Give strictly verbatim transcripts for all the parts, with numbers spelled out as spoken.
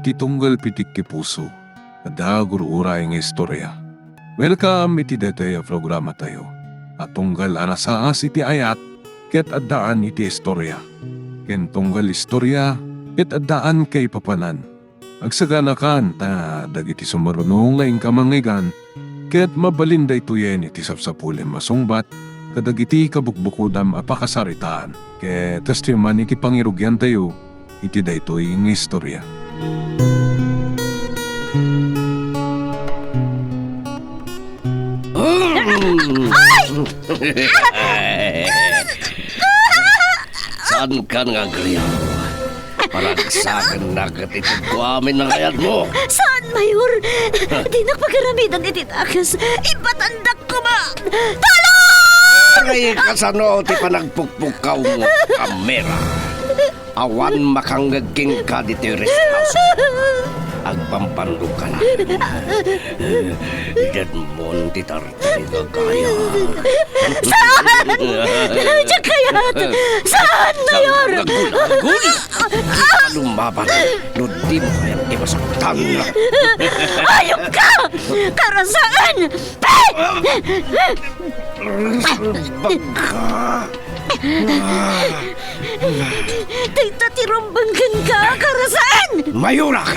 ti tunggal pitik ti puso. Adda gur-uray nga istorya. Welcome iti daytoy a programatayo a tunggal a nasaas iti ayat ket addaan iti istorya, ken tunggal istorya ket addaan kaipapanan. Agsaganakan ta dagiti sumaruno nga inka mangngeggan ket mabalin daytoyen iti sapsapulem a sungbat kadagiti kabukbukodam a pakasaritaan. Ket kastoy man iti pangirugiantayo iti daytoy nga istorya. Saankan nga agriaw? Paragsakennak iti amin a kayatmo. Saan, Mayor? Dinak pagaramidan iti dakes. Ipatandak koma. Tulong! Ay, kasano ti panagpukpukkawmo, Amira? Awan makangngeg kenka ditoy rest house. Agpampanduka laeng. Idedmon ti tartari nga gayam. Saan? Diak kayat! Saan, Mayor? Agul-agul! Agul! Lumaban no dimo kayat ti masaktan. Ayop ka! Karasaan! Bangka! Dayta ti rumbeng kenka, karasaan! Mayurak!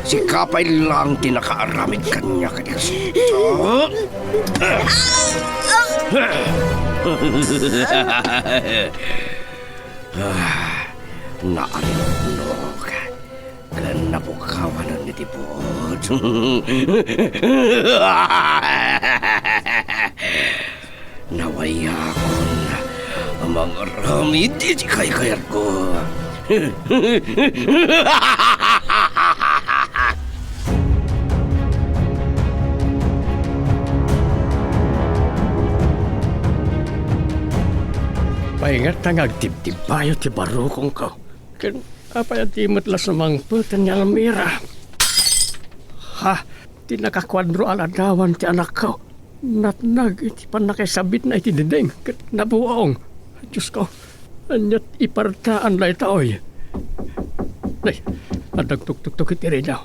Sika pay laeng ti nakaaramid kaniak iti kastoy. Ah, naaripnok ken napukawanen iti puot. Nawayakon a mangaramid iti kaykayatko. Paingat nga agtibtibbayo ti barukongko. Ken apay a di met la sumangpeten ni Almira? Ha? Ti nakakuadro a ladawan ti anakko. Natnag iti pannakaisabitna iti dinding ket nabuong. Diosko, ania ti ipartaan daytoy? Nay, adda agtuktuktok iti radio.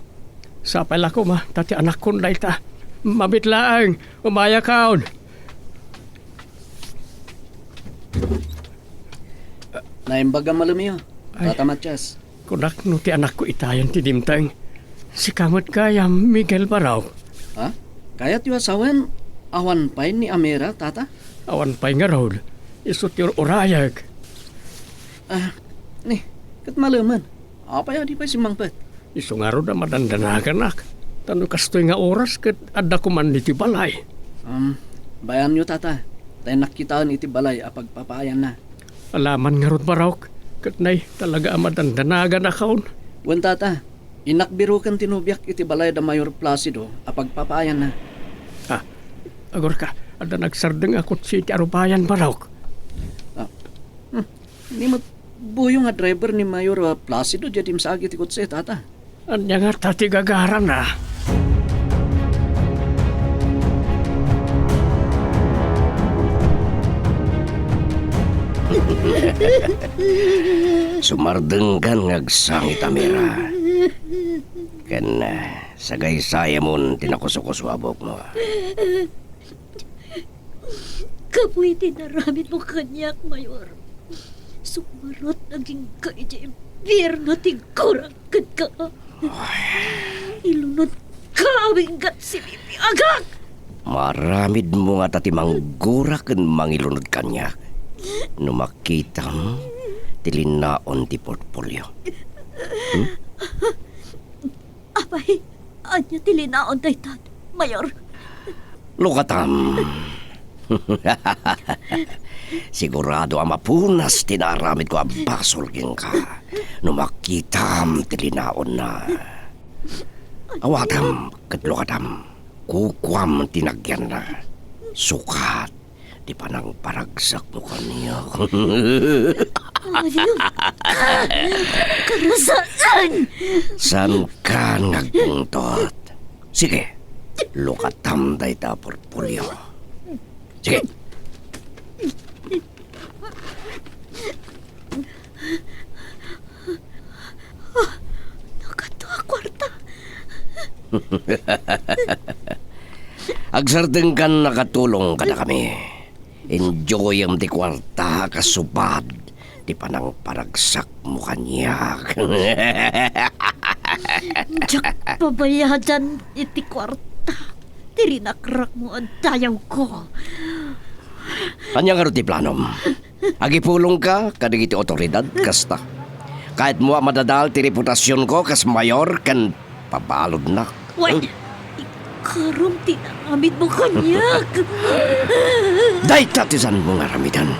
Sapay la koma ta ti anakkon dayta. Mabit laeng, umayakon. Naimbag a malemiyo, Ay. Tata Matias. Kunak no ti anakko itayen ti dimteng. Sika met gayam, Miguel Barok. Ha? Kayatyo a sawen, awan pay ni Amira, Tata? Awan pay ngarud. Isu ti ur-urayek. Ah, ni, ket malemen. Apay a di pay simmangpet? Isu ngarud a madandanaganak. Ta no kastoy nga oras ket adda koman iti balay. Um, bayanyo, Tata. Ta innak kitaen iti balay a pagpapaayanna. Alaman ngarud, Barok, ket nay, talaga a madandanaganakon. Wen, Tata, innak biroken ti nobiak iti balay da Mayor Placido a pagpapaayanna. Ah, agurka, adda nagsardeng a kotse iti arubayan, Barok. Ah, hmm, ni met buyo nga driver ni Mayor, ah, Placido diay dimsaag iti kotse, Tata. Ania ngata ti gagarana? Sumardengkan nga agsangit, Amira. Ken, ah, sagaysayamon ti nakusukuso a buokmo. Gapu iti naramidmo kaniak, Mayor, sumurot nga agingga idiay impierno ti gurak kenka. Ilunodka a winggat sibibiagak! Maaramidmo ngata ti manggurak ken mangilunod kaniak no makitam ti linaon ti portfolio. Hmm? Apay, ania ti linaon dayta, Mayor? Lukatam. Sigurado a mapunas ti naaramidko a basol kenka no makitam ti linaonna. Awatam ket lukatam. Kukuam ti nagyanna. Sukat ti panangparagsakmo kaniak. Ania? Karasaan! Saankan nga agpungtot? Sige, lukatam dayta a portfolio. Sige. Ah, nakatuak Agsardengkan a katulong kadakami. Enjoyem ti kuarta a kasubad ti panangparagsakmo kaniak. Diak pabayadan iti kuarta ti rinakrakmo a dayawko. Ania ngarud ti planom? Agipulongka kadagiti otoridad kasta? Kayatmo a madadael ti reputasionko kas mayor ken pabaludnak? Wen, ikarom ti inaramidmo kaniak. Dayta ti saanmo nga aramiden.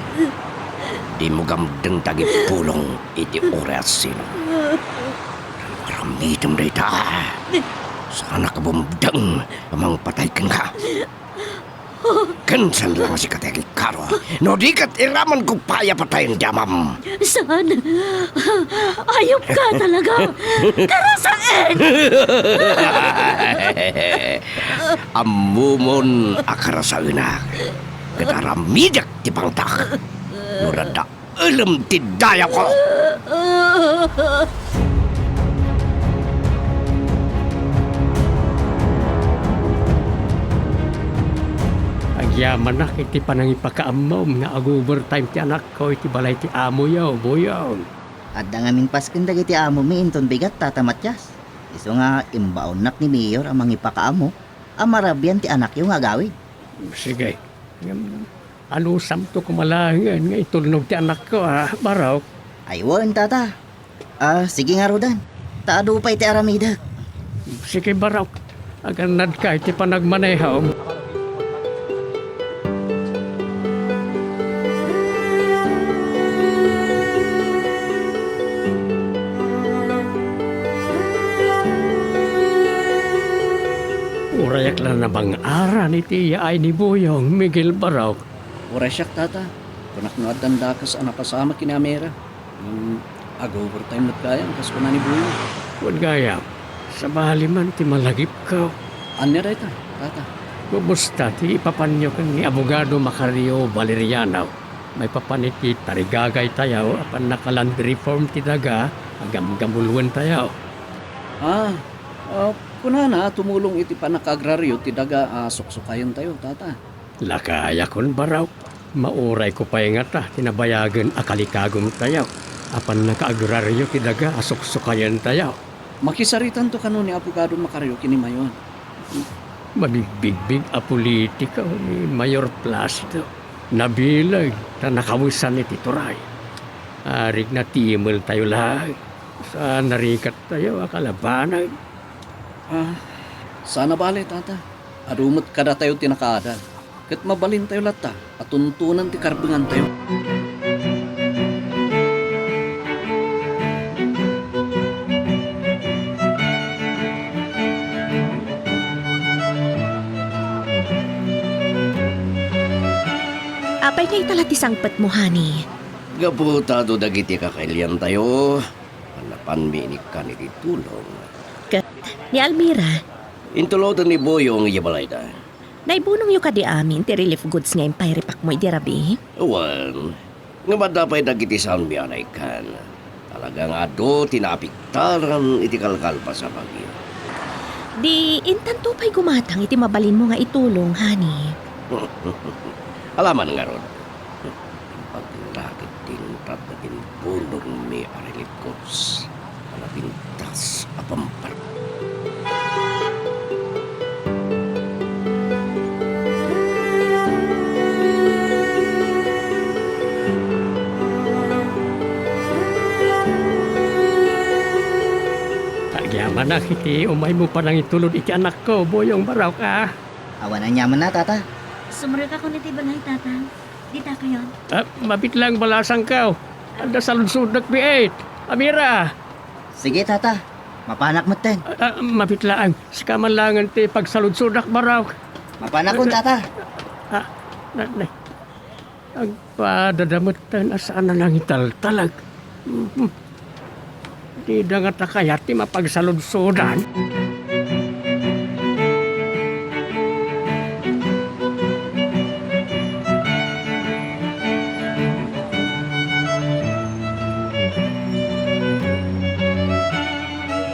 Dimo gamdeng ti agipulong iti uray a sino. Aramidem dayta. Saanak a bumdeng a mangpatay kenka. Ken saan la nga sika ti agikaro, no di ket iramanko pay a patayen ti amam. Saan? Ayupka talaga! Karasaen! Ammomon a karasaenak, ket aramidek ti pangtak. No adda elem ti dayawko. Agyamanak iti panangipakaammom nga ag-overtime ti anakko iti balay ti amoyo, Boyong. Adda ngamin pasken dagiti amomi inton bigat, Tata Matias. Isu nga imbaonnak ni Mayor a mangipakaammo a marabian ti anakyo nga agawid. Sige. Ngem, anusamto koma laengen nga itulnog ti anakko, a, Barok? Ay, wen, Tata. A, sige ngaruden. Ta adu pay ti aramidek. Sige, Barok. Agannadka iti panagmanehom. Urayak la nabang-aran iti yaay ni Boyong, Miguel, Barok. Uray siak, Tata. Kunak no addan dakes a napasamak ken ni Amira. Ngem, ag-overtime met gayam, kas kuna ni Boyong. Wen gayam, sabali man ti malagipko. Ania dayta, Tata? Kumusta ti ipapanyo ken ni Abogado Macario Valeriano maipapan iti tarigagaytayo a pannaka-land reform ti daga a gamgamulwentayo? Ah, ah, kunana a tumulong iti pannakaagraryo ti daga a suksukayentayo, Tata. Lakayakon, Barok. Maurayko pay ngata ti nabayagen a kalikagumtayo a pannakaagraryo ti daga a suksukayentayo. Makisaritanto kano ni Abogado Macario ken ni Mayor. Mabigbigbig a politiko ni Mayor Placido. Nabileg ta nakawesan iti turay. Arig natimeltayo laeng. Saan narikattayo a kalabanen. Ah, saan a bale, Tata. Adu met kadatayo ti nakaadal, ket mabalintayo latta a tuntunan ti karbengantayo. Apay nga ita la ti sangpetmo, honey? Gapu ta adu dagiti kakailiantayo, a napanmi inikkan iti tulong. Ket ni Almira? Intuloden ni Boyong idiay balayda. Naibunongyo kadi amin ti relief goods nga impairipakmo idi rabii? Wen, ngem adda pay dagiti saanmi a naikkan. Talaga nga adu ti naapektaran iti kalkalpas a bagyo. Di intanto pay gumatang iti mabalinmo nga itulong, honey. Alaman ngarud. Impaglaked ti intad a timbunongmi a relief goods a napintas a pampar- Agyamanak iti umaymo panangitulod iti anakko, Boyong Barok, a. Awan aniamanna, Tata. Sumrekakon iti balay, Tata. Dita kayon. Ah, mabit laeng balasangko. Adda saludsodek, biit. Amira. Sige, Tata. Mapanak metten. Ah, ah, mabit laeng. Sika man laengen ti pagsaludsodak, Barok. Mapanakon, Tata. Ah, na, na. Agpadada metten a saan a nangitaltalek. Mhm. Dida ngata kayat ti mapagsaludsodan.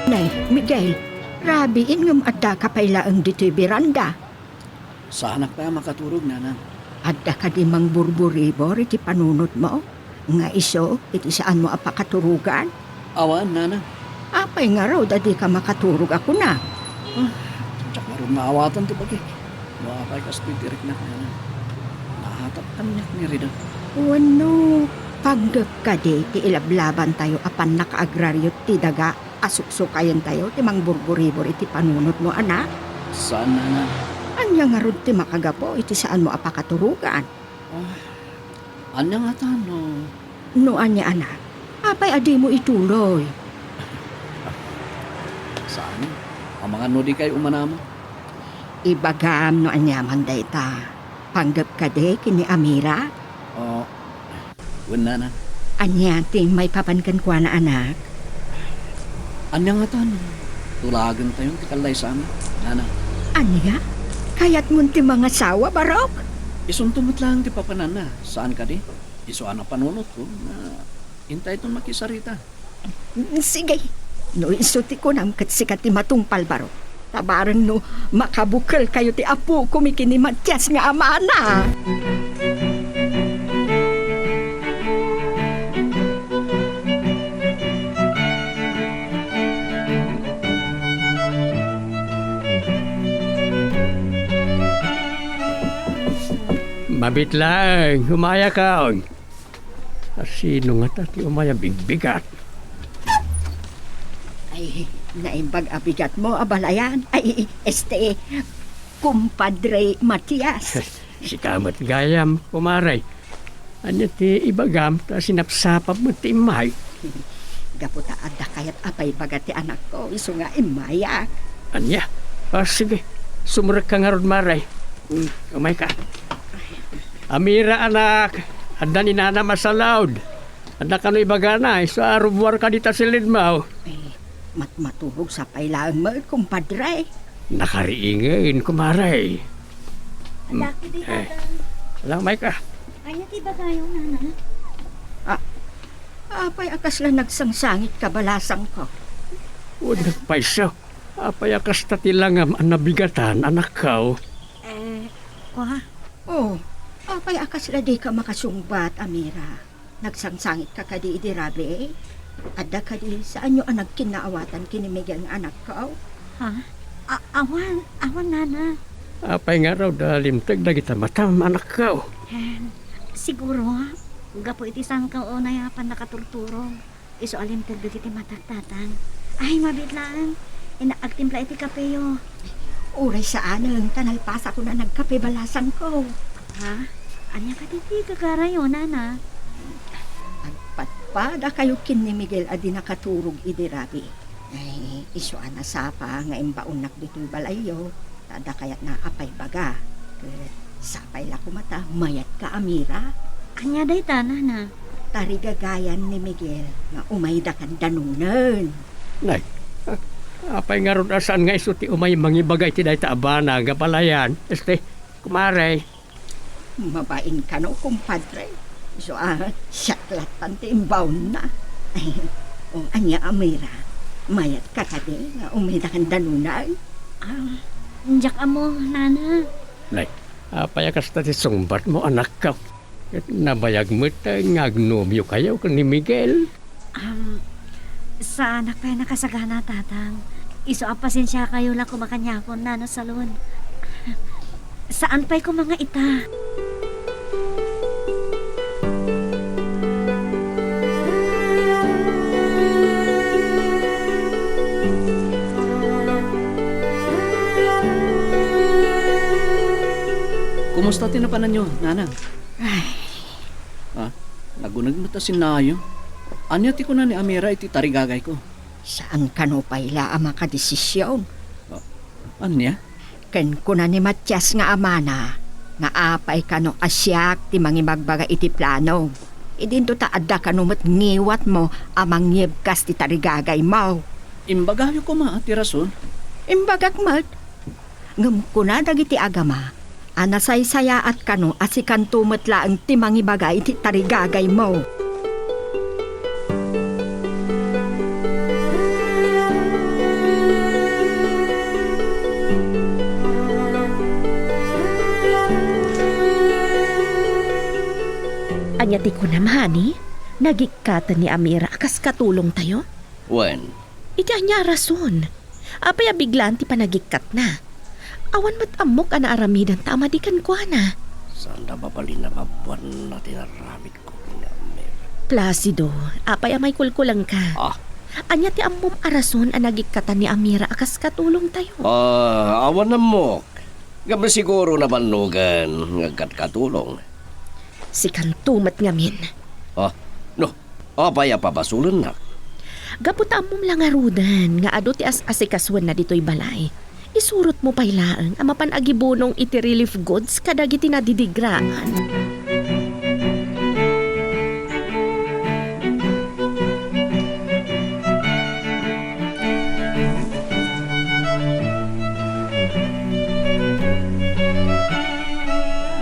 Nay, Miguel, Rabiin ngem addaka pay laeng ditoy beranda. Saanak pay a makaturog, nanang. Adda kadi mangburburibor iti panunotmo nga isu iti saanmo a pakaturogan? Awan, nanang. Apay ngarud a dika makaturog a kuna? Ah, diak ngarud maawatan ti bagik. No apay kastoy ti riknak, nanang. Naatap kaniak ni Rida. Wenno, panggep kadi ti ilablabantayo a pannakaagrario ti daga a suksukayentayo ti mangburburibor iti panunotmo, anak? Saan, nanang. Ania ngarud ti makagapu iti saanmo a pakaturogan? Ah, ania ngata no? No ania, anak, apay a dimo ituloy? Saan? Amangan no dikay umanama? Ibagam no aniaman dayta. Panggep kadi ken ni Amira? Ah, wen, nanang. Ania ti maipapan kenkuana, anak? Ania ngata no tulagentayon ti kallaysami, nanang? Ania? Kayatmon ti mangasawa, Barok? Isunto met laeng ti papananna, saan kadi? Isu a napanunotko nga intayton makisarita. Sige. No isu ti kunam, ket sika ti matungpal, Barok. Ta bareng no makabukelkayo ti apokom ken ni Matias nga amana. Mabiit laeng, umayakon. A, sino ngata ti umay a bigbigat? Ay, naimbag a bigatmo a balayan. Ay, este, kumpadre Matias. Sika met gayam, kumare. Ania ti ibagam ta sinapsapam met ti immay? Gapu ta adda kayat a paibaga ti anakko, isu nga immayak. Ania? A, sige. Sumrekka ngarud, mare. Mm, umayka. Amira, anak, adda ni nanam a salaod. Adda kano ibagana, isu a rubuarka dita silidmo. Eh, mat-, maturog sa pay laeng met, kumpadre. Nakariingen, kumare. Adda kadi, eh, tatang. Ala, umayka. Ania ti ibagayo, nana? Ah, apay a kasla nagsangsangitka balasangko? Wen, nagpayso. Apay a kasta ti langam a nabigatan, anakko? Eh, kwa? Oh, apay a kasla dika makasungbat, Amira? Nagsangsangitka kadi idi rabii? Adda kadi saanyo a nagkinnaawatan ken ni Miguel nga anakko? Ha? A-, awan, awan, nana. Apay ngarud a limteg dagita matam, anakko? Em, siguro, gapu iti saanko unay a pannakaturturog. Isu a limteg dagiti matak, tatang. Ay, mabiit laeng. Innak agtimpla iti kapeyo. Uray saanen, ta nalpasakon a nagkape balasangko. Ha? Ania kadi ti gagarayo, nana? Agpadpadakayo ken ni Miguel a di nakaturog idi rabii. Ay, isu a nasapa nga imbaonnak ditoy balayyo. Ta adda kayatna a paibaga. Ket sapay la koma ta mayatka, Amira. Ania dayta, nana? Tarigagayan ni Miguel nga umaydakan danunen. Nay, a-, apay ngarud a saan nga isu ti umay mangibaga iti dayta a banag a balayan? Este, kumare. Mabain kano, kumpadre. Isu a, siak lattan ti imbaonna. O, ania, Amira? Mayatka kadi nga umaydakan danunen? Ah, diak ammo, nana. Nay, apay a kasta ti sungbatmo, anakko? Ket nabayag met nga agnomiokayo ken ni Miguel. Am, saanak pay a nakasagana, tatang. Isu a pasensiakayo la koma kaniakon, nana Salud. Saan pay koma nga ita. Kumusta ti napananyo, nanang? Ay. Ah, naguneg met a sinnayo. Ania ti kuna ni Amira iti tarigagayko? Saan kano pay la a makadesisyon. Ah, ania? Ken kuna ni Matias nga amana, nga apay kano a siak ti mangibagbaga iti plano. Idinto ta adda kano met ngiwatmo a mangyebkas ti tarigagaymo. Imbagayo koma ti rason. Imbagak met. Ngem kuna dagiti agama a nasaysayaat kano a sikanto met laeng ti mangibaga iti tarigagaymo. Ti kunam, honey, nagikkatan ni Amira a kas katulongtayo? Wen. Iti ania a rason? Apay a biglaan ti panagikkatna? Awan met ammok a naaramidanta a madi kenkuana. Saan a mabalin a mabuanna ti naramidko ken ni Amira. Placido, apay a maikulkulengka? Ah. Ania ti ammom a rason a nagikkatan ni Amira a kas katulongtayo? Ah, awan ammok. Gapu siguro nabannogan nga agkatkatulong. Sikanto met ngamin. Ah, no, apay a pabasolennak? Gapu ta ammom la ngaruden nga adu ti as-asikasuenna ditoy balay. Isurotmo pay laeng a mapan agibunong iti relief goods kadagiti nadidigraan.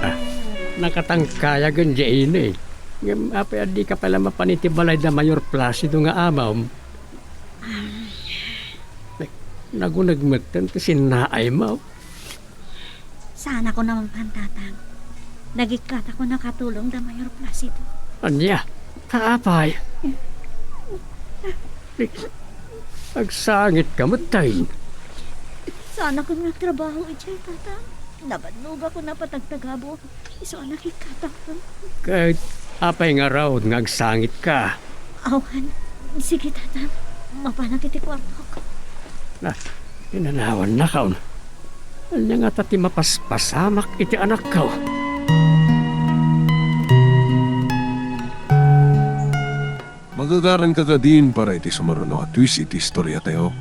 Ah, nakatangkayagen diay ini. Ngem apay a dika pay la mapan iti balay da Mayor Placido nga amam? Nag-, naguneg metten ti sinnaaymo. Saanakon a mapan, Tatang. Nagikkatakon a katulong da Mayor Placido. Ania? Apay? Agsangitka metten. Saanakon nga agtrabaho idiay, Tatang. Nabannogakon a patagtagabon. Isu a nakikkatakon. Ket apay ngarud nga agsangitka? Awan. Sige, Tatang. Mapanak iti kuartok. Na, inanawannakon. Ania ngata ti mapaspasamak iti anakko? Magagaranka kadin para iti sumaruno a twist iti istoriatayo.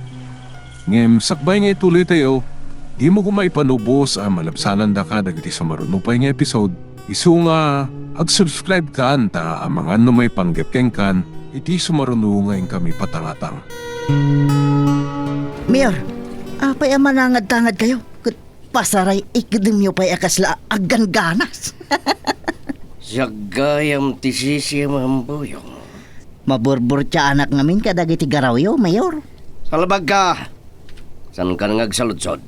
Ngem sakbay nga ituloytayo, dimo koma ipanubos a malabsanandaka dagiti sumaruno pay nga episode. Isu nga ag-subscribe kan ta amangan no maipanggep kenkan iti sumaruno nga inkami patangatang. Mayor, apay a manangadtangadkayo? Ket pasaray, ikdemyo pay a kasla aggangganas. Siak gayam ti sisiam, Buyong. Maburbur ti anak ngamin kadagiti garawyo, Mayor. Salbagka! Saankan nga agsaludsod?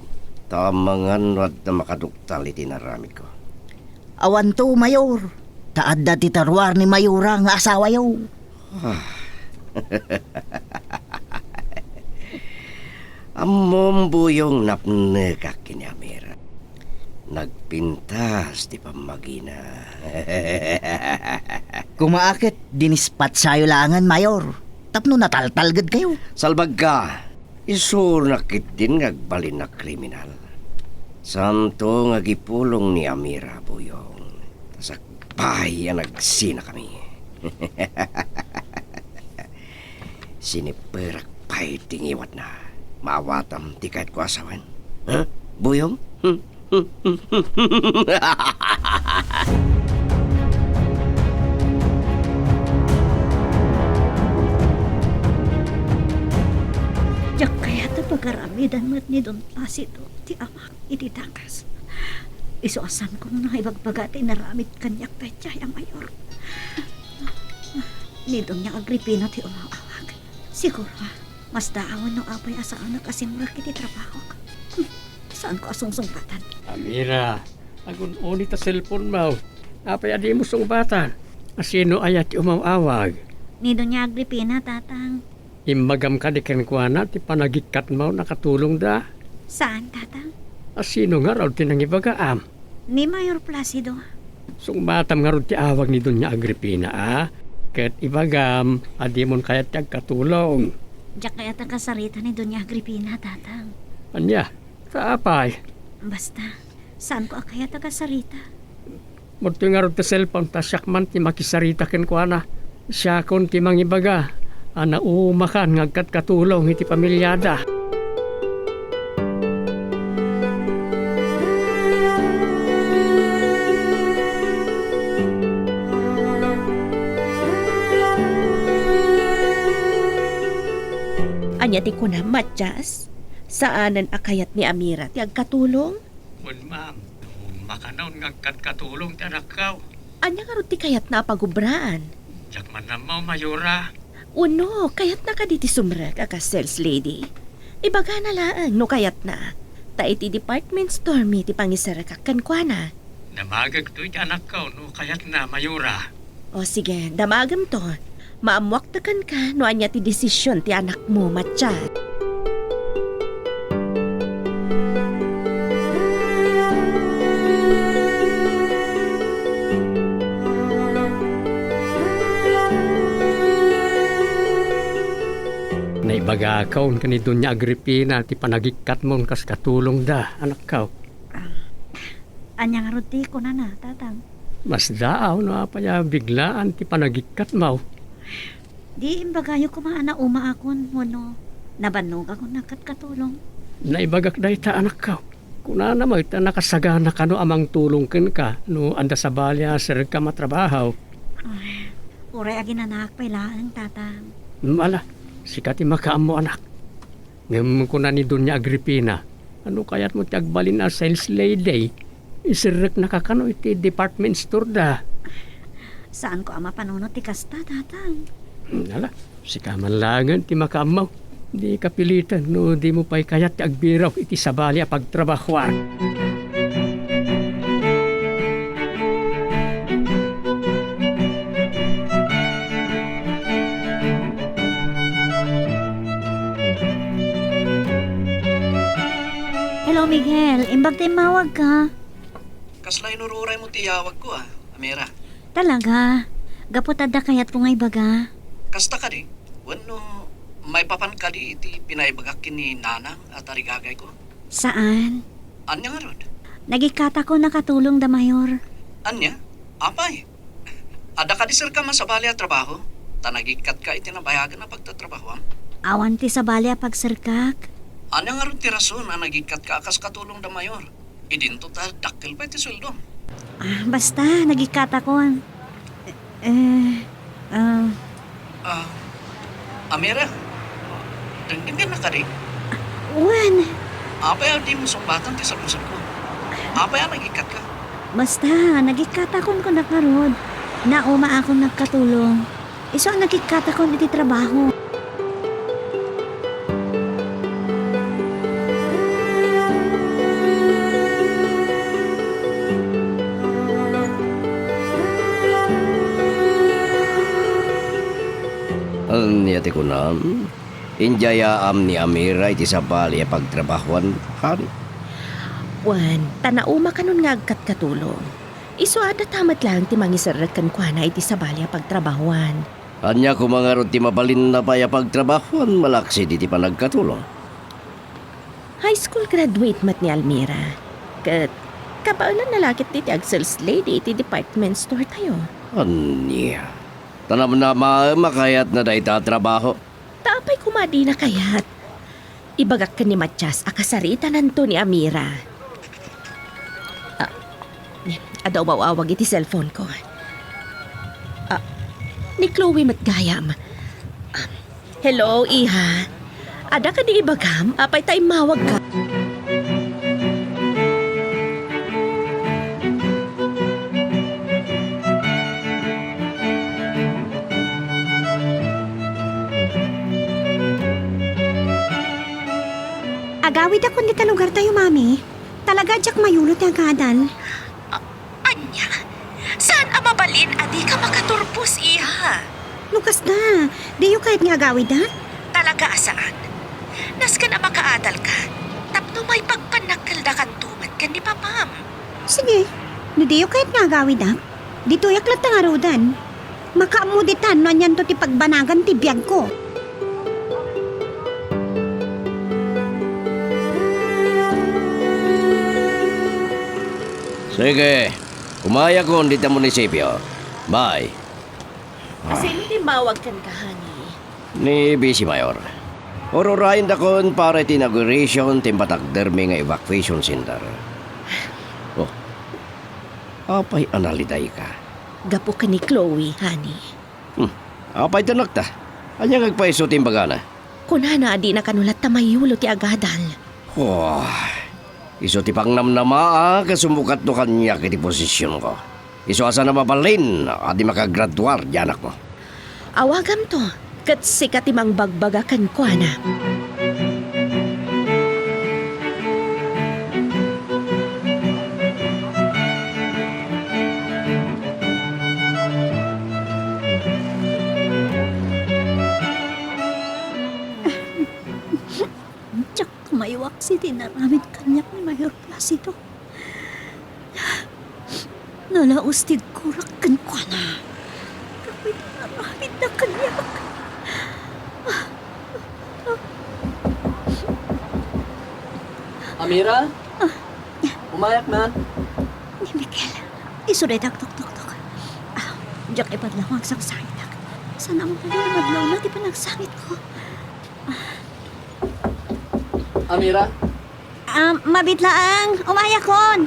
Ta amangan no adda makaduktal iti naramidko. Awanto, Mayor. Ta adda ti taruar ni Mayora nga asawayo. Ah. Ammom, Buyong, napnekak ken ni Amira. Nagpintas ti pammagina. Kumaa ket dinispatsayo laengen, Mayor, tapno nataltalgedkayo. Salbagka, isuronak ketdin nga agbalin a kriminal. Saanto nga agipulong ni Amira, Buyong. Ta sakbay a nagsinakami. Siniperak pay ti ngiwatna. Maawatam ti kayatko a sawen. Ha? Buyong? Hmm? Diak kayat a pagaramidan met ni Don Placido ti amak iti dakes. Isu a saankon nga ibagbaga ti inaramid kaniak daydiay a Mayor. Ni Doña Agripina ti umaw-awag. Siguro, mas daawen no apay a saanak a simrek iti trabahok. Hmm, saanko a sungsungbatan. Amira, agun-uni ta cellphone-mo. Apay a dimo sungbatan? A sino aya ti umaw-awag? Ni Doña Agripina, Tatang. Imbagam kadi kenkuana ti panagikkatmo a katulongda? Saan, Tatang. A sino ngarud ti nangibagaam? Ni Mayor Placido. Sungbatam ngarud ti awag ni Doña Agripina, a? Ket ibagam a dimon kayat ti agkatulong. Diak kayat a kasarita ni Doña Agripina, Tatang. Ania? Ta apay? Basta, saanko a kayat a kasarita. Madtoy ngarud ti cellphone ta siak man ti makisarita kenkuana. Siakon ti mangibaga a naumakan nga agkatkatulong iti pamiliada. Ania ti kunam, Matias? Saanen a kayat ni Amira ti agkatulong? Wen, ma'am. Makanon nga agkatkatulong ti anakko. Ania ngarud ti kayatna a pagubraan? Diak man ammo, Mayora. Wenno, kayatna kadi ti sumrek a kas sales lady? Ibagana laeng no kayatna. Ta iti department store mi ti pangiserrekak kenkuana. Namagekto iti anakko no kayatna, Mayora. O sige, damagem to. Maammuakto kenka no ania ti desisyon ti anakmo, Matias. Naibagakon ken ni Doña Agripina ti panagikkatmon kas katulongda, anakko. Ah, ania ngarud ti kunana, Tatang? Masdaaw no apay a biglaan ti panagikkatmo. Di imbagayo koma a naumaakon wenno nabannogakon a katkatulong. Naibagak dayta, anakko. Kunana met a nakasagana kano a mangtulong kenka no adda sabali a serrekka a trabaho. Ay, uray aginanaak pay laeng, Tatang. Ala, sika ti makaammo, anak. Ngem kuna ni Doña Agripina, no kayatmo ti agbalin a sales lady, iserreknaka kano iti department store da. Saanko a mapanunot ti kasta, Tatang. Ala, sika man laengen ti makaammo. Dika piliten no dimo pay kayat ti agbirok iti sabali a pagtrabahoan. Hello, Miguel. Imbag ta immawagka. Kasla inururaymo ti iyawagko, a, Amira? Talaga? Gapu ta adda kayatko nga ibaga. Kasta kadi? Wenno maipapan kadi iti pinaibagak ken ni Nanang a tarigagayko? Saan? Ania ngarud? Nagikkatakon a katulong da Mayor. Ania? Apay? Adda kadi serrekam a sabali a trabaho? Ta nagikkatka iti nabayagen a pagtatrabahoam. Awan ti sabali a pagserrekak. Ania ngarud ti rason a nagikkatka a kas katulong da Mayor? Idinto ta dakkel pay ti sueldom. Ah, basta, nagikkatakon. Eh, ah. Ah, Amira, denggennak kadi? Wen. Apay a dimo sungbatan ti salungsobko? Apay a nagikkatka? Basta, nagikkatakon kunak ngarud. Naumaakon nagkatulong. Isu a nagikkatakon iti trabaho. Ania ti kunam? Indiayaam ni Amira iti sabali a pagtrabahoan, honey? Wen, ta nauma kanon nga agkatkatulong. Isu a adda ta met laeng ti mangiserrek kenkuana iti sabali a pagtrabahoan. Ania koma ngarud ti mabalinna pay a pagtrabahoan malaksid iti panagkatulong? High school graduate met ni Almira. Ket kabaelanna la ketdi ti ag-sales lady iti department store tayo. Ania? Ta namnamaem a kayatna dayta a trabaho. Ta apay koma a dina kayat? Ibagak ken ni Matias a kasaritananto ni Amira. Ah, adda umaw-awag iti cellphone ko. Ah, ni Chloe met gayam. Ah, hello, iha. Adda kadi ibagam? Apay ta immawagka? Agawidakon dita lugartayo, Mami. Talaga diak mayulo ti agadal. A-, ania? Saan a mabalin a dika makaturpos, iha? No kasta, diyo kayat nga agawidak? Talaga a saan. Nasken a makaadalka, tapno maipagpannakkeldakanto met ken ni Papam. Sige, no diyo kayat nga agawidak, ditoyak latta ngaruden. Makaammo ditan no anianto ti pagbanagan ti biagko. Sige, umayakon dita munisipio. Bye. Asino ti immawag kenka, honey? Ni Vice Mayor. Ururayendakon para iti inauguration ti impatakdermi nga evacuation center. Oh. Apay a nalidayka? Gapu ken ni Chloe, honey. Hmm. Apay ti anakta? Ania nga agpaiso ti imbagana? Kunana a dina kano latta mayulo ti agadal. Oh, isu ti pangnamnama a kasumukatto kaniak iti posisionko. Isu a saan a mabalin a di makagraduar ti anakmo. Awagamto, ket sika ti mangbagbaga kenkuana. Siti inaramid kaniak ni Mayor Placido. Nalaus ti iggurak kenkuana. Tapno inaramidna kaniak. Amira? Ah. Umayakna? Ni Miguel, isu dayta agtuktuktok. Ah, diak ipadlaw nga agsangsangitak. Saan a mabalin a madlawna ti panagsangitko. Amira? Ah, mabiit laeng, umayakon.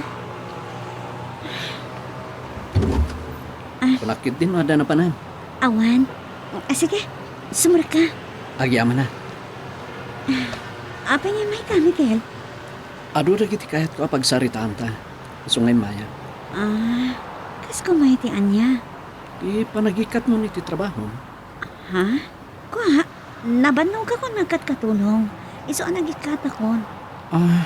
Ah. Kunak ketdin no adda napanan. Awan. Ah, sige, sumrekka. Agyamanak. Ah, apay nga immayka, Miguel? Adu dagiti kayatko a pagsaritaanta. Isu nga immayak. Ah, kas koma iti ania? Ti panagikkatmon iti trabahom. Ha? Kua, nabannogakon nga agkatkatulong. Isu a nagikkatakon. Ah,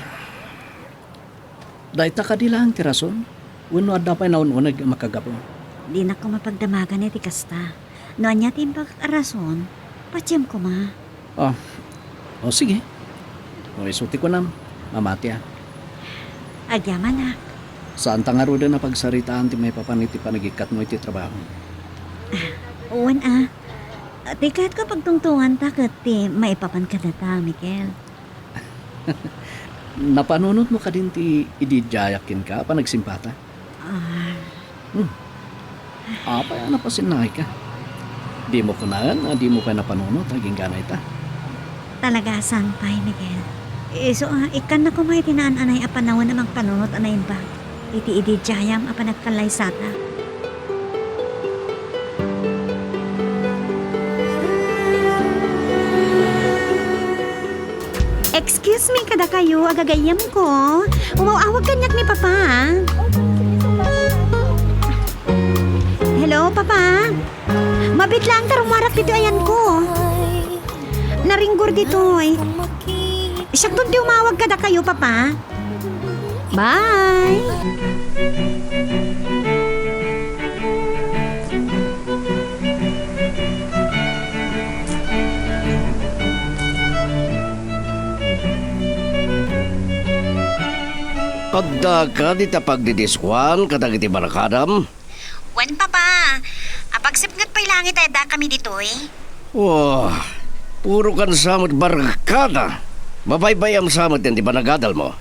dayta kadi laeng ti rason? Wenno adda pay naun-uneg a makagapu? Dinak koma pagdamagan iti kasta. No ania ti imbagak a rason, patiem koma. Ah, o sige. No isu ti kunam, mamatiak. Agyamanak. Saanta ngaruden a pagsaritaan ti maipapan iti panagikkatmo iti trabaho? Ah, wen a. Ti kayatko pagtungtunganta ket ti maipapan kadata, Miguel. Napanunotmo kadin ti idi diayak kenka a panagsimpata? Ah. Hmm. Apay a napasinaayka? Dimo kunaen a dimo pay napanunot agingga ita? Talaga a saan pay, Miguel. Isu a, ikkanna koma iti naan-anay a panawen a mangpanunot a naimbag iti idi diayam a panagkallaysata. Excuse me kadakayo, agagayyemko. Umaw-awag kaniak ni Papa. Hello, Papa. Mabiit laeng ta rummuarak ditoy ayanko. Naringgor ditoy. Siakton ti umawag kadakayo, Papa. Bye! Adda kadi ta pagdidiskuan kadagiti barkadam? Wen, Papa. Apagsipnget pay laeng iti addakami ditoy. Wah, puro kan sa met barkada. Mabaybay-am sa met ti panagadalmo.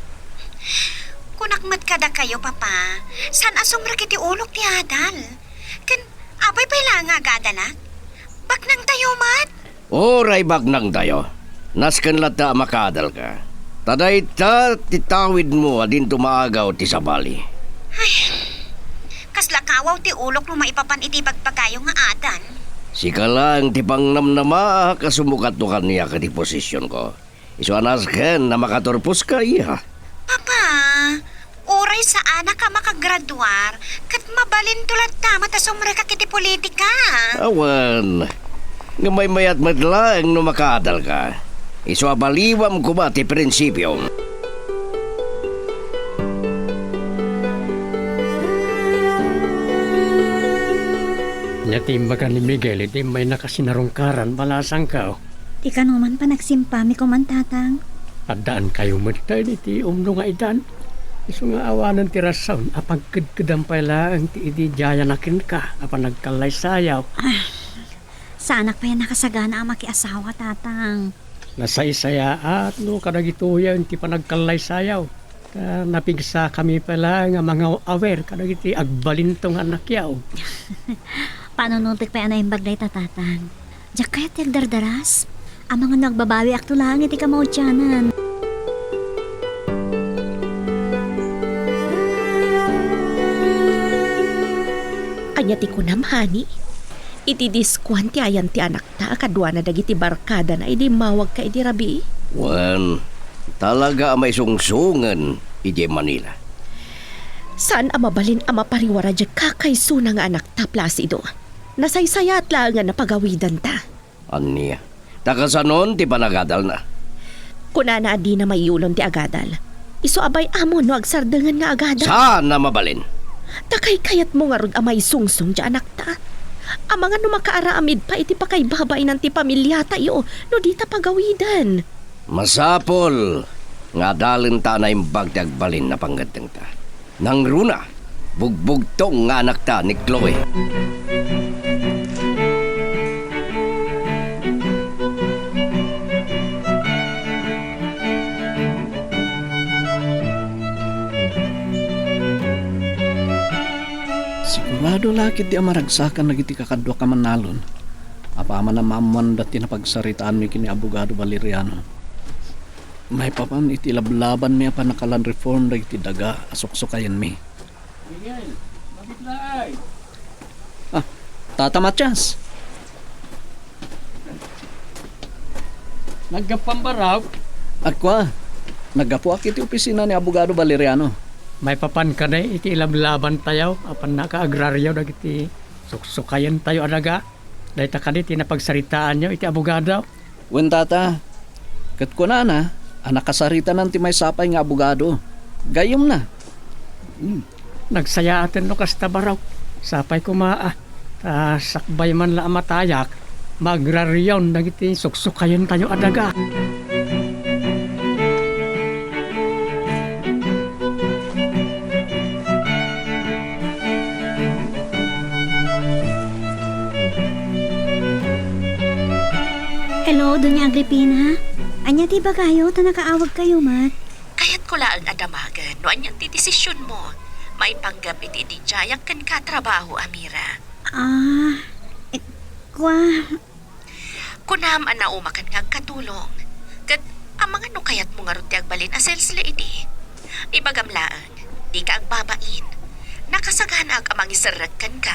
Kunak met kadakayo, Papa, saan a sumrek iti ulok ti adal. Ken apay pay laeng nga agadalak? Baknangtayo met? Uray baknangtayo, nasken latta a makaadalka. Ta dayta ti tawidmo a dinto maagaw ti sabali. Ay, kasla kawaw ti ulok no maipapan iti ibagbagayo nga adal. Sika laeng ti pangnamnamaak a sumukatto kaniak iti posisionko. Isu a nasken a makaturposka, iha. Papa, uray saanak a makagraduar, ket mabalinto latta met a sumrekak iti politika. Awan. Ngem maymayat met laeng no makaadalka. Isu a baliwam koma ti prinsipiom. Ania ti imbaga ni Miguel iti immayna a sinarungkaran, balasangko? Ti kano man panagsimpami koman, Tatang. Addaankayo met daydi ti umno nga idan. Isu nga awanen ti rason a pagkedkedam pay laeng ti idi diayan a kenka a panagkallaysayaw. Ah, saanak pay a nakasagana a makiasawa, Tatang. Nasaysayaat no kadagitoyen ti panagkallaysayaw. Ta napigsakami pay laeng a mangaw-awer kadagiti agbalinto nga annakyaw. Panunotek pay a naimbag dayta, Tatang. Diak kayat ti agdardaras. Amangan no agbabawiakto laeng iti kamaudianan. Ania ti kunam, honey? Iti diskuan ti ayan ti anakta a kaduana dagiti barkadana idi immawagka idi rabii? Wen, talaga a maisungsongen idiay Manila. Saan a mabalin a mapariwara diay kakaisuna nga anakta, Placido. Nasaysayaat laengen a pagawidanta. Ania? Ta kasanon ti panagadalna? Kunana a dina maiyulon ti agadal. Isu a bay-amon no agsardengen nga agadal. Saan a mabalin? Ta kaykayatmo ngarud a maisungsong diay anakta. Amangan no makaaramid pay iti pakaibabainan ti pamiliatayo no dita pagawiden. Masapul. nga adalenta a naimbag ti agbalin a pangngeddengta. Nangruna, bugbugtong nga anakta ni Chloe. Sigurado la ketdi a maragsakan dagiti kakaduak a mannalon. Apaman a maammoanda ti napagsaritaanmi ken ni Abogado Valeriano. Maipapan iti lablabanmi a pannaka-land reform dagiti daga a suksukayenmi. Miguel, mabitlaay. Ah, Tata Matias. Naggapuam, Barok? Kua, naggapuak iti opisina ni Abogado Valeriano. Maipapan kadi iti ilablabantayo a pannakaagrario dagiti suksukayentayo a daga. Dayta kadi ti napagsaritaanyo iti abogado? Wen, Tata. Ket kunana a nakasaritanan ti maysa pay nga abogado. Gayyemna. Hmm. Nagsayaaten no kasta, Barok. Sapay koma a, ta sakbay man la a matayak, maagrarion dagiti suksukayentayo a daga. Hello, Doña Agripina. Ania ti ibagayo ta nakaawagkayo met? Kayatko laeng a damagen no ania ti desisionmo maipanggep iti ididiayak kenka a trabaho, Amira. Ah, eh, kua, Kunam a naumakan nga agkatulong. Ket amangan no kayatmo ngarud ti agbalin a sales lady. Ibagam laeng, dika agbabain. Nakasaganaak a mangiserrek kenka.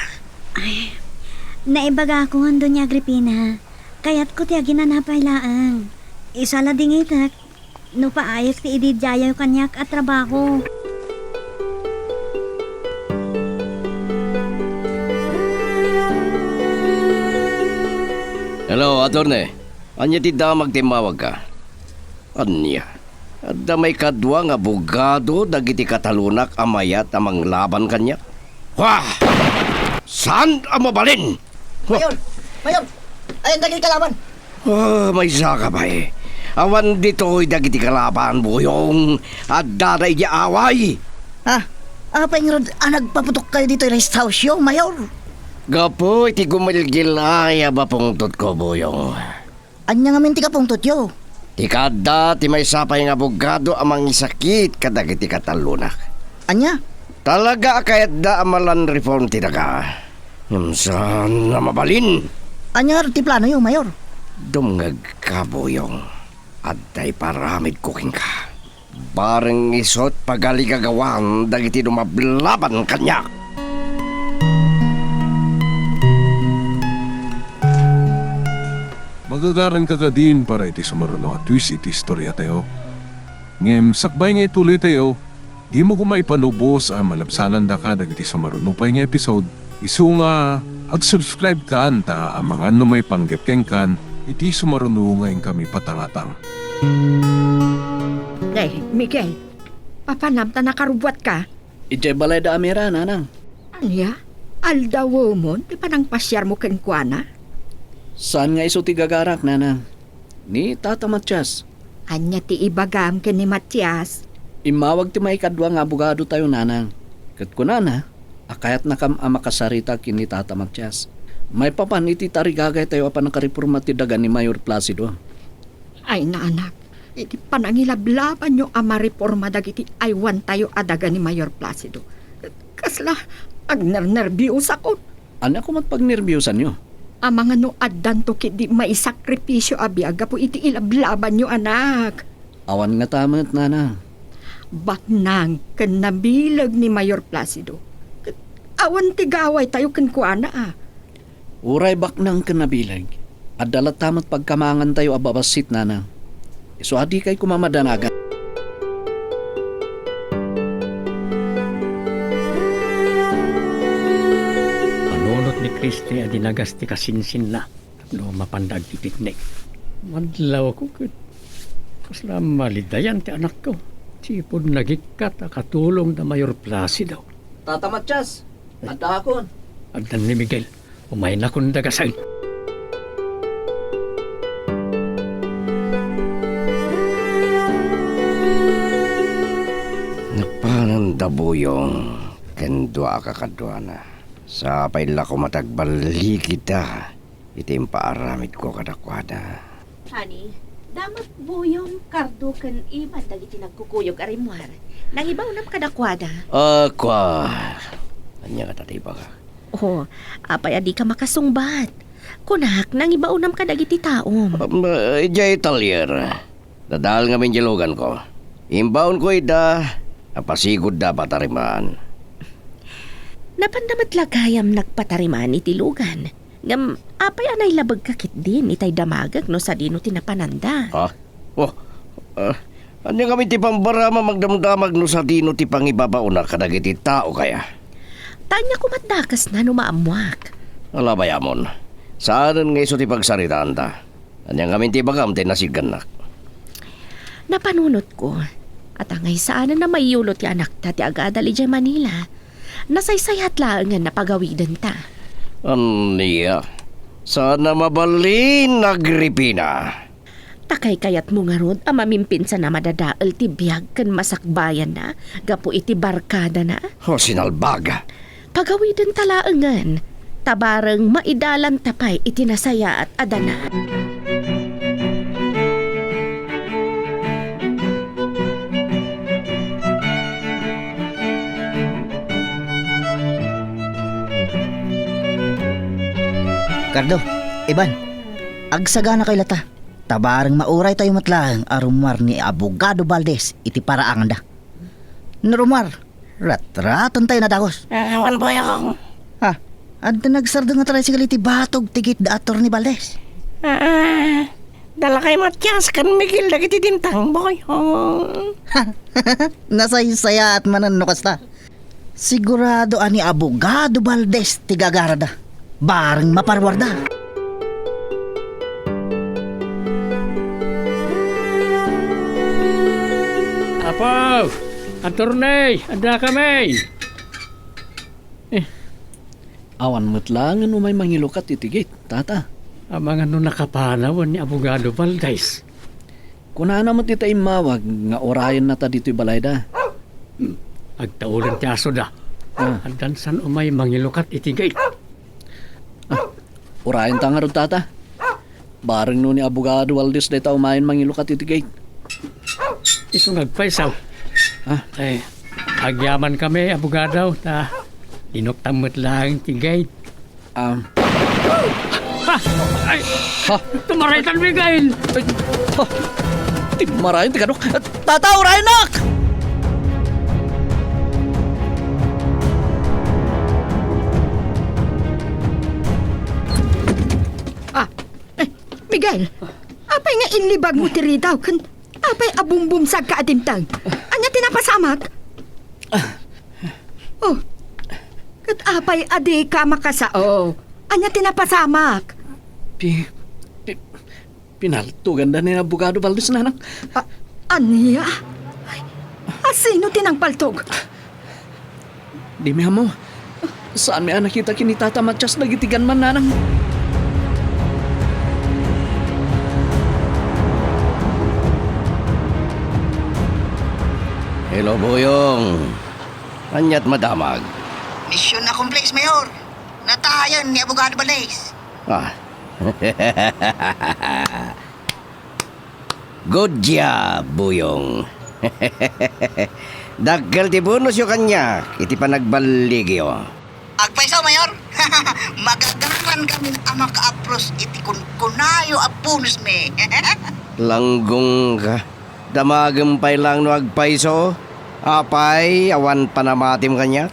Ay, naibagakon, Doña Agripina. Kayatko ti aginana pay laeng. Isu a la dingitek no paayek ti ididiayo kaniak a trabaho. Hello, attorney. Ania ti damag ti immawagka? Ania? Adda maikadua nga abogado dagiti katalonak a mayat a manglaban kaniak? Wah! Saan a mabalin? Mayor! Mayor! Ayan dagiti kalaban! Ah, maysaka pay. Awan ditoy dagiti kalaban, Buyong. Addada idiay away. Ah, apay ngarud a nagpaputok kayo ditoy rest house yo, Mayor? Gapu iti gumilgilay a mapungtotko, Buyong. Ania ngamin ti kapungtotyo? Ti kaadda ti maysa pay nga abogado a mangisakit kadagiti katalonak. Ania? Talaga a kayatda a ma-land reform ti daga. Ngem saan a mabalin? Ania ngarud ti planoyo, Mayor? Dumngegka, Buyong. Adda iparamidko kenka. Bareng isu't pagaligagawan dagiti lumablaban kaniak. Magagaranka kadin para iti sumaruno a twist iti istoriatayo. Ngem sakbay nga ituloytayo, dimo koma ipanubos a malabsanandaka dagiti sumaruno pay nga episode. Isu nga, ag-subscribe kan ta amangan no maipanggep kenkan iti sumaruno nga inkami patangatang. Nay, Miguel, papanam ta nakarubbuatka? Idiay balay da Amira, nanang. Ania? Aldawemon ti panangpasiarmo kenkuana? Saan nga isu ti gagarak, nanang. Ni Tata Matias. Ania ti ibagam ken ni Matias? Immawag ti maikadua nga abogadotayo, nanang. Ket kunana a kayatnakam a makasarita ken ni Tata Matias maipapan iti tarigagaytayo a pannakareporma ti daga ni Mayor Placido. Ay, naanak, iti panangilablabanyo a mareporma dagiti aywantayo a daga ni Mayor Placido, kasla agnernerbiosakon. Ania koma ti pagnerbiusanyo? Amangan no addanto ketdi maisakripisio a biag gapu iti ilablabanyo, anak. Awan ngata met, nana. Baknang ken nabileg ni Mayor Placido. Awan ti gawaytayo kenkuana, a. Uray baknang ken nabileg, adda latta met pagkamangantayo a babassit, nana. Isu a dikay koma madanagan. Panunot ni Christy a dinagas ti kasinsinna tapno mapanda agpipiknik. Madlawko ket kasla malidayan ti anakko. Sipud nagikkat a katulong da Mayor Placido. Tata Matias, addaakon. Addan ni Miguel. Umaynakon dagasen. Buyong ken dua a kakaduana. Sapay la koma ta agballigida iti impaaramidko kadakuada. Ani, damet Buyong, Kardo ken Iban dagiti nagkukuyog a rimmuar. Nangibaonam kadakuada? A, kua. Ania ngata ti ibagak? Oh, apay a dika makasungbat? Kunak, nangibaonam kadagiti taom. Um, idiay talyer. Dadael ngamin diay luganko. Imbaonko ida, napasigudda a patarimaan. Napanda met la gayam nagpatarimaan iti lugan. Ngem, apay a nailabegka ketdin itay damagek no sadino ti napananda? Ha? Oh, ah, ania ngamin ti pambaramam agdamdamag no sadino ti pangibabaona kadagiti tao kaya? Ta ania komat dakesna no maammoak? Ala, bayamon. Saanen nga isu ti pagsaritaanta. Ania ngamin ti ibagam ti nasiggannak? Napanunotko, a ta ngay saanen a maiyulo ti anakta ti agadal idiay Manila. Nasaysayaat laengen a pagawidenta. Ania? Saan a mabalin, Agripina? Ta kaykayatmo ngarud a mamimpinsan a madadael ti biag ken masakbayanna gapu iti barkadana? O, sinalbag! Pagawidenta laengen, ta bareng maidalanta pay iti nasayaat a danag. Kardo, Iban, agsaganakayo lata, ta bareng mauraytayo met laeng a rummuar ni Abogado Valdez iti paraanganda. No rummuar, ratratentayo a dagus. Ah, wen, Buyong. Ha? Adda nagsardeng a tricycle iti batog ti gate da Attorney Valdez. Ah, da lakay Matias ken Miguel dagiti dimteng, Buyong. Nasaysayaat manen no kasta. Sigurado a ni Abogado Valdez ti gagarada. Bareng maparuarda. Apo! Attorney! Addakami! Eh, awan met laengen umay mangilukat iti gate, tata. Amangan no nakapanawen ni Abogado Valdez. Kunana met ita immawag nga urayennata ditoy balayda. Hmm. Agtaulem ti asoda. Ah. Addan san umay mangilukat iti gate. Ah, urayenta ngarud, tata. Bareng no ni Abogado Valdez dayta umayen mangilukat iti gate. Isu nga agpayso. Ah? Eh, agyamankami, abogado, ta dinuktam met laeng ti gate. Um. Ha! Ay! Ha? Tumaraytan, Miguel! Ay! Ha! Timmarayen ti kano. Tata, urayennak! Ah, eh, Miguel, apay nga inlibagmo ti ridaw ken apay a bumbumsagka a dimteng? Ania ti napasamak? Oh, ket apay a dika makasao? Ania ti napasamak? Pi-, pi-, pinaltoganda ni Abogado Valdez, nanang. A-, ania? Ay, a sino ti nangpaltog? Dimi ammo. Saanmi a nakita ken ni Tata Matias dagiti ganman, nanang. Hello, Buyong. Ania't madamag? Mission accomplished, Mayor. Natayen ni Abogado Valdez. Ah. Good job, Buyong. Dakkel ti bonusyo kaniak iti panagballigyo. Agpayso, Mayor. Magaganankami a makaapros iti kunkunayo a bonusmi. Langgongka. Damagem pay laeng no agpayso. Apay, awan panamatim kaniak?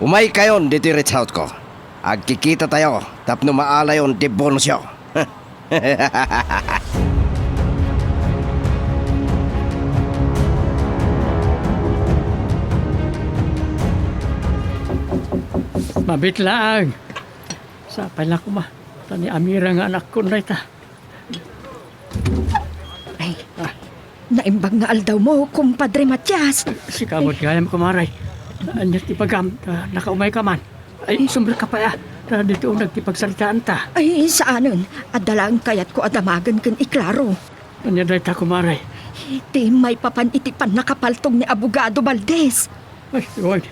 Umaykayon ditoy rest house-ko. Agkikitatayo tapno maalayon ti bonusyo. Mabiit laeng. Sapay la koma. Ta ni Amira nga anakkon dayta. Ay, naimbag nga aldawmo, Kumpadre Matias. Sika met gayam, kumare. Ania ti ibagam? Ah, nakaumayka man. Ay, sumrekka pay, ah. Ta ditoy nagkipagsaritaanta. Ay, saanen. Adda laeng kayatko a damagen ken iklaro. Ania dayta, kumare? Ti maipapan iti pannakapaltog ni Abogado Valdez. Ay, wen,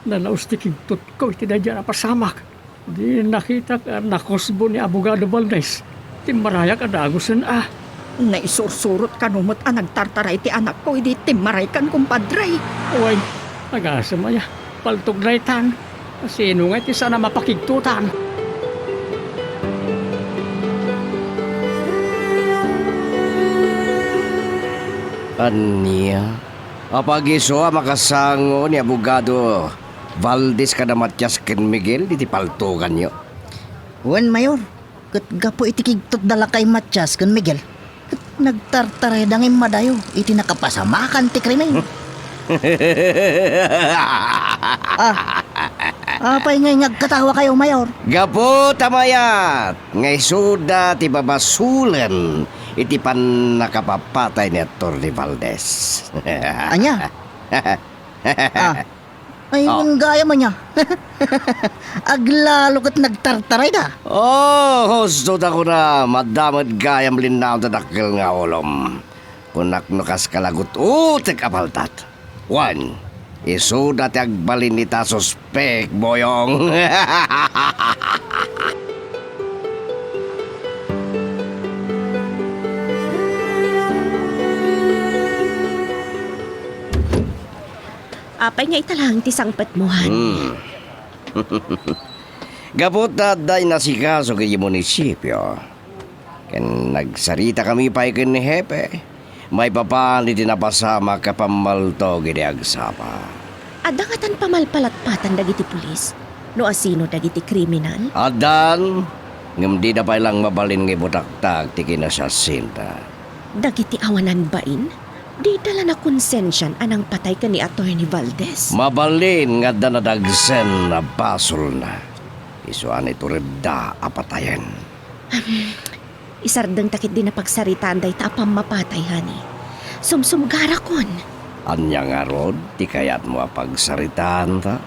nalaus ti kigtotko iti daydiay a napasamak. Di nakitak a nakusbo ni Abogado Valdez. Timmarayak a dagusen a. Naisursurot kano met a nagtartaray ti anakko idi timmaraykan, kumpadre. Wen, agasem aya. Paltog daytan. Sino nga iti saan a mapakigtotan? Ania? Apag-isu a makasango ni Abogado Valdez kada Matias ken Miguel iti paltoganyo? Wen, Mayor, ket gapu iti kigtotda lakay Matias ken Miguel, ket nagtartarayda nga immadayo iti nakapasamakan ti krimen. Ah, apay ngay nga agkatawakayo, Mayor? Gapu ta mayat nga isuda ti babasolen iti pannakapapatay ni Attorney Valdez. Ania? Ah, ay, Oh. Wen gayam ania. Aglalo ket nagtartarayda. Oh, husto ta kunam, adda met gayam linnaw ti dakkel nga ulom. Kunak no kaska la gut-utek a paltat. Wen, isuda ti agbalin ita suspek, Boyong. Apay nga ita laeng ti sangpetmo, han? Hmm. Gapu ta adda inasikaso iti munisipio. Ken nagsaritakami pay ken ni Hepe maipapan iti napasamak a pammaltog iti agsapa. Adda ngatan pamalpalatpatan dagiti pulis no asino dagiti kriminal? Addan, ngem dida pay laeng mabalin nga ibutaktak ti kinasasinta. Dagiti awanan bain, dida la nakonsensian a nangpatay ken ni Attorney Valdez. Mabalin nga adda nadagsen a basolna. Isu a naituredda a patayen. Isardengta ketdi napagsaritaan dayta a pammapatay, honey. Sumsumgarakon. Ania ngarud ti kayatmo a pagsaritaanta?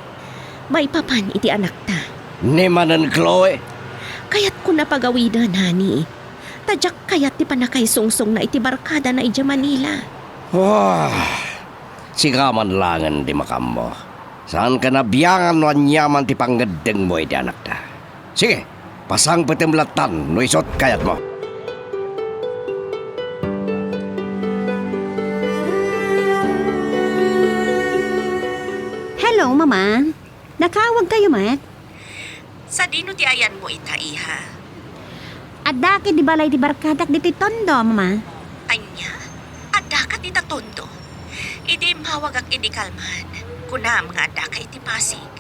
Maipapan iti anakta. Ni manen, Chloe? Kayatkon a pagawiden, honey. Ta diak kayat ti pannakaisungsongna iti barkadana idiay Manila. Wah! Sika man laengen ti makaammo. Saanka a biangan no aniaman ti pangngeddengmo iti anakta. Sige, pasangpetem lattan no isut' kayatmo. Hello, Mama. Nakaawagkayo met? Sadino ti ayanmo ita, iha? Addak idi balay ti barkadak ditoy Tondo, Mama. Ania? Addaka dita Tondo? Idi immawagak idi kalman, kunam nga addaka iti Pasig.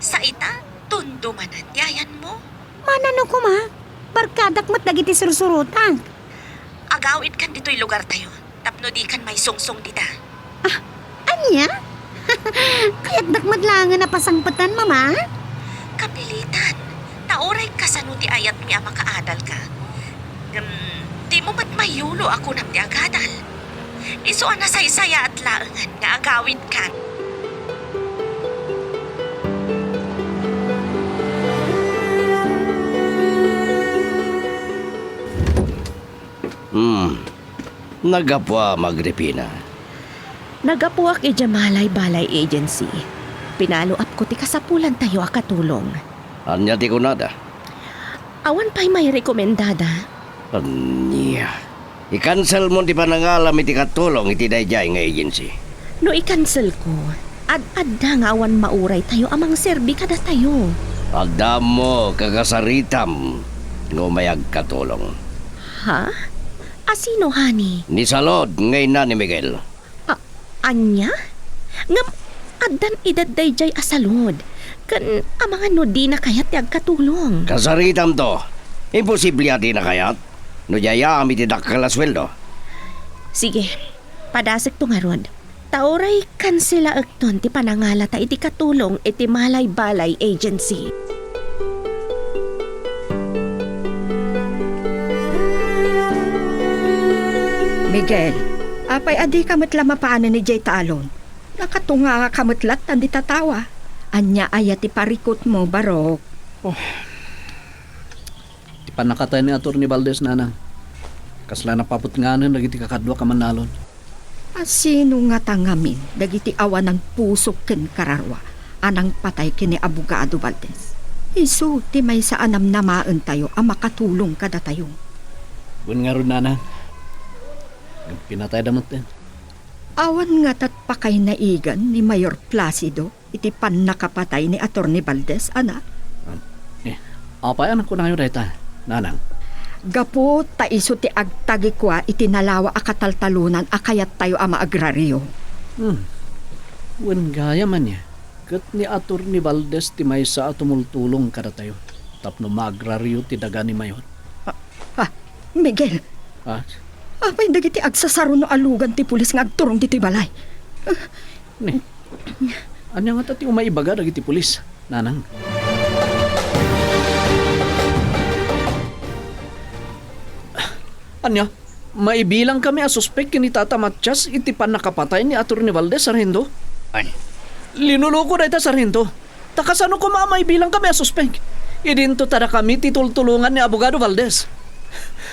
Sa ita, Tondo manen ti ayanmo? Manano koma? Barkadak met dagiti sursurotak. Agawidkan ditoy lugartayo tapno dikan maisungsong dita. Ah, ania? Kayatdak met laengen a pasangpetan, Mama? Kapilitan, ta uray kasano ti ayatmi a makaadalka. Ngem, dimo met mayulo a kunam ti agadal. Isu a nasaysayaat laengen nga agawidkan. Hmm. Naggapuam, Agripina. Naggapuak idiay Malay Balay Agency. Pinalo-upko ti kasapulantayo a katulong. Ania ti kunada? Awan pay mairekomendada. Ania? I-cancelmon ti panangalam iti katulong iti daydiay nga agency. No i-cancelko, ad-adda nga awan mauraytayo a mangserbi kadatayo. Adda ammok a kasaritam nga umay agkatulong. Ha? Asino, honey? Ni Salud nga ina ni Miguel. A-, ania? Ngem addan edad daydiay a Salud, ken amangan no dina kayat ti agkatulong. Kasaritamto. Imposible a dina kayat no di ayam iti dakkel a sueldo. Sige, padasekto ngarud. Ta uray kanselaekton ti panangalata iti katulong iti Malay Balay Agency. Miguel, apay a dika met la mapanen idiay talon? Nakatungangaka met lattan dita tawa. Ania aya ti parikutmo, Barok? Oh. Ti pannakatay ni Attorney Valdez, nanang, kasla napaputnganen dagiti kakaduak a mannalon. A sino ngata ngamin dagiti awanan puso ken kararua a nangpatay ken ni Abogado Valdez? Isu ti maysa a namnamaentayo a makatulong kadatayo. Wen ngarud, nanang. Pinatayda metten. Awan ngata't pakaynaigan ni Mayor Placido iti pannakapatay ni Attorney Valdez, anak? Eh, apay a nakunayo dayta, nanang? Gapu ta isu ti agtagikua iti nalawa a kataltalonan a kayattayo a maagrario. Hmm. Wen gayam ania, ket ni Attorney Valdez ti maysa a tumultulong kadatayo tapno maagrario ti daga ni Mayor. Ah, ah, Miguel, Ha? Apay dagiti agsasaruno a lugan ti pulis nga agturong ditoy balay? Ni, ania ngata ti umay ibaga dagiti pulis, nanang? Ania, maibilangkami a suspek ken ni Tata Matias iti pannakapatay ni Attorney Valdez, Sarhento? Ay. Linuluko dayta, Sarhento. Ta kasano koma a maibilangkami a suspek? Idinto ta dakami ti tultulongan ni Abogado Valdez.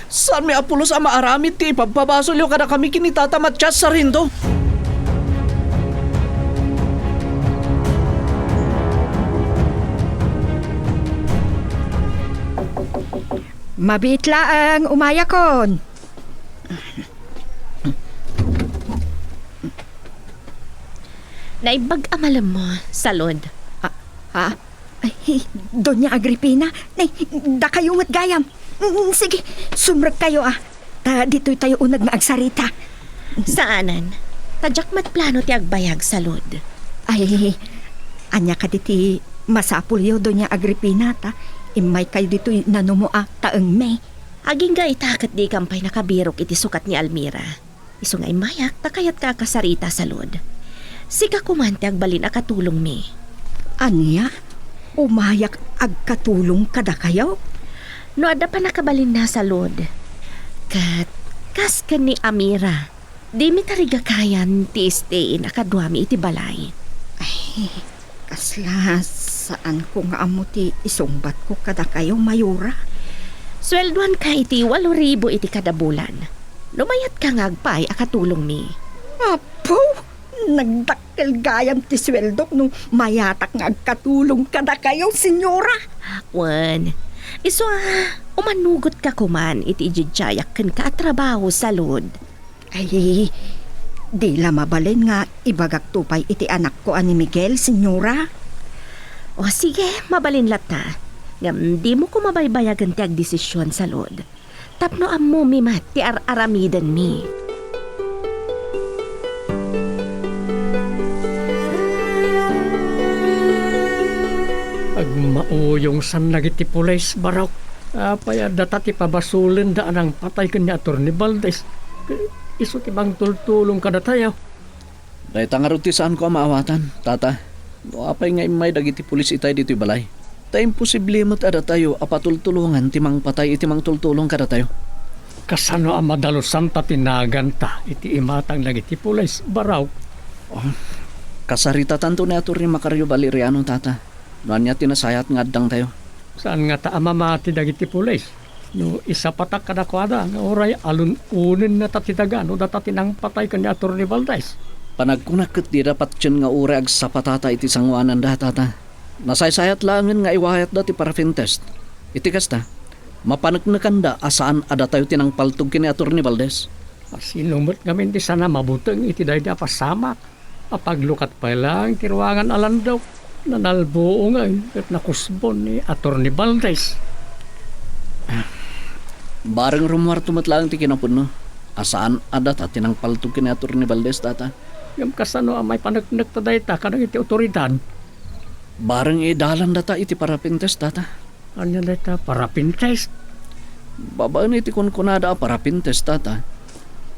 Saanmi a pulos a maaramid ti ipabpabasolyo kadakami ken ni Tata Matias, Sarhento. Mabiit laeng, umayakon. Naimbag a malemmo, Salud. Ah, ha? Ay, Doña Agripina, nay, dakayo met gayam. Mm, sige, sumrekkayo, ah. Ta ditoytayo uneg nga agsarita. Saanen. Ta diak met plano ti agbayag, Salud. Ay, ania kadi ti masapulyo, Doña Agripina, ta immaykayo ditoy nanumo a taengmi? Agingga ita ket dikam pay nakabirok iti sukat ni Almira. Isu nga immayak ta kayatka a kasarita, Salud. Sika koman ti agbalin a katulongmi. Ania? Umayak agkatulong kadakayo? No adda pannakabalinna, Salud. Ket kas ken ni Amira, dimi tarigakayan ti stay-in a kaduami iti balay. Ay, kasla saanko nga ammo ti isungbatko kadakayo, Mayora. Sueldoanka iti walo ribu iti kada bulan. No mayatka nga agpaay a katulongmi. Apo, nagdakkel gayam ti sueldok no mayatak nga agkatulong kadakayo, Senyora. Wen, isu a, umanugotka koman iti ididiayak kenka a trabaho, Salud. Ay, di la mabalin nga ibagakto pay iti anakko a ni Miguel, Senyora. O sige, mabalin latta. Ngem dimo koma baybayagen ti agdesision, Salud. Tapno ammomi met ti ar-aramidenmi. Agmauyongsan dagiti pulis, Barok. Apay a data ti pabasolenda a nangpatay ken ni Attorney Valdez? Isu ti mangtultulong kadatayo. Dayta ngarud ti saanko a maawatan, Tata. No apay nga immay dagiti pulis itay ditoy balay, ta imposible met a datayo a patultulongan ti mangpatay iti mangtultulong kadatayo. Kasano a madalusan ta ti naganta iti imatang dagiti pulis, Barok? Oh, kasaritatanto ni Attorney Macario Valeriano, Tata. No ania ti nasayaat nga addangtayo? Saan ngata a mamati dagiti pulis? No isapatak kadakuada nga uray alun-onennata ti daga no data ti nangpatay ken ni Attorney Valdez. Panagkunak ket dida patien nga uray agsapatata iti sangoananda, Tata. Nasaysayat laengen nga iwayatda ti paraffin test. Iti kasta, mapaneknekanda a saan a datayo ti nangpaltog ken ni Attorney Valdez. A sino met ngamin ti saan a mabuteng iti daydi a pasamak? Apaglukat pay laeng ti ruangan a landok, nanalbuongay ket nakusbon ni Attorney Valdez. Bareng rummuarto met laeng ti kinapudno a saan a data ti nangpaltog ken ni Attorney Valdez, Tata. Ngem kasano a maipaneknekta dayta kadagiti awtoridad? Bareng idalanda ta iti paraffin test, Tata. Ania dayta paraffin test? Babaen iti kunkunada a paraffin test, Tata,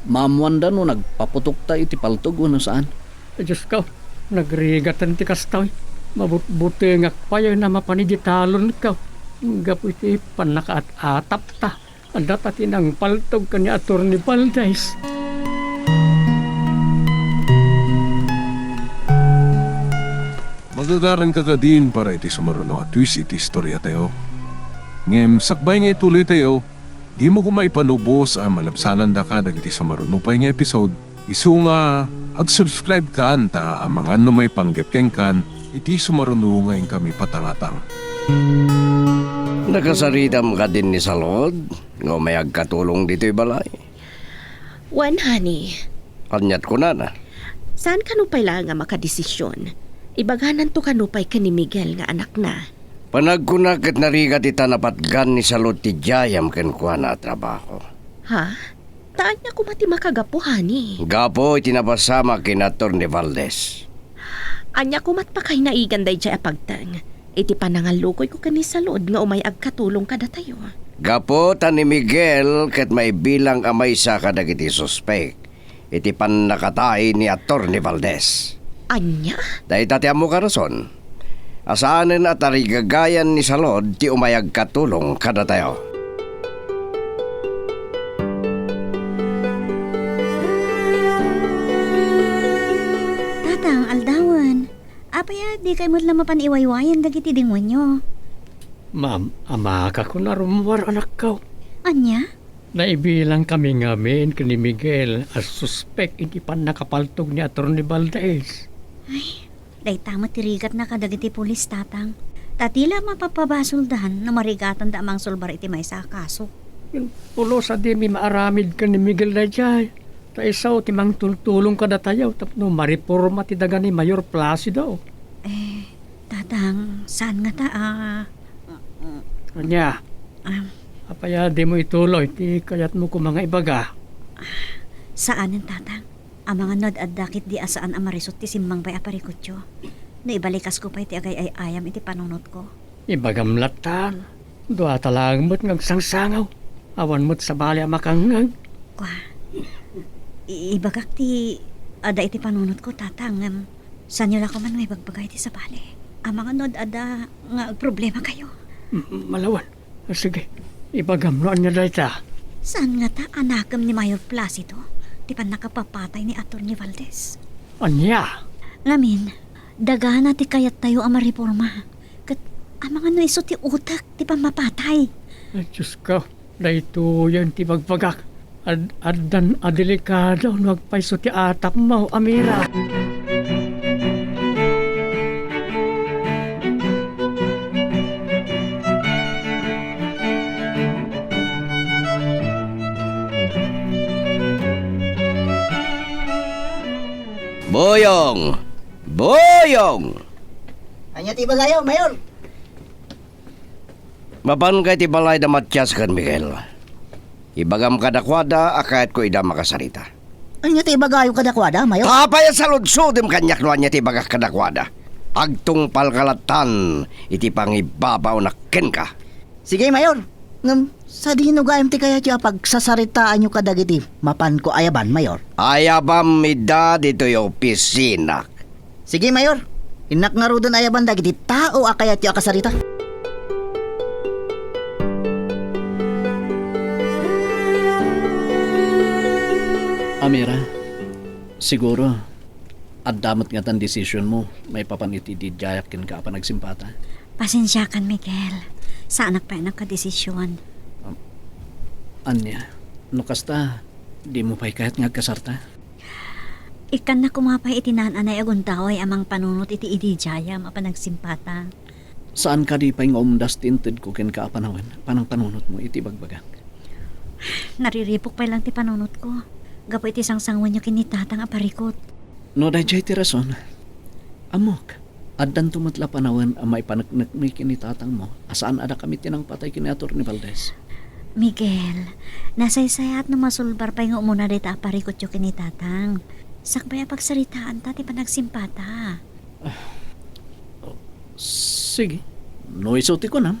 maammoanda no nagpaputokta iti paltog wenno saan. Ay, Diosko, nagrigaten ti kastoy. Mabutbutengak pay a mapan idi talonko gapu iti pannakaat-atapta. Adda ta ti nangpaltog ken ni Attorney Valdez. Magagaranka kadin para iti sumaruno a twist iti istoriatayo. Ngem sakbay nga ituloytayo, dimo koma ipanubos a malabsanandaka dagiti sumaruno pay nga episode Isu nga, ag-subscribe kan ta amangan no maipanggep kenkan iti sumaruno nga inkami patangatang. Nakasaritam kadin ni Salud nga umay agkatulong ditoy balay? Wen, honey. Aniat kunana? Saan kano pay laeng a makadesisyon? Ibagananto kano pay ken ni Miguel nga anakna. Panagkuna ket narigat ita napatgan ni Salud ti diayam kenkuana a trabaho. Ha? Ta ania koma ti makagapu, honey? Gapu iti napasamak ken Attorney Valdez. Ania komat pakaynaigan daydiay a pagteng iti panangallukoyko ken ni Salud nga umay agkatulong kadatayo? Gapu ta ni Miguel ket maibilang a maysa kadagiti suspek iti pannakatay ni Attorney Valdez. Ania? Dayta ti ammok a rason a saanen a tarigagayan ni Salud ti umay agkatulong kadatayo. Tatang, aldawen. Apay a dikay met la mapan iwaywayan dagiti dingoenyo? Ma'am, amakakon a rummuar, anakko. Ania? Naibilangkami ngamin ken ni Miguel a suspek iti pannakapaltog ni Attorney Valdez. Ay, dayta met ti rigatna kadagiti pulis, Tatang. Ta ti la mapapabasoldan no marigatanda a mangsulbar iti maysa a kaso. Ken pulos a dimi maaramid ken ni Miguel daydiay. Ta isu ti mangtultulong kadatayo tapno mareporma ti daga ni Mayor Placido. Eh, Tatang, saan ngata a... Ania? Ah. Apay a dimo ituloy ti kayatmo koma nga ibaga? Saanen, Tatang. Amangan no ad-adda ketdi a saan a marisut ti simmangpay a parikutyo. No ibalikasko pay ti agay-ay-ayam iti panunotko. Ibagam lattan. Duata laeng met nga agsangsangaw. Awan met sabali a makangngeg. Kua, i-, ibagak ti adda iti panunotko, Tatang, ngem saanyo la koma nga ibagbaga iti sabali. Amangan no ad-adda nga agproblemakayo. M-, malawan. Sige, ibagam no ania dayta. Saan ngata a nakem ni Mayor Placido ti pannakapapatay ni Attorney Valdez? Ania? Ngamin, dagana ti kayattayo a mareporma. Ket amangan no isu ti utek ti pammapatay. Ay, Diosko, daytoyen ti bagbagak. Ad-, addan a delikado no agpayso ti atapmo, Amira. Boyong! Boyong! Ania ti ibagayo, Mayor? Mapanka iti balay da Matias ken Miguel. Ibagam kadakuada a kayatko ida makasarita. Ania ti ibagayo kadakuada, Mayor? Apay a saludsodem kaniak no ania ti ibagak kadakuada? Agtungpalka lattan iti pangibabaonak kenka. Sige, Mayor. Ngem sadino gayam ti kayatyo a pagsasaritaanyo kadagiti mapanko ayaban, Mayor? Ayabam ida ditoy opisinak. Sige, Mayor. Innak ngaruden ayaban dagiti tao a kayatyo a kasarita. Amira, siguro, adda met ngatan desisionmo maipapan iti didiayak kenka a panagsimpata. Pasensiakan, Miguel. Saanak pay a nakadesision. Um, ania? No kasta, dimo pay kayat nga agkasarta? Ikkannak koma pay iti naan-anay a gundaway a mangpanunot iti ididiayam a panagsimpata. Saan kadi pay nga umdas ti intedko kenka a panawen, panangpanunotmo iti bagbagak? Nariripok pay lang ti panunotko gapu iti sangsanguenyo ken ni Tatang a parikut. No daydiay ti rason, ammok. Addanto met la panawen a maipaneknekmi ken ni tatangmo a saan a dakami ti nangpatay ken ni Attorney Valdez. Miguel, nasaysayaat no masulbar pay nga umuna dayta a parikutyo ken ni tatang. Sakbay a pagsaritaanta ti panagsimpata. Ah, oh, sige. No isu ti kunam.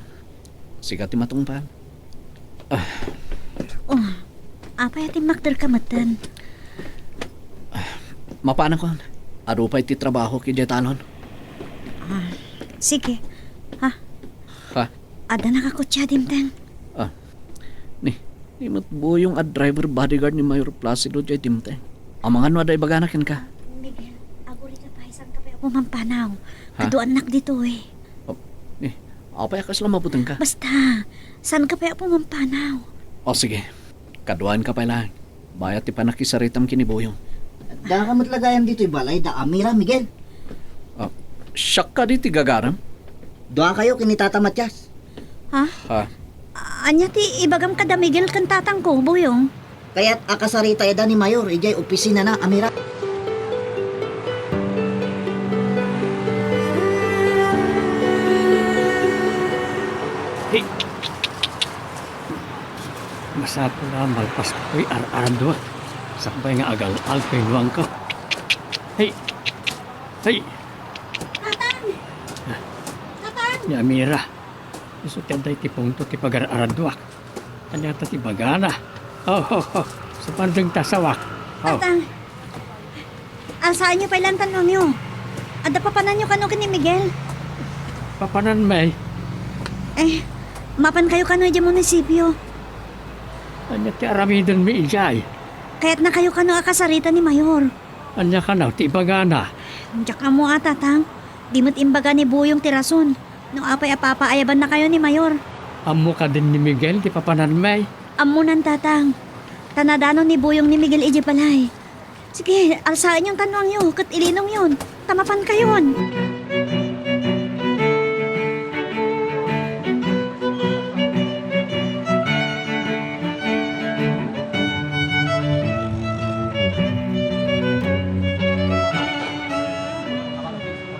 Sika ti matungpal. Ah. Oh, apay a timmakderka metten? Ah, mapanakon. Adu pay ti trabaho idiay talon. Ah, sige. Ha? Ha? Adda nakakutsa dimteng. Ah. Ni, ni met Boyong a driver bodyguard ni Mayor Placido diay dimteng. Amangan no adda ibagana kenka. Miguel, agurika pay, saan ka pay a pumampanaw? Ha? Kaduanak ditoy. Oh, ni, apay a kasla mabutengka? Basta, saan ka pay a pumampanaw? Oh, sige. Kaduaenka pay laeng. Bayat ti panakisaritam ken ni Boyong. Daka met la gayam ditoy balay da Amira, Miguel. Ah, siak kadi ti gagaram? Duakayo ken ni Tata Matias. Ha? Ha? Ania ti ibagam kada Miguel ken tatangko, Buyong? Kayat a kasaritayda ni Mayor idiay opisinana, Amira. Hey! Masapul a malpas toy ar-aradua. Sakbay nga agal-al toy nuangko. Hey! Hey! Tatang! Tatang! Ni Amira. Isu ti adda iti punto ti pagar-araduak. Ania ta ti bagana? Oh, oh, oh. Sapandeng ta sawak. Oh. Tatang, alsaanyo pay la an tanongyo. Adda papananyo kano ken ni Miguel? Papanan, May. Eh, mapankayo kano idiay munisipio? Ania ti aramidenmi idiay? Kayatnakayo kano a kasarita ni Mayor. Ania kano ti ibagana? Diak ammo a, Tatang. Di met imbaga ni Buyong ti rason no apay a papaayabannakayo ni Mayor. Ammo kadin ni Miguel ti papananmi? Ammonan, Tatang. Ta nadanon ni Buyong ni Miguel idiay balay. Sige, alsaenyon tanongyo ket ilinongyon ta mapankayon.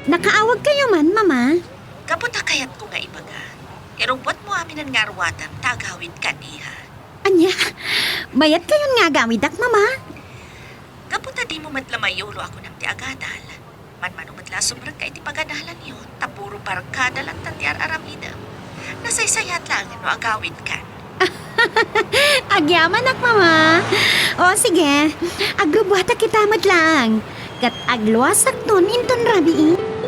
Nakaawagkayo man, Mama? Gapu ta kayatko nga ibaga, irubbuatmo aminen nga arwatam ta agawidkan, iha. Ania? Mayatkayon nga agawidak, Mama? Gapu ta dimo met la mayulo a kunam ti agadal. Manmano met la a sumrekka iti pagadalanyo, ta puro barkada latta ti ar-aramidem. Nasaysayat laengen no agawidkan. Agyamanak, Mama. O, sige. Agrubbuatak ita met laeng. Ket agluasakton inton rabii.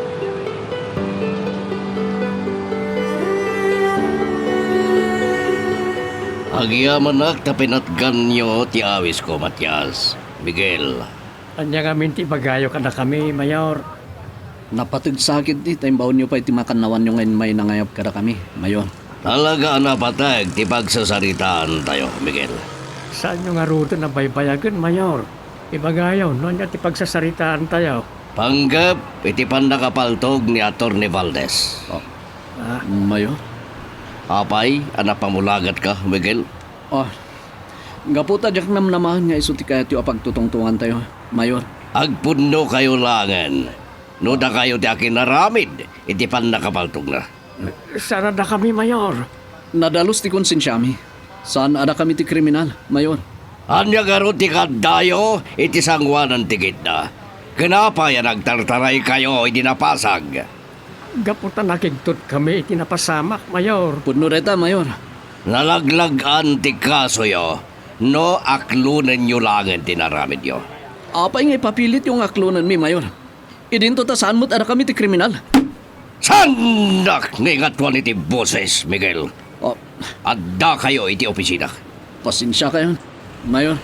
Agyamanak ta pinatganyo ti awisko, Matias. Miguel. Ania ngamin ti ibagayo kadakami, Mayor? Napateg sa ketdi ta imbaonyo pay ti makannawanyo nga immay nangayab kadakami, Mayor. Talaga a napateg ti pagsasaritaantayo, Miguel. Saanyo ngaruden a baybayagen, Mayor? Ibagayo no ania ti pagsasaritaantayo. Panggep iti pannakapaltog ni Attorney Valdez. Oh. Ah. Mayor? Apay a napamulagatka, Miguel? Ah, gapu ta diak namnamaen nga isu ti kayatyo a pagtutungtongantayo, Mayor. Agpudnokayo laengen no dakayo ti akinaramid iti pannakapaltogna. Saan a dakami, Mayor? Nadalus ti konsensiami. Saan a dakami ti kriminal, Mayor. Ania ngarud ti kaaddayo iti sangoanan ti gitna? Ken apay a nagtartaraykayo idi napasag? Gapu ta nakigtotkami iti napasamak, Mayor. Pudno dayta, Mayor. Nalaglag-an ti kasoyo no aklonenyo laengen ti inaramidyo. Apay nga ipapilityo nga aklonenmi, Mayor? Idinto ta saan met a dakami ti kriminal. Saannak nga ingatuan iti boses, Miguel. Oh. Addakayo iti opisina. Pasensiakayon, Mayor.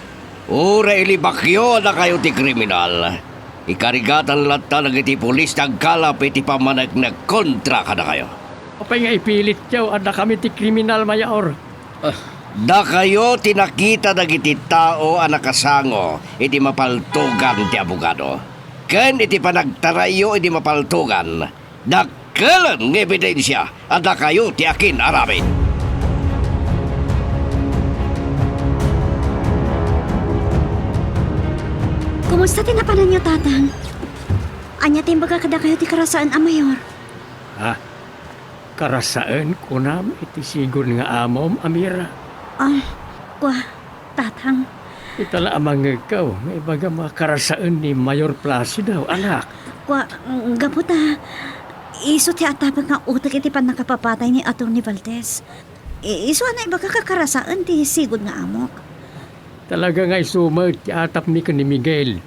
Uray ilibakyo a dakayo ti kriminal, ikarigatan latta dagiti pulis ti agkalap iti pammaneknek kontra kadakayo. Apay nga ipilityo a dakami ti kriminal, Mayor? Ah. Dakayo ti nakita dagiti tao a nakasango iti mapaltogan ti abogado ken iti panagtarayyo idi mapaltogan. Dakkelen nga ebidensia a dakayo ti akin-aramid. Kumusta ti napananyo, Tatang? Ania ti imbaga kadakayo ti karasaen a Mayor? Ha? Karasaen, kunam, iti sigud nga amom, Amira? Ah, kua, Tatang. Ita la a mangngegko nga ibagam a karasaen ni Mayor Placido, anak. Kua, gapu ta isu ti atapek nga utek iti pannakapapatay ni Attorney Valdez. I-, isu a naibagak a karasaen ti sigud nga amok. Talaga nga isu met ti atapmi ken ni Miguel.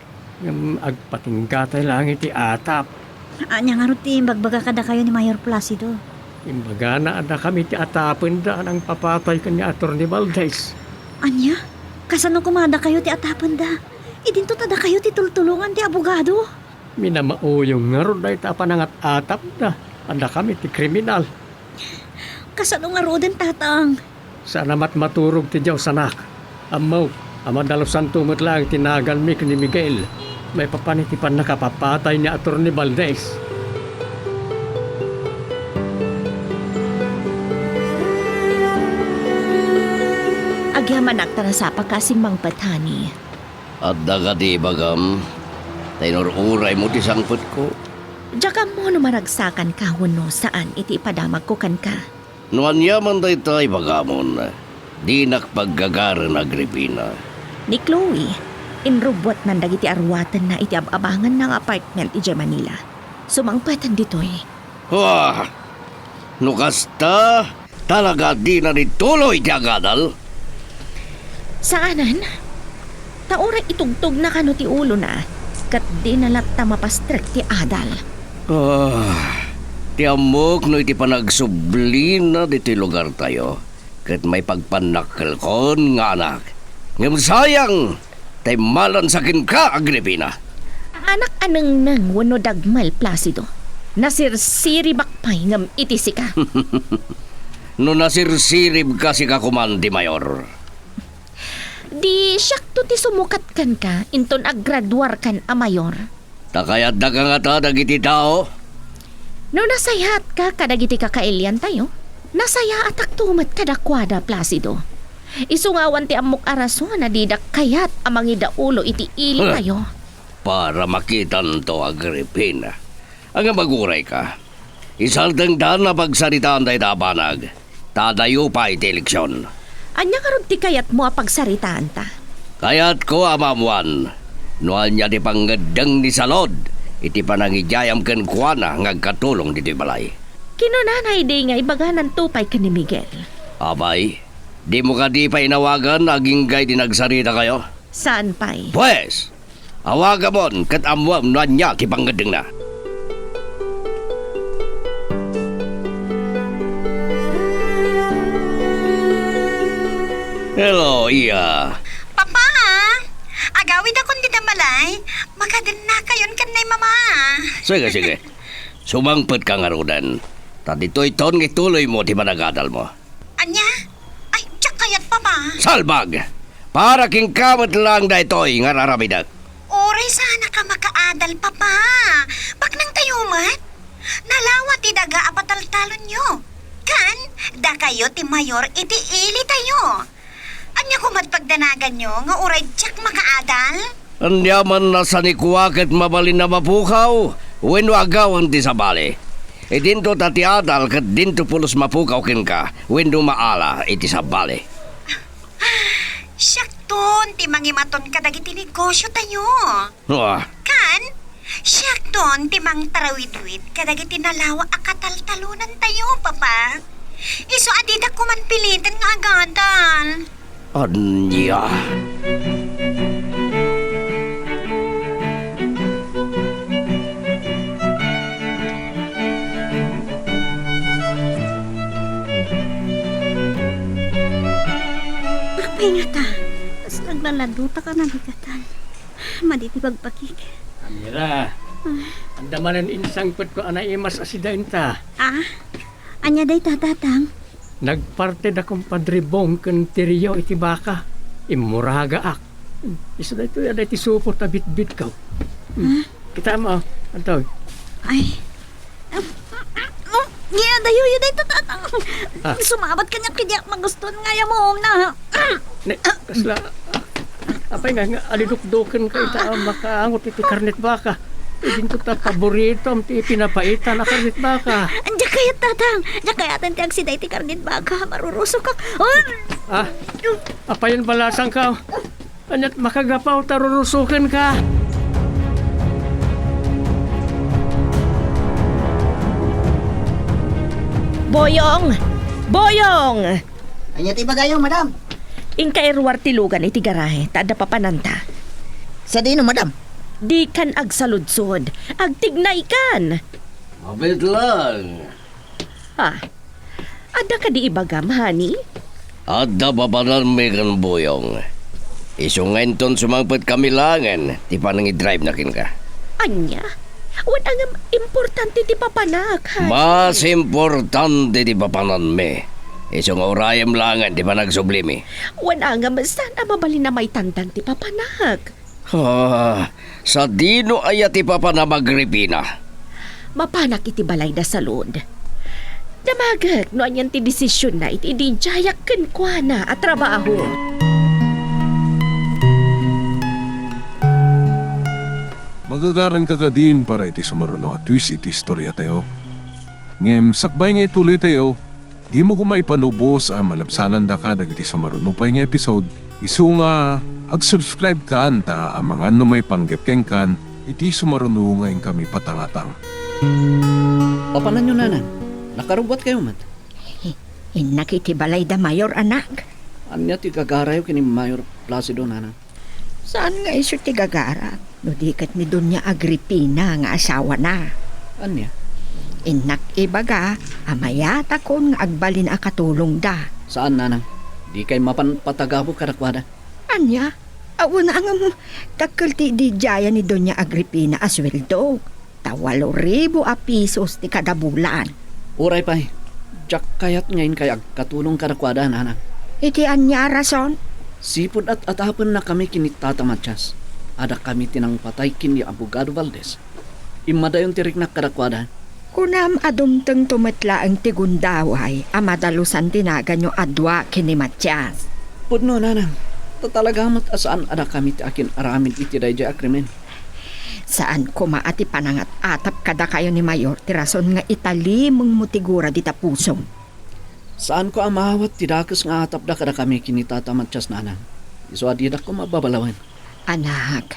Ngem agpatinggatay laeng iti atap. Ania ngarud ti imbagbaga kadakayo ni Mayor Placido? Imbagana a dakami ti atapenda a nangpapatay ken ni Attorney Valdez. Ania? Kasano koma a dakayo ti atapenda? Idinto ta dakayo ti tultulongan ti abogado? Minamauyong ngarud dayta a panangat-atapda a dakami ti kriminal. Kasano ngaruden, Tatang? Saan a matmaturog ti Dios, anak. Ammok a madalusanto met laeng ti naganmi ken ni Miguel. Maipapan iti pannakapapatay ni Attorney Valdez. Agyamanak ta nasapaka a simmangpet, honey. Adda kadi ibagam? Ta inur-uraymo ti sangpetko. Diak ammo no maragsakanka wenno saan iti ipadamagko kenka. No aniaman dayta ibagamon, dinak paggagaren, Agripina. Ni Chloe, inrubbuatnan dagiti aruatenna iti ab-abanganna nga apartment idiay Manila. Sumangpeten ditoy. Ah! No kasta, talaga a dina ni tuloy ti agadal? Saanen. Ta uray itugtogna kano ti ulona, ket dina latta mapastrek ti adal. Ah, ti ammok no iti panagsublina ditoy lugartayo, ket maipagpannakkelkon nga anak. Ngem sayang, ta immalansa kenka, Agripina. Anak a nengneng wenno dagmel, Placido. Nasirsiribak pay ngem iti sika. No nasirsiribka, sika koman ti mayor. Di siakto ti sumukat kenka inton aggraduarkan a mayor. Ta kayaddaka ngata dagiti tao? No nasayatka kadagiti kakailiantayo, nasayaatakto met kadakuada, Placido. Isu nga awan ti ammok a rason a didak kayat a mangidaulo iti ilitayo. Para makitanto, Agripina. Ngem agurayka. Isaltengtan a pagsaritaan dayta a banag, ta adayo pay ti eleksion. Ania ngarud ti kayatmo a pagsaritaanta? Kayatko a maammoan no ania ti pangngeddeng ni Salud iti panangidiayam kenkuana nga agkatulong ditoy balay. Kinunana idi nga ibagananto pay ken ni Miguel. Apay, dimo kadi pay inawagan agingga idi nagsaritakayo? Saan pay? Pues, awagamon ket ammoem no ania ti pangngeddengna. Hello, Iya. Papa, agawidakon dita balay. Makadennakayon ken nay Mama. Sige, sige. Sumangpetka ngaruden. Ta ditoyton nga ituloymo ti panagadalmo. Ania? Ay, diak kayat, Papa. Salbag! Para kenka met laeng daytoy nga ar-aramidek. Uray sanaka makaadal, Papa. Baknangtayo met. Nalawa ti daga a pataltalonyo. Ken, dakayo ti mayor iti ilitayo. Ania koma ti pagdanaganyo nga uray diak makaadal? Ania man a sanikua ket mabalin a mapukaw wenno agawan ti sabali. Idinto ta ti adal ket dinto pulos mapukaw kenka wenno maala iti sabali. Siakton ti mangimaton kadagiti negosiotayo. Ah. Ken, siakton ti mangtarawidwid kadagiti nalawa a kataltalonantayo, Papa. Isu a didak koman piliten nga agadal. Ania? Apay ngata, kas naglaladutaka a nabigatan. Madi ti bagbagik. Amira, ah, anda manen insangpetko a naimas a sidaenta. Ah? Ania dayta, Tatang? Nagparti da Compadre Bong ken ti Rio iti baka. Immuragaak. Isu daytoy a daytoy supot a bitbitko. Hmm. Ah? Kitaem, oh. Anto? Ay. Oh, nia, adayoyo dayta, Tatang. Ah. Sumabat kaniak ket diak magustuan nga ayamuongna. Ne, kasla, apay nga, nga alidukduken ka ita a makaangot iti karnet baka. Idinto ta paboritom ti pinapaitan a karnet baka. Diak kayat, Tatang. Diak kayaten ti agsida iti karnet baka. Marurusokak. Oh! Ah, apayen balasangka? Aniat makagapaw ta rurusokenka? Boyong! Boyong! Ania ti ibagayo, madam? Inka iruar ti lugan iti garahe, ta adda papananta. Sadino, madam? Dikan agsaludsod. Agtignaykan! Mabit lang. Ah, adda kadi ibagam, honey? Adda papananmi ken Boyong. Isu nga inton sumangpetkami laengen ti panangidrive-na kenka. Ania? Wen a ngem importante ti papanak, honey. Mas importante ti papananmi. Isu nga urayem laengen ti panagsublimi. Wen a ngem saan a mabalin a maitangtang ti papanak. Ah, sadino aya ti papanam, Agripina? Mapanak iti balayda, Salud. Damagek no anian ti desisionna iti ididiayak kenkuana a trabaho. Magagaranka kadin para iti sumaruno a twist iti istoriatayo. Ngem sakbay nga ituloytayo, dimo koma ipanubos a malabsanandaka dagiti sumaruno pay nga episode, isu nga ag-subscribekan ta amangan no maipanggep kenkan iti sumaruno nga inkami patangatang. Papananyo, nanang? Nakarubbuatkayo met? Innak iti balayda, Mayor, anak. Ania ti gagarayo ken ni Mayor Placido, nanang? Saan nga isu ti gagarak, no di ket ni Doña Agripina nga asawana. Ania? Innak ibaga a mayatakon nga agbalin a katulongda. Saan, nanang? Dikay mapan patagabu kadakuada. Ania? Awan a ngem dakkel ti ididiayan ni Doña Agripina a sueldo. Ta walo ribu a pisos ti kada bulan. Uray pay, diak kayat nga inkay agkatulong kadakuada, nanang. Iti ania a rason? Sipud at-atapennakami ken ni Tata Matias, adakami ti nangpatay ken ni Abogado Valdez. Immadayon ti riknak kadakuada. Kunam a dumtengto met laeng ti gundaway a madalusan ti naganyo a dua ken ni Matias. Pudno, nanang. Ta talaga met a saan a dakami ti akin-aramid iti daydiay a krimen. Saan koma a ti panangat-atap kadakayo ni Mayor ti rason nga italimengmo ti gura dita pusom. Saanko a maawat ti dakes nga atapda kadakami ken ni Tata Matias, nanang. Isu a didak koma babalawen. Anak,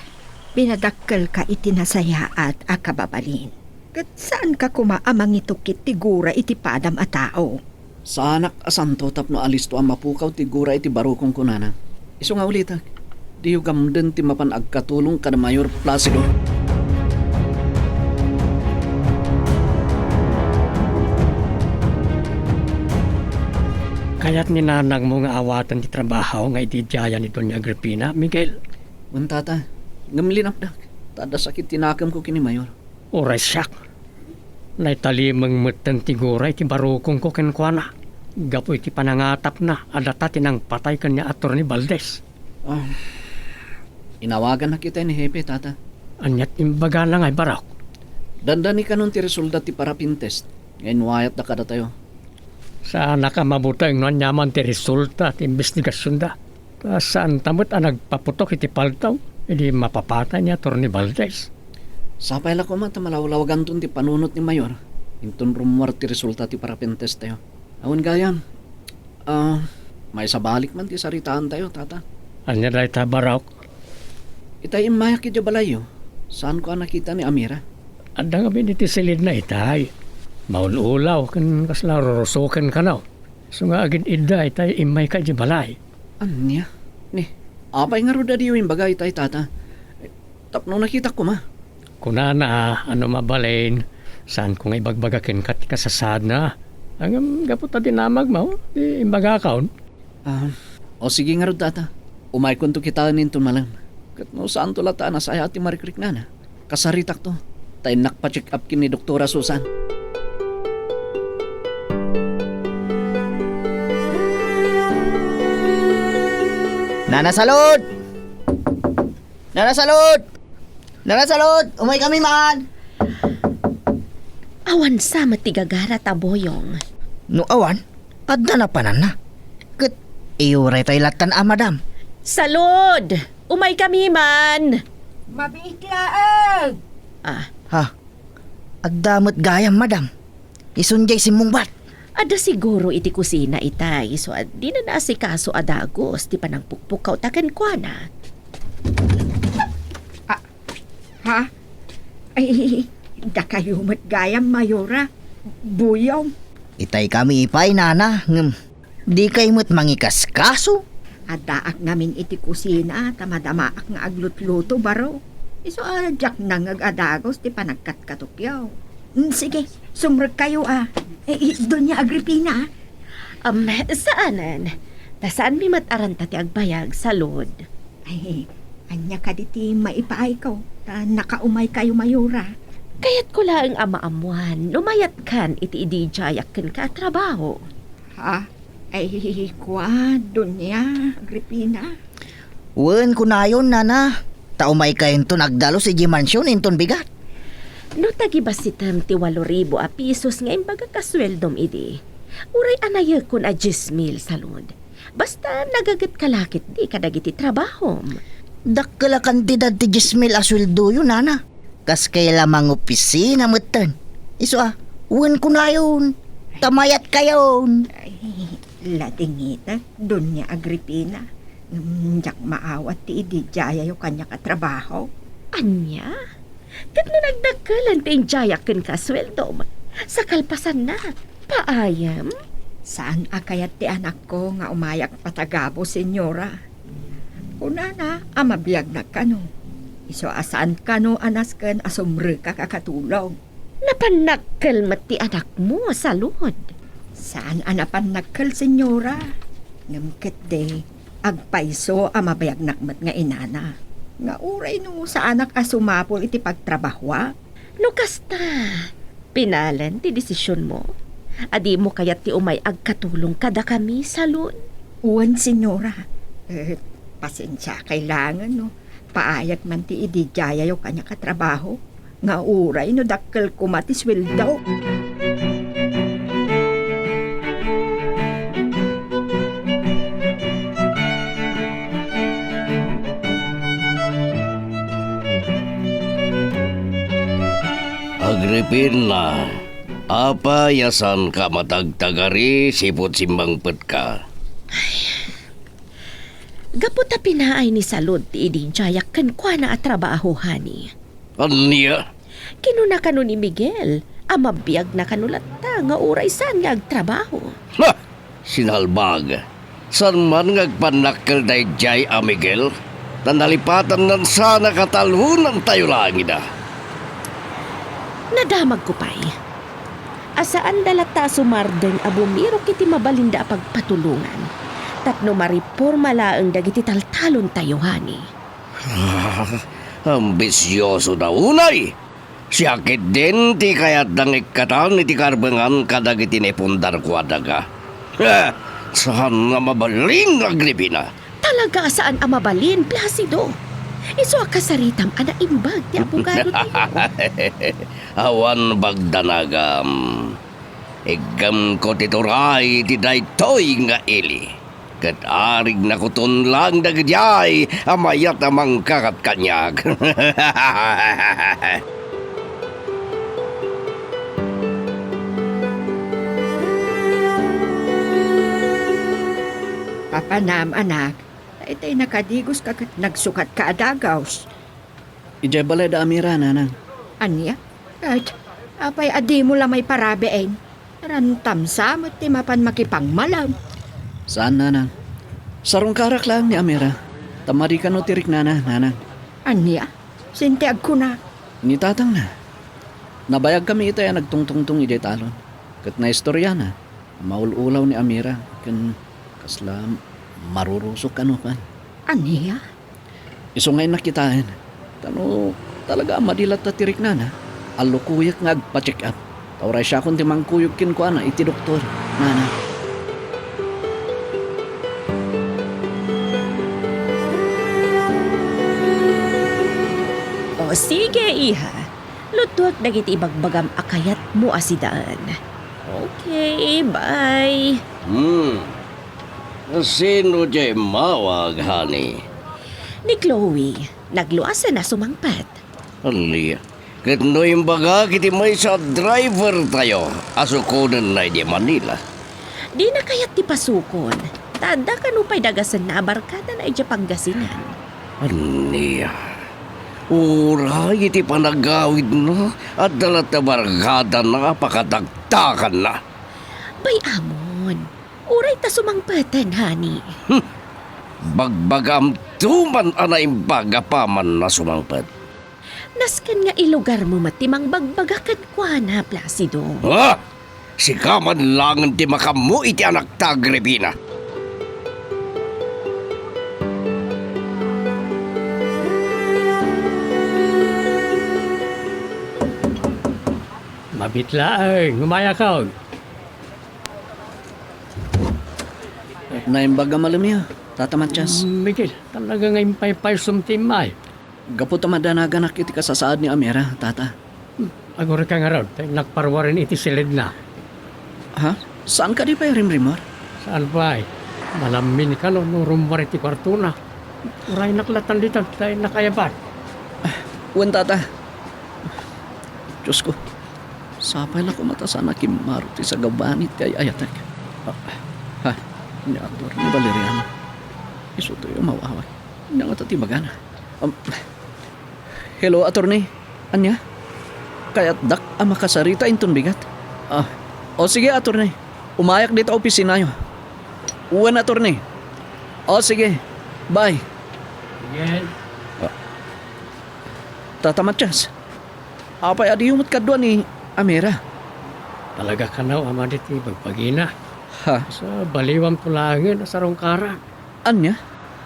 pinadakkelka iti nasayaat a kababalin. Ket saanka koma a mangitukit ti gura iti padam a tao. Saanak a santo tapno alisto a mapukaw ti gura iti barukongko, nanang. Isu nga ulitek, diyo gamden ti mapan agkatulong kada Mayor Placido. Kayat ni nanangmo nga awaten ti trabaho nga ididiayan ni Doña Agripina, Miguel? Wen, tata, ngem linapdak, ta adda sakit ti nakemko ken ni Mayor. Uray siak. Naitalimeng metten ti gura iti barukongko kenkuana gapu iti panangatapna a data ti nangpatay ken ni Attorney Valdez. Ah, inawagannak itay ni Hepe, tata. Aniat imbagana nga ibarok? Dandani kanon ti resulta ti parapin test nga inwayatda kadatayo. Saanak a mabuteng no aniaman ti resulta ti imbestigasionda. Ta saanta met a nagpaputok iti paltaw idi mapapatay ni Attorney Valdez. Sapay la koma ta malawlawaganton ti panunot ni Mayor inton rummuar ti resulta ti parapin test tayo. Awan gayam, ah, maisabalik man ti saritaantayo, tata. Ania dayta, Barok? Itay immayak idiay balayyo, saanko a nakita ni Amira. Adda ngamin iti silidna itay. Maul-ulaw ken kasla rurusoken kano. Isu nga agin-idda itay immayka idiay balay. Ania? Ni, apay ngarud a diyo imbaga itay, tata? Tapno nakitak koma. Kunana a no mabalin, saanko nga ibagbaga kenka ti kasasaadna. Ngem gapu ta dinamagmo, di imbagakon. Ah, o sige ngarud, tata. Umaykonto kitaen inton malem. Ket no saanto latta a nasayaat ti marikriknana, kasaritakto, ta innak pa-check up ken ni Doktora Susan. Nana Salud! Nana Salud! Nana Salud! Umaykami man! Awan sa met ti gagara ta, Boyong. No awan, adda napananna. Ket iyuray tay lattan a madam. Salud! Umaykami man! Mabiit laeng! Ah. Ha? Adda met gayam, madam. Isun jay simmungbat. Adda siguro iti kusina itay, isu a dina naasikaso a dagus ti panangpukpukawta kenkuana. Ah, ha? Ay, dakayo met gayam, Mayora. Boyong. Itay kami pay, nana, ngem dikay met mangikaskaso? Addaak ngamin iti kusina ta madamaak nga aglutluto, baro. Isu a diak nangngeg a dagus ti panagkatkatukyo. Mm, sige, sumrekkayo a. Eh, eh, Doña Agripina, a. Am, saanen. Ta saanmi met a ranta ti agbayag, Salud. Ay, ania kadi ti maipaayko? Ta nakaumaykayo, Mayora. Kayatko laeng a maammuan no mayatkan iti ididiayak kenka a trabaho. Ha? Ay, kua, Doña Agripina? Wen, kunayon, nana, Ta umaykayonton agdalus idiay mansion inton bigat. No tagibassitem ti walo ribu a pisos nga imbagak a sueldom idi, uray anayekon a dies mil, Salud. Basta nagagetka la ketdi kadagiti trabahom. Dakkel a kantidad ti dies mil a sueldoyo, nana. Kaskay la mangopisina metten. Isu a, wen kunayon, ta mayatkayon. Ay, ladingitek, Doña Agripina. Ngem diak maawat ti ididiayayo kaniak a trabaho. Ania? Ket no nagdakkelan ti idiayak kenka a sueldom, sa kalpasanna, paayem? Saan a kayat ti anakko nga umayak patagabo, Señora. Kunana a mabiagnak kano. Isu a saan kano a nasken a sumrekak a katulong. Napannakkel met ti anakmo, Salud. Saan a napannakkel, Señora. Ngem ketdi, agpayso a mabiagnak met nga inana. Nga uray no saanak a sumapul iti pagtrabahoak. No kasta, pinalen ti desisionmo? A dimo kayat ti umay agkatulong kadakami, Salud? Wen, Señora. Eh, pasensiakay laengen no paayek man ti ididiayayo kaniak a trabaho, nga uray no dakkel koma ti sueldo. Agripina, apay a saanka a matagtagari sipud simmangpetka? Gapu ta pinaay ni Salud ti ididiayak kenkuana a trabaho, honey. Ania? Kinuna kano ni Miguel a mabiagna kano latta nga uray saan nga agtrabaho. Ha! Sinalbag! Saan man nga agpannakkel daydiay a Miguel? Ta nalipatanna sana katalonantayo laeng ida. Nadamagko pay a saanda latta a sumardeng a bumirok iti mabalinda a pagpatulongan tapno mariporma laeng dagiti taltalontayo, honey. Ah, ambisiosoda unay! Siak ketdin ti kayatda nga ikkatan iti karbengan kadagiti naipundarko a daga. Ah, saan nga mabalin, Agripina? Talaga a saan a mabalin, Placido. Isu a kasaritam a naimbag ti abogado tayo. Awan pagdanagam. Iggemko ti turay iti daytoy nga ili. Ket arignakoton laeng dagidiay a mayat a mangkakat kaniak. Papanam, anak, daytoy nakadigoska ket nagsukatka a dagus. Idiay balay da Amira, nanang. Ania? Ket, apay a dimo la maiparabiin? Rantam sa met ti mapan makipangmalem. Saan, nanang. Sarungkarak laeng ni Amira. Ta madi kano ti riknana, nanang. Ania? Saan ti agkuna? Ni tatangna. Nabayagkami itay a nagtungtungtong idiay talon. Ket naistoriana, maul-ulaw ni Amira, ken kasla marurusok kano kan. Ania? Isu nga innak kitaen. Ta no talaga a madi latta ti riknana, allukuyek nga agpa-check up. Ta uray siakon ti mangkuyog kenkuana iti doktor, nana. O, sige, iha. Lutuek dagiti ibagbagam a kayatmo a sidaen. Okay, bye. Hmm. Sino diay immawag, honey? Ni Chloe. Nagluasen a sumangpet. Ania? Ket no imbagak iti maysa a driver tayo a sukonenna idiay Manila? Dina kayat ti pasukon, ta adda kano pay dagasenna a barkadana idiay Pangasinan. Ania? Uray iti panagawidna, adda latta barkadana a pakadakdakanna. Bay-amon, uray ta sumangpeten, honey. Hmm. Bagbagaamto man a naimbag a pamanna sumangpet. Nasken nga ilugarmo met ti mangbagbaga kenkuana, Placido. Ah! Sika man laengen ti makaammo iti anakta, Agripina. Mabiit laeng, umayakon. Naimbag a malemyo, Tata Matias. Miguel, talaga nga impaypaysom ti immay. Gapu ta madanaganak iti kasasaad ni Amira, Tata. Agurika ngarud, ta innak parwarin iti silidna. Ha? Saan kadi pay rimrimor? Saan pay? Malammin kano no rummuar iti kuartona. Uraynak latan dita, ta innak ayaban. Wen, Tata. Diosko, sapay la koma ta saan a kimmaro ti sagabani ti ay-ayatek. Ah, ha? Ni Attorney Valeriano. Isu toy umawaway. Ania ngata ti ibagana? Um, hello, Attorney. Ania? Kayatdak a makasarita inton bigat. Ah, o sige, Attorney. Umayak dita opisinayo. Wen, Attorney. O sige. Bye. Miguel. Ah. Tata Matias, apay a diyo met kadua ni Amira? Talaga kano a madi ti bagbagina. Ha? Sa baliwamto laengen a sarungkaran. Ania?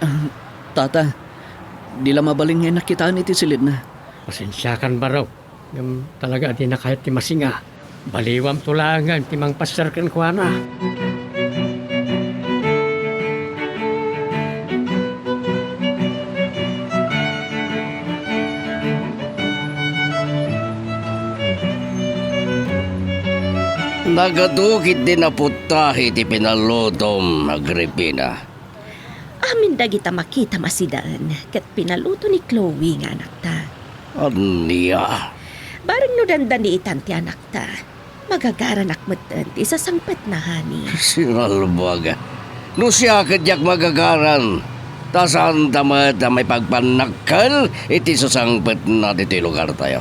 Ah, Tata, di la mabalin nga innak kitaen iti silidna. Pasensiakan, barok. Ngem talaga a dina kayat ti masinga. Baliwamto laengen ti mangpasiar kenkuana. Nagadu ketdi naputtahi ti pinalutom, Agripina. Amin dagita makitam a sidaen ket pinaluto ni Chloe nga anakta. Ania? Bareng no dandaniitan ti anakta, magagaranak metten ti sasangpetna, honey. Sinalbag. No siak, diak magagaran. Ta saanta met a maipagpannakkel iti sasangpetna ditoy lugartayo.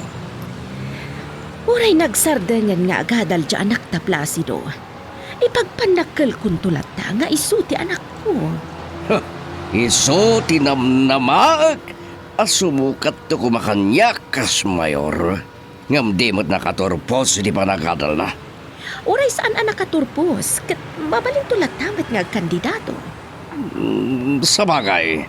Uray nagsardengen nga agadal ti anakta, Placido. Ipagpannakkelkonto latta nga isu ti anakko. Huh, isu ti namnamaek a sumukatto koma kaniak kas mayor, ngem di met nakaturpos iti panagadalna. Uray saan a nakaturpos, ket mabalinto latta met nga agkandidato. Mm, sabagay,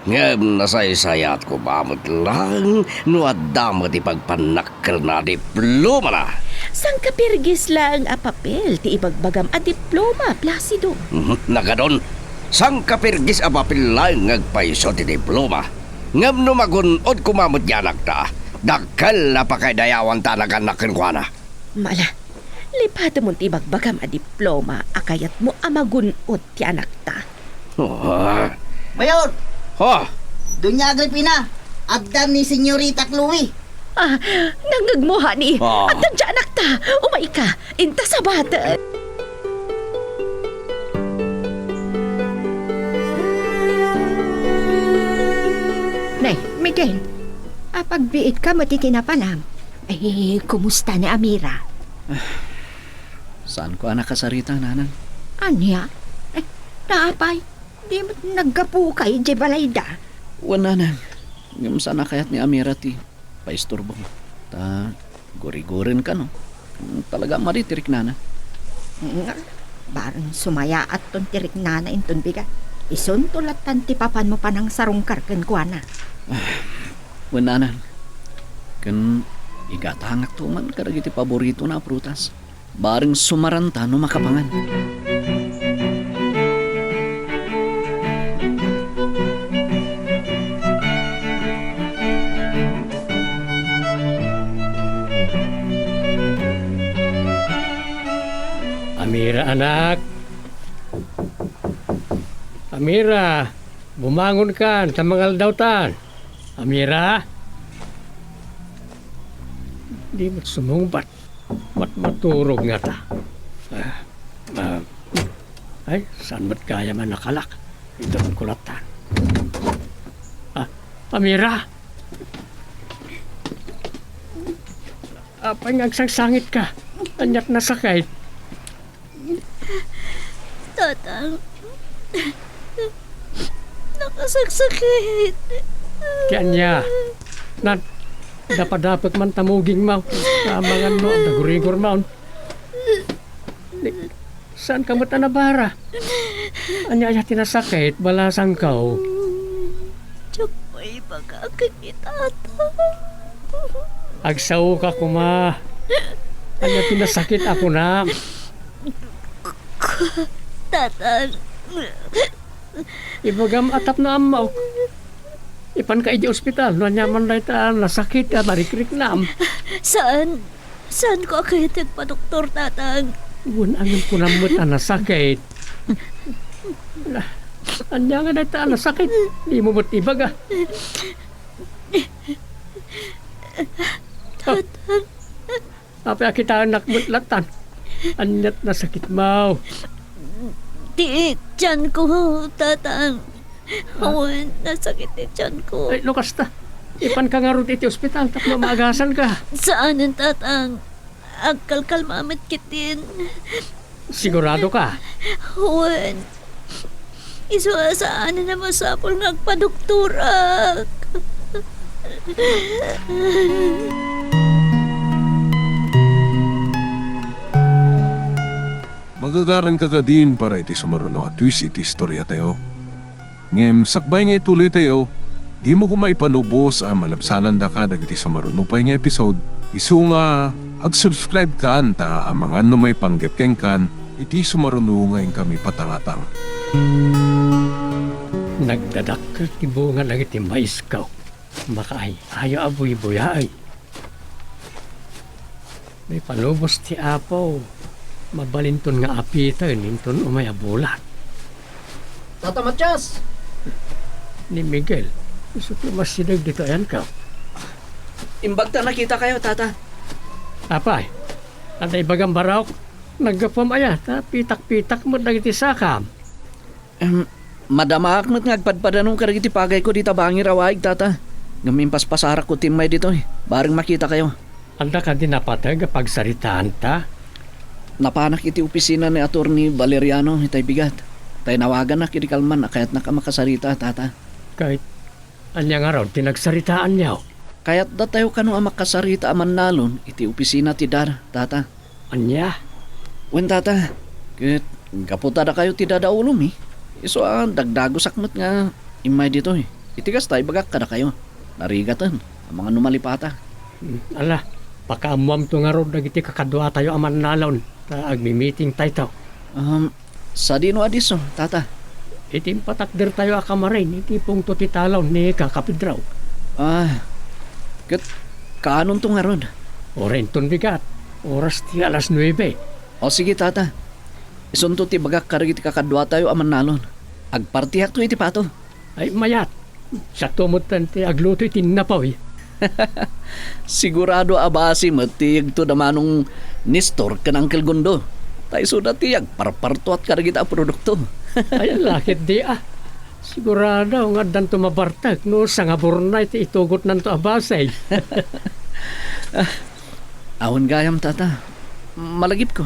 ngem nasaysayat koma met laeng no adda met ipagpannakkelna a diplomana. Sangkapirgis laeng a papel ti ibagbagam a diploma, Placido. Mhm, nagadun. Sangkapirgis a papel laeng nga agpayso ti diploma. Ngem no magun-od koma met ti anakta, dakkel a pakaidayawanta a nagannak kenkuana. Mala, lipatemon ti ibagbagam a diploma a kayatmo a magun-od ti anakta. Ah. Mayor! Ah. Doña Agripina, adda ni Senyorita Chloe. Ah, nangngegmo, honey. Ah. Adda diay anakta. Umayka, inta sabaten. Nay, Miguel, apagbiitka met iti napanak. Ay, kumusta ni Amira? Ah, saanko a nakasarita, Nanang. Ania? Eh, naapay? Di met naggapuka idiay balayda? Wen, Nanang. Ngem saan a kayat ni Amira ti paisturbom. Ta guriguren kano. Talaga a madi ti riknana. Nga, bareng sumayaatton ti riknana inton bigat. Isunto lattan ti papanmo panangsarungkar kenkuana. Ah, wen, Nanang. Ken igatangakto man kadagiti paboritona a prutas. Bareng sumaranta no makapangan. Amira, anak. Amira, bumangonkan ta mangaldawtan. Amira? Di met sumungbat. Mat-, maturog ngata. Ah, ah. Ay, saan met gayam a nakalak? Ito ang kulatan. Ah, Amira! Apay nga agsangsangitka? Ania't nasakit? Tatang, nakasaksakit. Ti ania? Nan, dapadapek man ta mugingmo. Amangan no, adda gurigormo. Ni, saanka met a nabara? Ania aya ti nasakit, balasangko? Diak maibaga ken ni Tata. Agsaoka koma. Ania ti nasakit a kunam? Tata. Ibagam a tapno ammaok. Ipanka idiay ospital no aniaman dayta a nasakit a marikriknam. Saan, saanko a kayat ti agpadoktor, Tatang. Wen, ngem kunam met a nasakit. Ania nga dayta a nasakit? Dimo met ibaga. Tatang. Apay a kitaennak met lattan? Ania't nasakitmo? Ti tianko, Tatang. Ha? Wen, nasakit ti tianko. Ay, no kasta, ipanka ngarud iti ospital tapno maagasanka. Saanen, Tatang. Agkalkalma met ketdin. Siguradoka? Wen. Isu a saanen a masapul nga agpadoktorak. Magagaranka kadin para iti sumaruno a twist iti istoriatayo. Ngem sakbay nga ituloytayo, dimo koma ipanubos a malabsanandaka dagiti sumaruno pay nga episode, isu nga ag-subscribe kan ta amangan no maipanggep kenkan iti sumaruno nga inkami patangatang. Nagdadakkel ti bunga dagiti maisko. Makaay-ayo a buybuyaay. Maipanubos ti Apo, mabalinton nga apiten inton umay a bulan. Tata Matias! Ni Miguel, isu ti umasideg ditoy, ayanko. Imbag ta nakitakayo, Tata. Apay, adda ibagam, Barok? Naggapuam aya ta pitak-pitak met dagiti sakam? Em, madamaak met nga agpadpadano kadagiti pagayko dita bangir a waig, Tata. Ngem impaspasarakko ti immay ditoy, bareng makitakayo. Adda kadi napateg a pagsaritaanta? Napanak iti opisina ni Attorney Valeriano itay bigat. Tay nawagannak idi kalman a kayatnak a makasarita, Tata. Ket ania ngarud ti nagsaritaanyo? Kayatdatayo kano a makasarita a mannalon iti opisina ti DAR, Tata. Ania? Wen, Tata. Ket gapu ta dakayo ti dadaulomi, isu a dagdagusak met nga immay ditoy. Iti kasta, ibagak kadakayo, narigaten, amangan no malipatak. Hmm, ala, pakaammoamto ngarud dagiti kakaduatayo a mannalon, ta agmi-meetingtayto. Um, Sadino a disso, Tata? Iti impatakdertayo a kamarin iti pungto ti talon ni Kaka Pedro. Ah, ket kaanonto ngarud? Uray inton bigat, oras ti alas nuebe. O sige, Tata. Isunto ti ibagak kadagiti kakaduatayo a mannalon. Agpartiakto iti pato. Ay, mayat. Siakto metten ti agluto iti napoy. Sigurado a basi met ti yegto da Manong Nestor ken Uncle Gondo. Ta isuda ti agparpartuat kadagita a produkto. Ay, ala ketdi a. Sigurado nga addanto mabartek no sangaburnay ti itugotnanto a basi. Ah, awan gayam, Tata. Malagipko.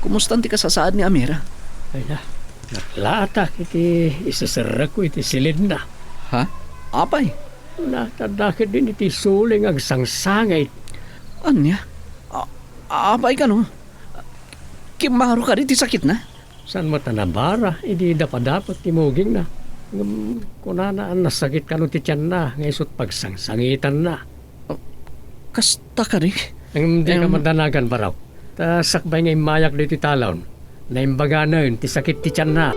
Kumustan ti kasasaad ni Amira? Ay na, naklaatak iti iseserrekko iti silidna. Ha? Apay? Nakadakit din iti suling agsangsangit. Ania? A-, apay kano? Kimmaro kadi ti sakitna? Saan met a nabara idi dapadapet ti mugingna. Ngem kunana a nasakit kano ti tianna nga isut' pagsangsangitanna. Oh, kasta kadi? Ngem dika Em. madanagan, Barok. Ta sakbay nga immayak ditoy talon, naimbaganen ti sakit ti tianna.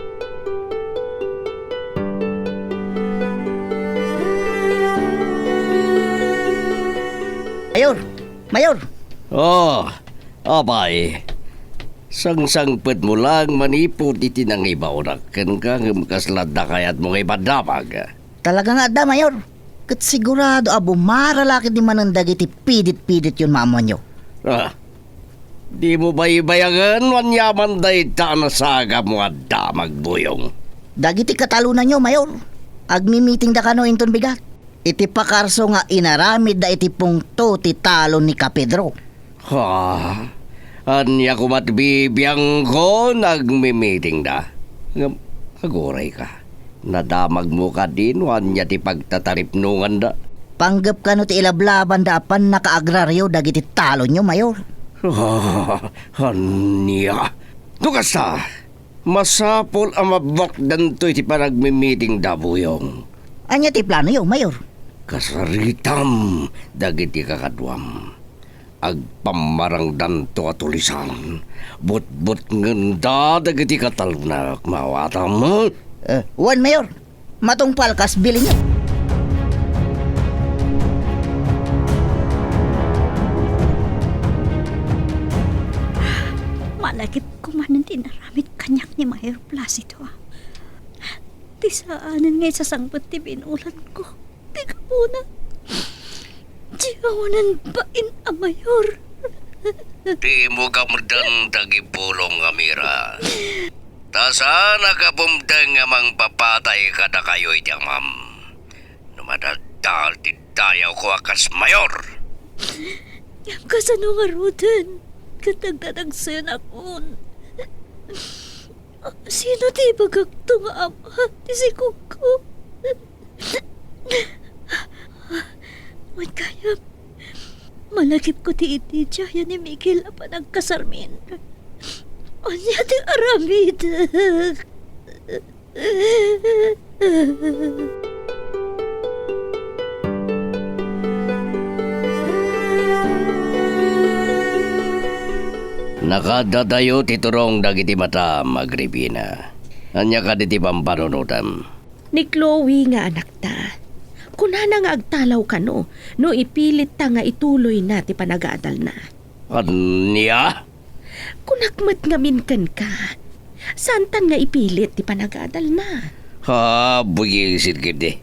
Mayor! Mayor! Oh, apay. Sangsangpetmo laeng manipud iti nangibaonak kenka ngem kasla adda kayatmo nga ipaddamag. Talaga nga adda, Mayor. Ket sigurado a bumara la ketdi manen dagiti pidit-pidityon maammoanyo. Ah, dimo baybayagen no aniaman dayta a nasagapmo a damag, Buyong? Dagiti katalonanyo, Mayor, agmi-meetingda kano inton bigat iti pakarso nga inaramidda iti pungto ti talon ni Ka Pedro. Ha? Ania koma't bibiangko no agmi-meetingda? Ngem agurayka. Nadamagmo kadi no ania ti pagtataripnonganda? Panggep kano ti ilablabanda a pannakaagrario dagiti talonyo, Mayor? Ah, ania? No kasta, masapul a mabakdanto iti panagmi-meetingda, Buyong. Ania ti planoyo, Mayor? Kasaritam dagiti kakaduam. Agpammarangdanto a tulisan. Butbutngenda dagiti katalonak, maawatam. Eh, wen, Mayor. Matungpal kas bilinyo. Mayor Placido, ti saanen nga isasangpet ti binulanko ti gapuna, ti awanan bain a mayor. Ti mo gamden dagiti pulong, Amira. Ta saan a gapum deng nga mangpapatay kadakayo iti amam. No madaldal ti dayawko a kas mayor. Ngem kasano ngaruden ket nagdadagsenakon? Sino ti ibagakto nga ama ti sikogko? Wen kayat, malagipko ti itidiayan ni Miguel a panagkasarmin. Ania ti aramidek? Nakaaddayo ti turong dagiti matam, Agripina. Ania kadi ti pampanunotam? Ni Chloe nga anakta. Kunana nga agtalaw kano no ipilitta nga ituloyna ti panagadalna. Ania? Kunak met ngamin kenka, saantan nga ipilit ti panagadalna. Ha, buisit ketdi.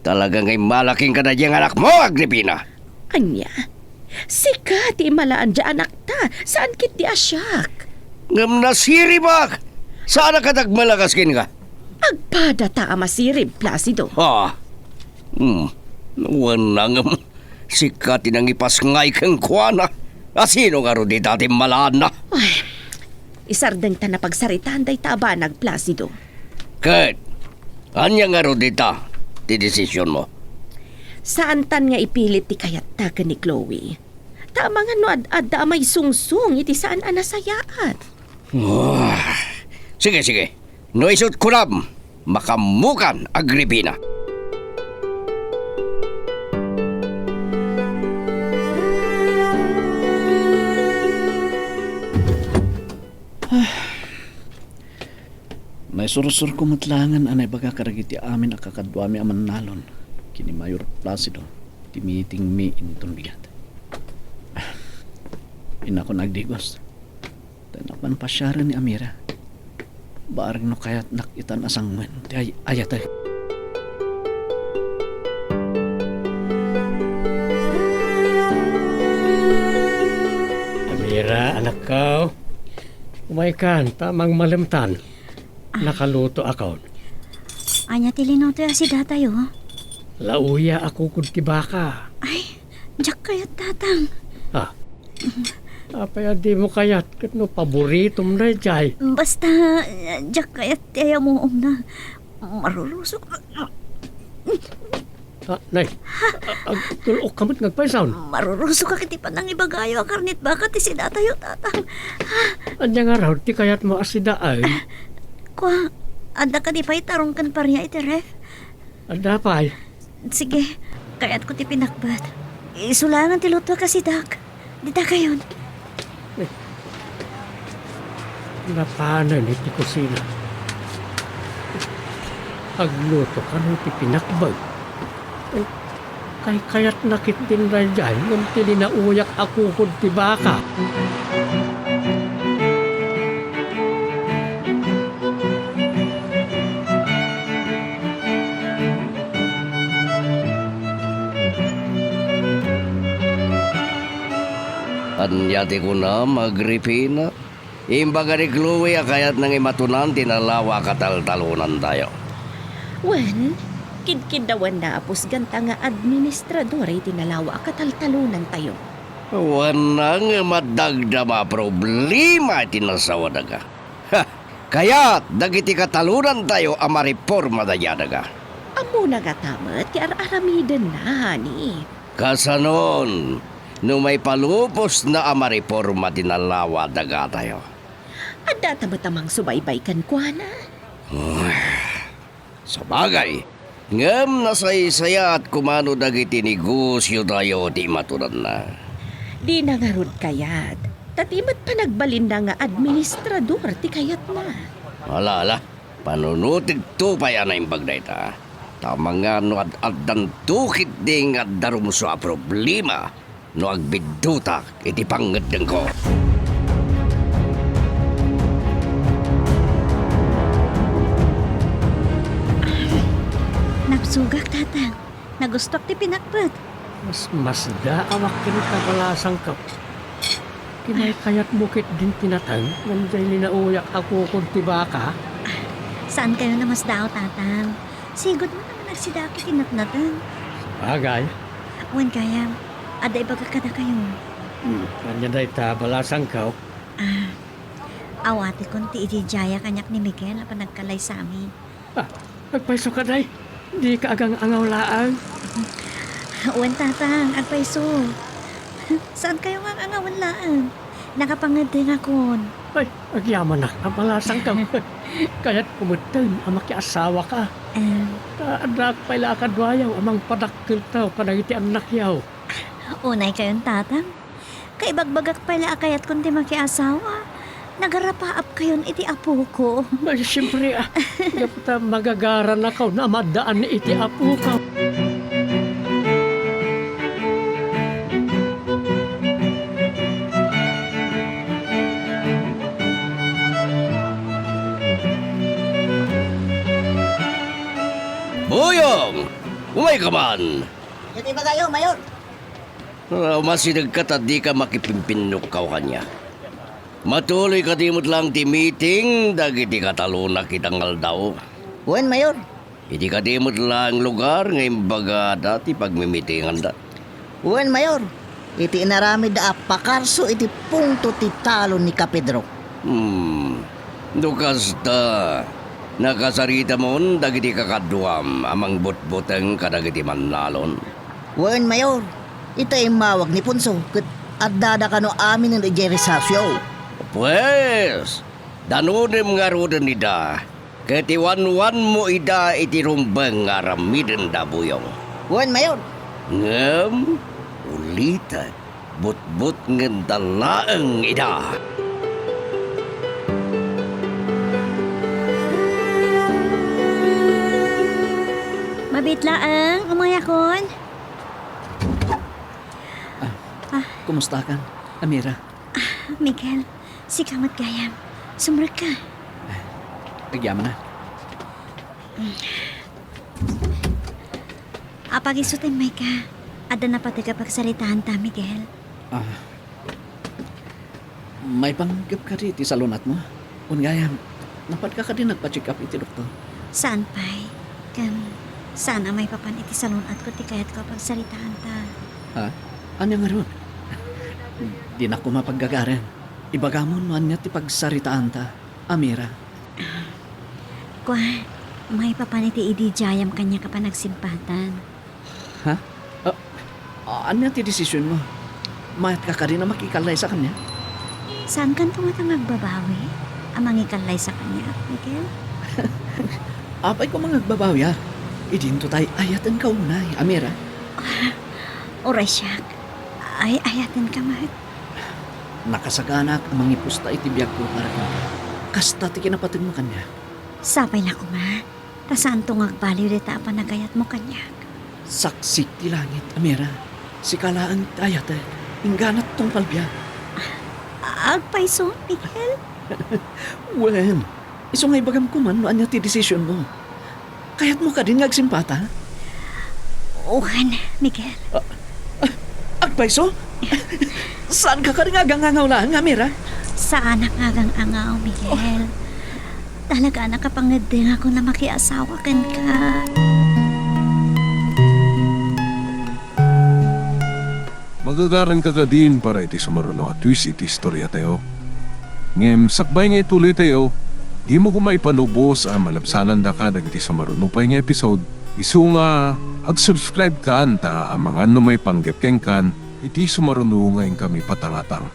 Talaga nga immala kenka daydiay nga anakmo, Agripina. Ania? Sika ti immalaan daydiay anakta, saan ketdi a siak. Ngem nasiribak! Saanak a nagmalagas kenka. Agpadata a masirib, Placido. Ha? Hmm. Wen na ngem, sika ti nangipasngay kenkuana. A sino ngarud ita ti immalaanna? Ay, isardengta a pagsaritaan dayta a banag, Placido. Ket, ania ngarud ita ti desisionmo? Saantan nga ipilit ti kayatta ken ni Chloe. Ta amangan no ad-adda a maisungsong iti saan a nasayaat. Ah, sige, sige. No isut' kunam, makaammokan, Agripina. Ah. Maisursurko met laengen a naibaga kadagiti amin a kakaduami a mannalon ken ni Mayor Placido ti mitingmi inton bigat. Innakon agdigos. Ta napno pasiaren ni Amira. Bareng no kayatnak itan a sanguen ti ay-ayatek. Amira, anakko. Umaykan, ta mangmalemtan. Nakalutoakon. Ania ti linuto a sidatayo? Lauya a kukod ti baka. Ay, diak kayat, Tatang. Ah. Apay a dimo kayat ket no paboritom daydiay? Basta, diak kayat ti ayamuomna. Marurusok. Ah, nay. A-, agtul-okka met nga agpaysaon. Marurusok iti panangibagayo a karnet baka ti sidatayo, Tatang. Ania ngarud ti kayatmo a sidaen? Kua, adda kadi pay tarong ken paria iti ref? Adda pay. Sige, kayatko ti pinakbet. Isu laengen ti luto a kasidak. Dita kayon. Napanen iti kusina. Agluto kano iti pinakbet. Kaykayatna ketdin daydiay ngem ti linauyak a kukod ti baka. Ania ti kunam, Agripina? Imbaga ni Chloe a kayatna nga imatunan ti nalawa a kataltalonantayo. Wen, kidkiddawanna a pusganta nga administrador iti nalawa a kataltalonantayo. Wen, ngem adda agdama a problema iti nasawadaga. Ha! Kayat dagiti katalonantayo a mareporma daydiay a daga. Ammona ngata met ti ar-aramidenna, honey. Kasanon, no maipalupos na a mareporma ti nalawa a dagatayo? Addata met a mangsubaybay kenkuana. Sabagay, ngem nasaysayaat koma no dagiti negosiotayo ti imatunanna. Dina ngarud kayat, ta ti met panagbalinna nga administrador ti kayatna. Ala, ala, panunotegto pay a naimbag dayta. Ta amangan no ad-addanto ketdi nga adda rumsua a problema no agbiddutak iti pangngeddengko. Sugak, Tatang. Nagustuak ti pinakpet. Mas, masdaawak ken kabalasangko. Kinaykayatmo ketdin ti nateng, ngem diay linauyak a kukod ti baka? Saankayon a masdaaw, Tatang. Sigud man a managsidaak iti natnateng. Sabagay. Wen gayam, adda ibagak kadakayo. Hmm, ania dayta, balasangko? Ah, awatekon ti ididiaya kaniak ni Miguel a panagkallaysami. Ah, agpayso kadi, dika agang-angaw laeng. Wen, Tatang, agpayso. Saankayo nga ang-angawen laeng? Nakapangeddengakon. Ay, agyamanak a balasangko. Kayatko metten a makiasawaka. Em. Ta addaak pay la a kaduayo a mangpadakkelto kadagiti annakyo. Unaykayon, Tatang. Kaibagbagak pay la a kayatkon ti makiasawa. Nagarapaapkayon iti apoko. Ay, siempre, ah. Gapu ta magagaranakon a maddaan iti apoko. Buyong! Umayka man! Iti bagayo, Mayor. Ah, umasidegka ta dika makipimpinukkaw kaniak. Matuloy kadi met laeng ti meeting dagiti katalona ita nga aldaw? Wen, Mayor. Idi kadi met laeng lugar nga imbagada ti pagmimitinganda? Wen, Mayor. Iti inaramidda a pakarso iti punto ti talon ni Kapedro. Hmm. No kasta, nakasaritamon dagiti kakaduam a mangbutbuteng kadagiti mannalon? Wen, Mayor. Ita immawag ni Ponso ket addada kano aminen idiay Resasio. Pues, danonenmo ngaruden ida, ket iwanwanmo ida iti rumbeng nga aramidenda, Buyong. Wen, Mayor. Ngem, ulitek, butbutengenda laeng ida. Mabiit laeng, umayakon. Ah, ah. Kumustakan, Amira? Ah, Miguel, sika met gayam. Sumrekka. Agyamanak. Apag isu ti immayka. Adda napateg a pagsaritaanta, Miguel. Ah, maipanggep kadi ti salun-atmo? Wen gayam, napadka kadi nagpa-check up iti doktor? Saan pay. Ken saan a maipapan iti salun-atko ti kayatko a pagsaritaanta. Ha? Ania ngarud? Dinak koma paggagaren. Ibagamon no ania ti pagsaritaanta, Amira. Kua, maipapan iti idi dayam kaniak a panagsimpatan. Ha? Ah, ah, ania ti desisionmo? Mayatka kadin a makikallaysa kaniak? Saankanto ngata nga agbabawi a mangikallaysa kaniak, Miguel? Apay koma nga agbabawiak? Idinto tay ayatenka unay, Amira. Ah, uray siak. Ay, ayatenka met. Nakasaganak a mangipusta iti biagko para kenka. Kasta ti kinapategmo kaniak. Sapay la koma. Ta saanto nga agbaliw dayta a panagayatmo kaniak. Saksik ti langit, Amira. Sika laeng ti ayatek. Ingganat tungpal biag. Ah, agpayso, Miguel? Wen, isu nga ibagam koma no ania ti desisionmo. Kayatmo kadin nga agsimpata? Wen, Miguel. Ah, ah, agpayso? Saanka kadi nga agangangaw laeng, Amira? Saanak nga agangangaw, Miguel. Talaga a nakapangeddengakon a makiasawa kenka. Magagaranka kadin para iti sumaruno a twist iti istoriatayo. Ngem sakbay nga ituloytayo, dimo koma ipanubos a malabsanandaka dagiti sumaruno pay nga episode, isu nga ag-subscribe kan ta amangan no maipanggep kenkan iti sumaruno nga inkami patangatang.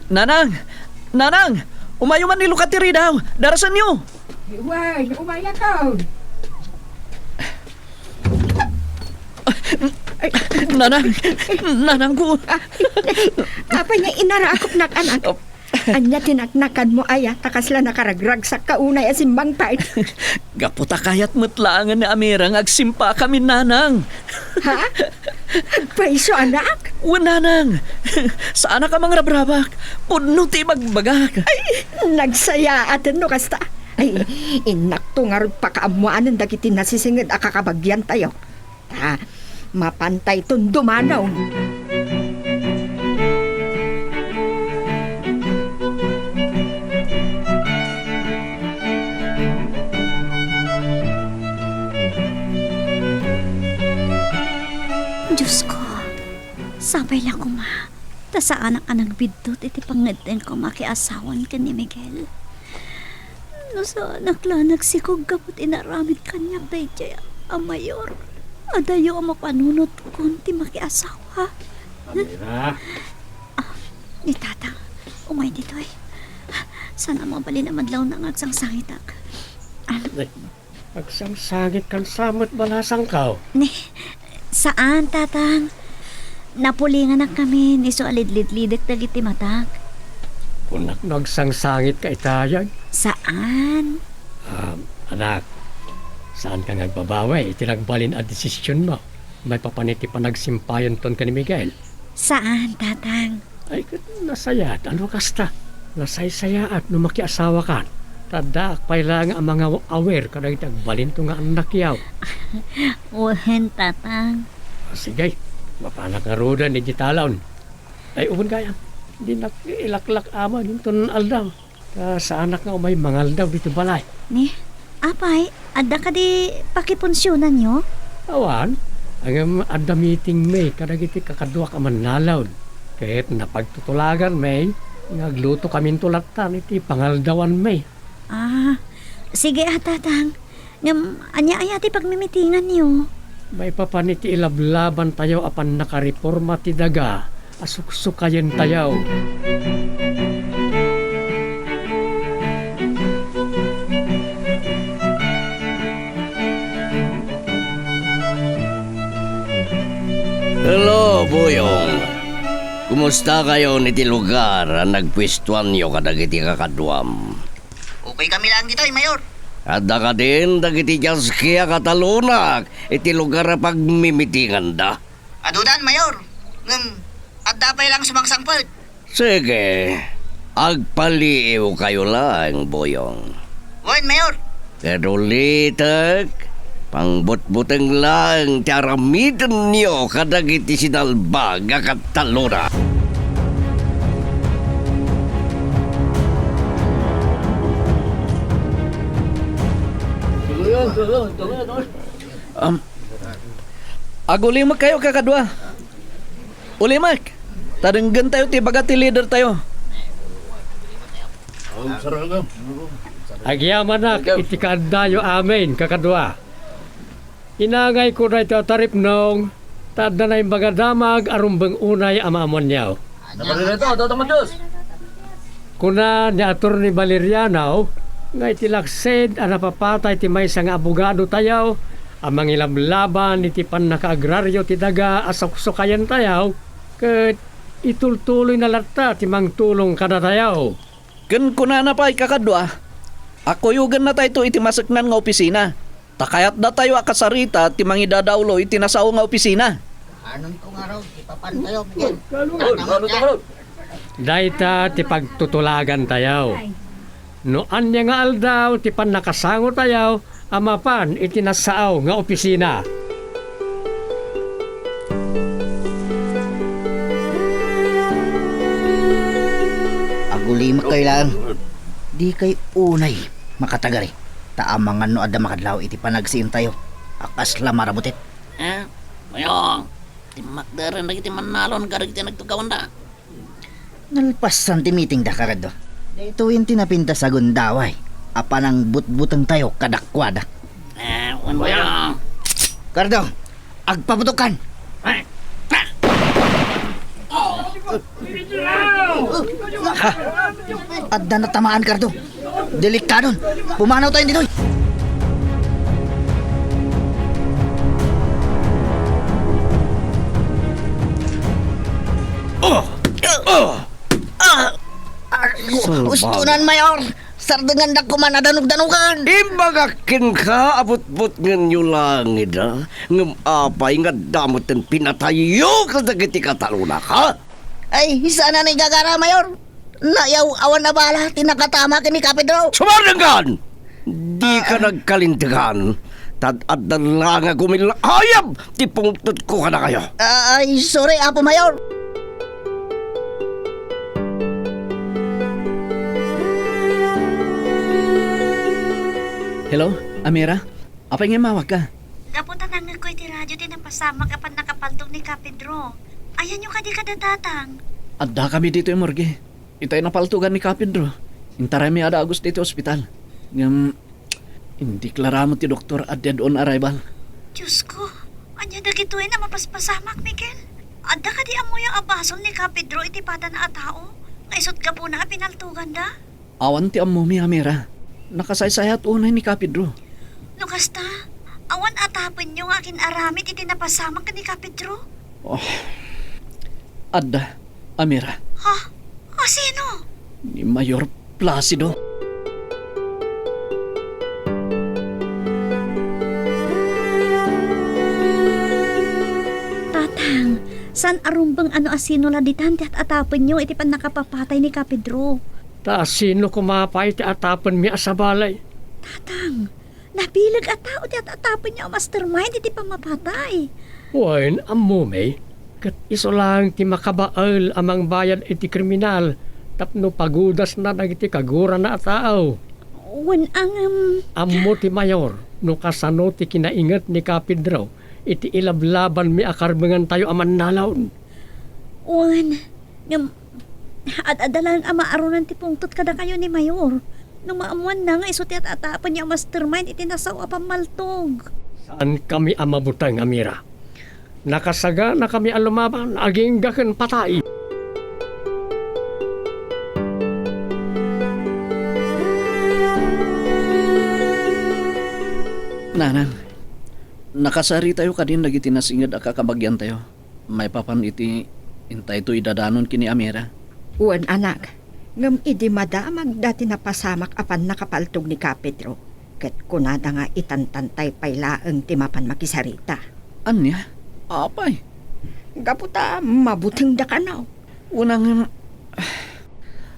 Nanang! Nanang! Umayo man ni Luca ti ridaw! Darasenyo! Wen, umayakon! Nanang! Nanangko! Apay nga inarakopnak, anak? Ania ti naknakadmo aya ta kasla nakaragragsakka unay a simmangpet? Gapu ta kayat met laengen ni Amira nga agsimpakami, Nanang. Ha? Agpayso, anak? Wen, Nanang. Saanak a mangrabrabak. Pudno ti ibagbagak. Ay, nagsayaaten no kasta. Ay, innakto ngarud pakaammoanen dagiti nasisinged a kakabagiantayo. Ta, mapantayton dumanaw. Diosko, sapay la koma, ta saanak a nagbiddut iti pangngeddengko a makiasawan ken ni Miguel. No saanak la a nagsikog gapu ti inaramid kaniak daydiay a mayor, adayo a mapanunotkon ti makiasawa. Amira. Ah, ni Tatang, umay ditoy. Saan a mabalin a madlawna nga agsangsangitak. Ah. Ay, agsangsangitka sa met balasangko? Ni, saan, Tatang. Napulinganak ngamin isu a lidlidlidek dagiti matak. Kunak no agsangsangitka itayan? Saan. Ah, anak, saanka nga agbabawi iti nagbalin a desisionmo maipapan iti panagsimpayanton ken ni Miguel? Saan, Tatang. Ay, ket nasayaat no kasta. Nasaysayaat no makiasawakan. Ta addaak pay laeng a mangaw-awir kadagiti agbalinto nga annakyo. Wen, Tatang. Ah, sige, mapanak ngaruden iti talon. Ay, wen gayam, dinak ilaklak-aman inton aldaw. Ta saanak nga umay mangaldaw ditoy balay. Ni, apay, adda kadi pakipunsionanyo? Awan, ngem adda meetingmi kadagiti kakaduak a mannalon. Ket napagtutulaganmi nga aglutokaminto lattan iti pangaldawanmi. Ah, sige a, Tatang. Ngem ania aya ti pagmimitinganyo? Maipapan iti ilablabantayo a pannakareporma ti daga a suksukayentayo. Hello, Buyong. Kumustakayon iti lugar a nagpuestoanyo kadagiti kakaduam? Ukaykami laeng ditoy, Mayor. Adda kadin dagiti jaski a katalonak iti lugar a pagmimitinganda? Adudan, Mayor. Ngem adda pay laeng sumangsangpet. Sige, agpaliiwkayo laeng, Buyong. Wen, Mayor. Ket ulitek, pangbutbuteng laeng ti aramidenyo kadagiti sinalbag a katalonak. Um, agulimekkayo, kakadua. Ulimek! Ta denggentayo ti ibaga ti lidertayo. Agyamanak iti kaaddayo amin, kakadua. Inangayko daytoy a taripnong, ta adda naimbag a damag a rumbeng unay a maammoanyo. Nabalin ito, Tatang Diyos. Kuna ni Attorney Valeriano nga iti laksid a napapatay ti maysa nga abogadotayo a mangilablaban iti pannakaagraryo ti daga a suksukayentayo, ket itultuloyna latta ti mangtulong kadatayo. Ken kunana pay, kakadua, a kuyogennatayo iti maseknan nga opisina. Ta kayatdatayo a kasarita ti mangidadawlo iti nasao nga opisina. Anonto ngarud, ipapantayo, Miguel? Ano, ano, ano, ano? Dayta ti pagtutulagantayo. No ania nga aldaw ti pannakasangotayo a mapan iti nasao nga opisina. Agulimek kay laeng. Di kay unay makatagari. Ta amangan no adda makadlaw iti panagsiintayo a kasla marabutit. Eh, Mayong, timmakderen dagiti mannalon kadagiti nagtugawanda. Nalpasan ti meetingda, Kardo. Daytoyen ti napintas a gundaway a panangbutbutengtayo kadakuada. Eh, wen, Mayong. Kardo, agpaputokan! Eh, ah! Ha? Adda natamaan, Kardo. Delikadon. Pumanawtayon ditoy. Oh! Oh! Ah! Salbag. Ustonan, Mayor! Sardengandak koma a danogdanogan! Imbagak kenka a butbutngenyo laeng ida, ngem apay nga adda metten pinatayyo kadagiti katalonak, ha? Ay, saan a naigagara, Mayor? Nayaw-awan a bala ti nakatama ken ni Kapedro. Sumardengkan! Dika nagkalintegan. Tad-adda la nga gumilla-, ayab ti pungtotko kadakayo. Ay, sorry, Apo Mayor. Hello, Amira? Apay nga immawagka? Gapu ta nangngegko iti radio ti napasamak a pannakapaltog ni Ka Pedro. Ayanyo kadi kada Tatang? Addakami ditoy morgue. Itay napaltogan ni Ka Pedro. Intaraymi a dagus ditoy ospital. Ngem, indeklara met ti doktor a dead on arrival. Diosko, ania dagitoy a mapaspasamak, Miguel? Adda kadi ammoyo a basol ni Ka Pedro iti padana a tao nga isut' gapuna a pinaltoganda? Awan ti ammomi, Amira. Nakasaysayat unay ni Ka Pedro. No kasta, awan atapenyo nga agin-aramid iti napasamak ni Ka Pedro? Oh. Adda, Amira. Ha? Asino? Ni Mayor Placido. Tatang, saan a rumbeng a no asino la ditan ti at-atapenyo iti pannakapapatay ni Ka Pedro? Ta asino koma pay ti atapenmi a sabali? Tatang, nabileg a tao ti at-atapenyo a mastermind iti pammapatay. Wen, ammomi, ket isu laeng ti makabael a mangbayad iti kriminal tapno pagudasna dagiti kagurana a tao. Wen, ngem, ammo ti mayor no kasano ti kinainget ni Ka Pedro iti ilablabanmi a karbengantayo a mannalon. Wen, ngem, ad-adda laeng a maarunen ti pungtot kadakayo ni Mayor. No maammoanna nga isu ti at-atapenyo a mastermind iti nasao a pammaltog. Saankami a mabuteng, Amira. Nakasaganakami a lumaban agingga ken patay. Nanang, nakasaritayo kadin dagiti nasinged a kakabagiantayo maipapan iti intayto idadanon ken ni Amira? Wen, anak. Ngem idi madamagda ti napasamak a pannakapaltog ni Ka Pedro, ket kunada nga itantantay pay laeng ti mapan makisarita. Ania? Apay? Gapu ta mabutengda kano. Unang,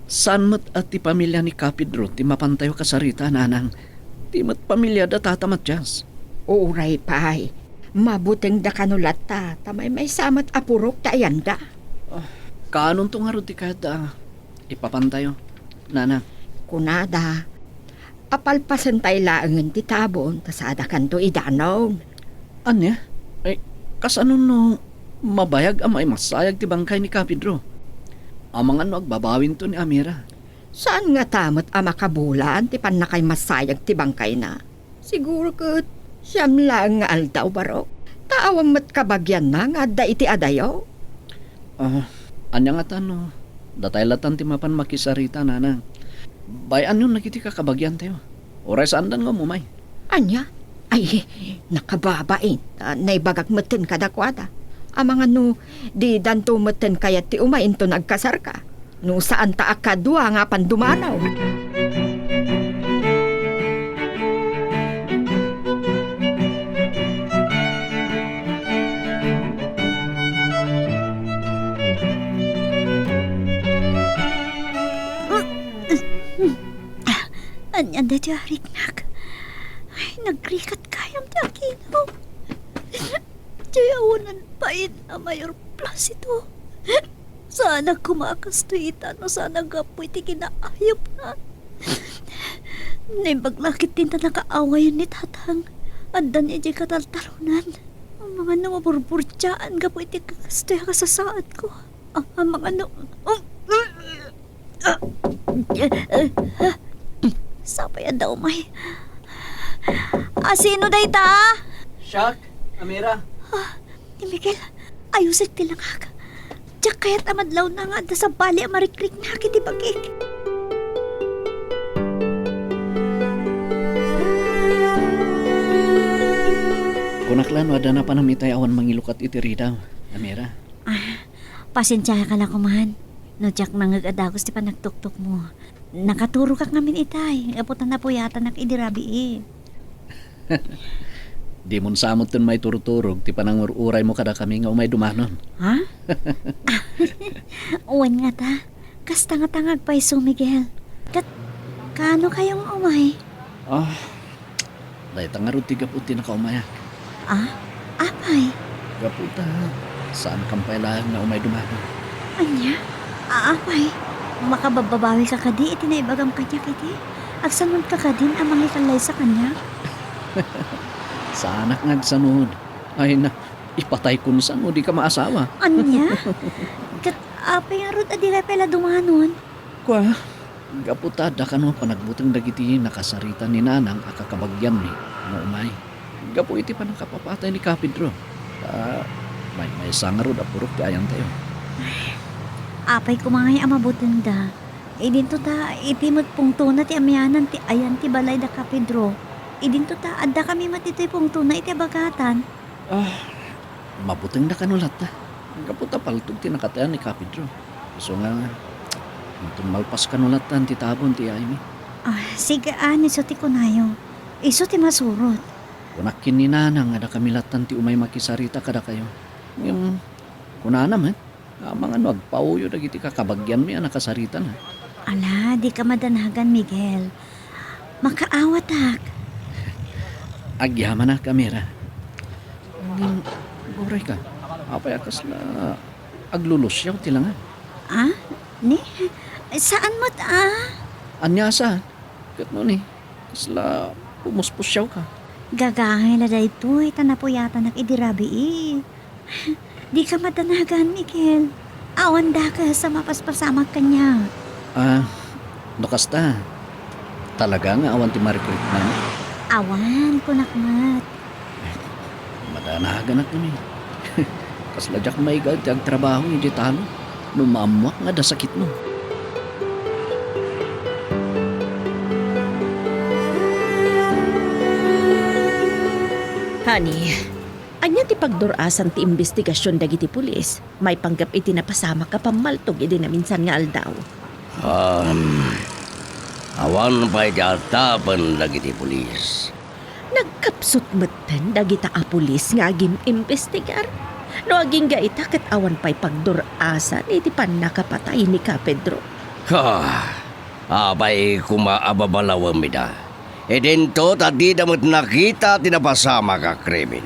saan met a ti pamilia ni Ka Pedro ti mapantayo kasarita, nanang. Ti met pamiliada, Tata Matias. Uray pay, mabutengda kano latta, ta maymaysa met a purok ti ayanda. Ah, kaanonto ngarud ti kayatda a ipapantayo, nanang? Kunada, a palpasentayo laengen ti tabon ta saadakanto idanon. Ania? Ay, kasano no mabayag a maimassayag ti bangkay ni Ka Pedro? Amangan no agbabawinto ni Amira. Saan ngata met a makabulan ti pannakaimassayag ti bangkayna? Siguro ket siam laeng nga aldaw, barok. Ta awan met kabagianna nga adda iti adayo. Ah, ania ngata no datay latan ti mapan makisarita, nanang? Bay-anyon dagiti kakabagiantayo. Uray saandan nga umumay. Ania? Ay, nakababain. Ah, naibagak metten kadakuada. Amangan no, didanto metten kayat ti umay inton agkasarka. No saan ta a kadua nga apan dumanaw. Ania daytoy a riknak? Ay, nagrigat gayam ti aginaw. Diay awanan bain a Mayor Placido. Saanak koma a kastoy ita no saan a gapu iti kinaayupna. Naimbag la ketdin ta nakaawayen ni Tatang. Addan idiay kataltaronan. Amangan no maburburdiaan gapu iti kastoy a kasasaadko. Ah, amangan no, sapay adda umay. Ah, sino dayta? Siak, Amira. Ah, ni Miguel, ayusek ti langak. Diak kayat a madlawna nga adda sabali a marikriknak iti bagik. Kunak la no adda napanam itay awan mangilukat iti ridaw, Amira. Ah, pasensiaka la koman. No diak nangngeg a dagus ti panagtuktokmo, nakaturogak ngamin itay, gapu ta napuyatanak idi rabii. Dimon sa metten maiturturog ti panangur-uraymo kadakami nga umay dumanon. Ha? Wen ngata, kasta ngata nga agpayso, Miguel. Ket, kaano kayo nga umay? Ah, Dayta ngarud ti gapu ti nakaumayak. Ah? Apay? Gapu ta, saan kam pay laeng nga umay dumadon. Ania? Ah, apay? Makababbabawi ka kadi iti naibagam kaniak idi? Agsanod ka kadin a mangikallaysa kaniak? Saanak nga agsanod. Ay na, ipatay kun saan no di ka maasawa. Ania? Ket apay ngarud a di ka pay la dumanon? Kua, gapu ta adda kano panagbuteng dagiti nakasarita ni Nanang a kakabagyanmi nga umay. Gapu iti pannakapapatay ni Ka Pedro. Ah, may, maysa ngarud a purok ti ayantayo. Apay koma ngay a mabutengda. Idinto ta, iti met pungtona ti amianan ti ayan ti balay da Ka Pedro. Idinto ta, adda kami met ditoy pungtona iti abagatan. Ah, mabutengda kano latta. Gapu ta paltog ti nakatayan ni Ka Pedro. Isu nga, inton malpas kano latta ti tabon ti aymi. Ah, sige, ah, isu ti kunayo. Isu ti masurot. Kunak ken ni Nanang nga adda kami latta ti umay makisarita kadakayo. Ngem, kunana met, amangan no agpauyo dagiti kakabagyanmi a nakasarita na. Ala, di ka madanagan, Miguel. Makaawatak. Agyamanak, Amira. Ngem, uray ka. Apay a kasla aglulusiaw ti langa? Ah? Ni? Saan met, ah? Ania sa? Ket no ni, kasla pumuspusiaw ka? Gagangay la daytoy, ta napuyatanak idi rabii. Di ka madanagan, Miguel. Awan dakes a mapaspasamak kaniak. Ah, no kasta, talaga nga awan ti marikritman? Awan, kunak met. Madanaganak kami. Kasla diak maigaed ti agtrabaho idi talo no maammoak nga adda sakitmo. Honey, ania ti pagdur-asan ti imbestigasion dagiti pulis maipanggep iti napasamak a pammaltog idi naminsan nga aldaw? Um, awan pay ti atapen dagiti pulis. Nagkapsut metten dagita a pulis nga agim-imbestigar? No agingga ita ket awan pay pagdur-asan iti pannakapatay ni Ka Pedro. Ha, apay koma a babalawem ida. Idinto ta dida met nakita ti napasamak a krimen.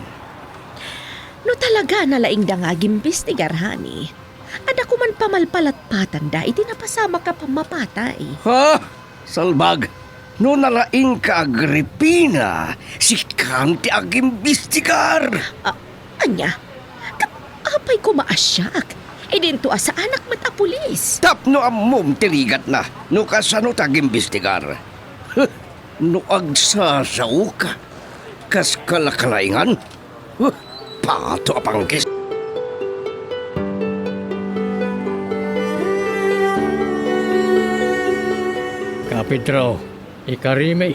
No talaga a nalaingda nga agimbestigar, honey, adda koman pamalpalatpatanda iti napasamak a pammapatay. Ha? Salbag, no nalaingka, Agripina, sikan ti agimbestigar. Ah, ania? Ket apay koma a siak? Idinto a saanak met a pulis. Tapno ammom ti rigatna no kasano ti agimbestigar. Huh, no agsasaoka, kas kalakalaingan. Huh, pato a panggis. Ka Pedro, ikarimi,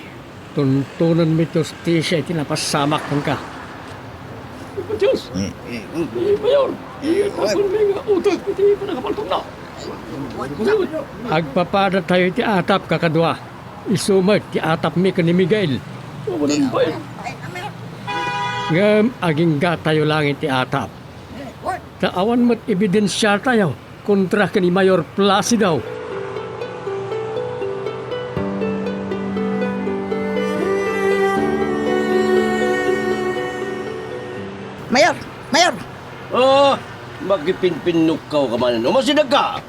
tuntonenmi ti hustisia iti napasamak kenka. Dios! Eh, eh, eh. Eh, Mayor! Eh, eh, nga utot iti panagapaltong na. Agpapadatayo iti atap, kakadua. Isu met ti atapmi ken ni Miguel. Awanan pay. Ngem aginggatayo laeng ti atap. Ta awan met ebidensiatayo kontra ken ni Mayor Placido. Mayor! Mayor! Ah, makipinpinnukkaw ka manen. Umasidegka!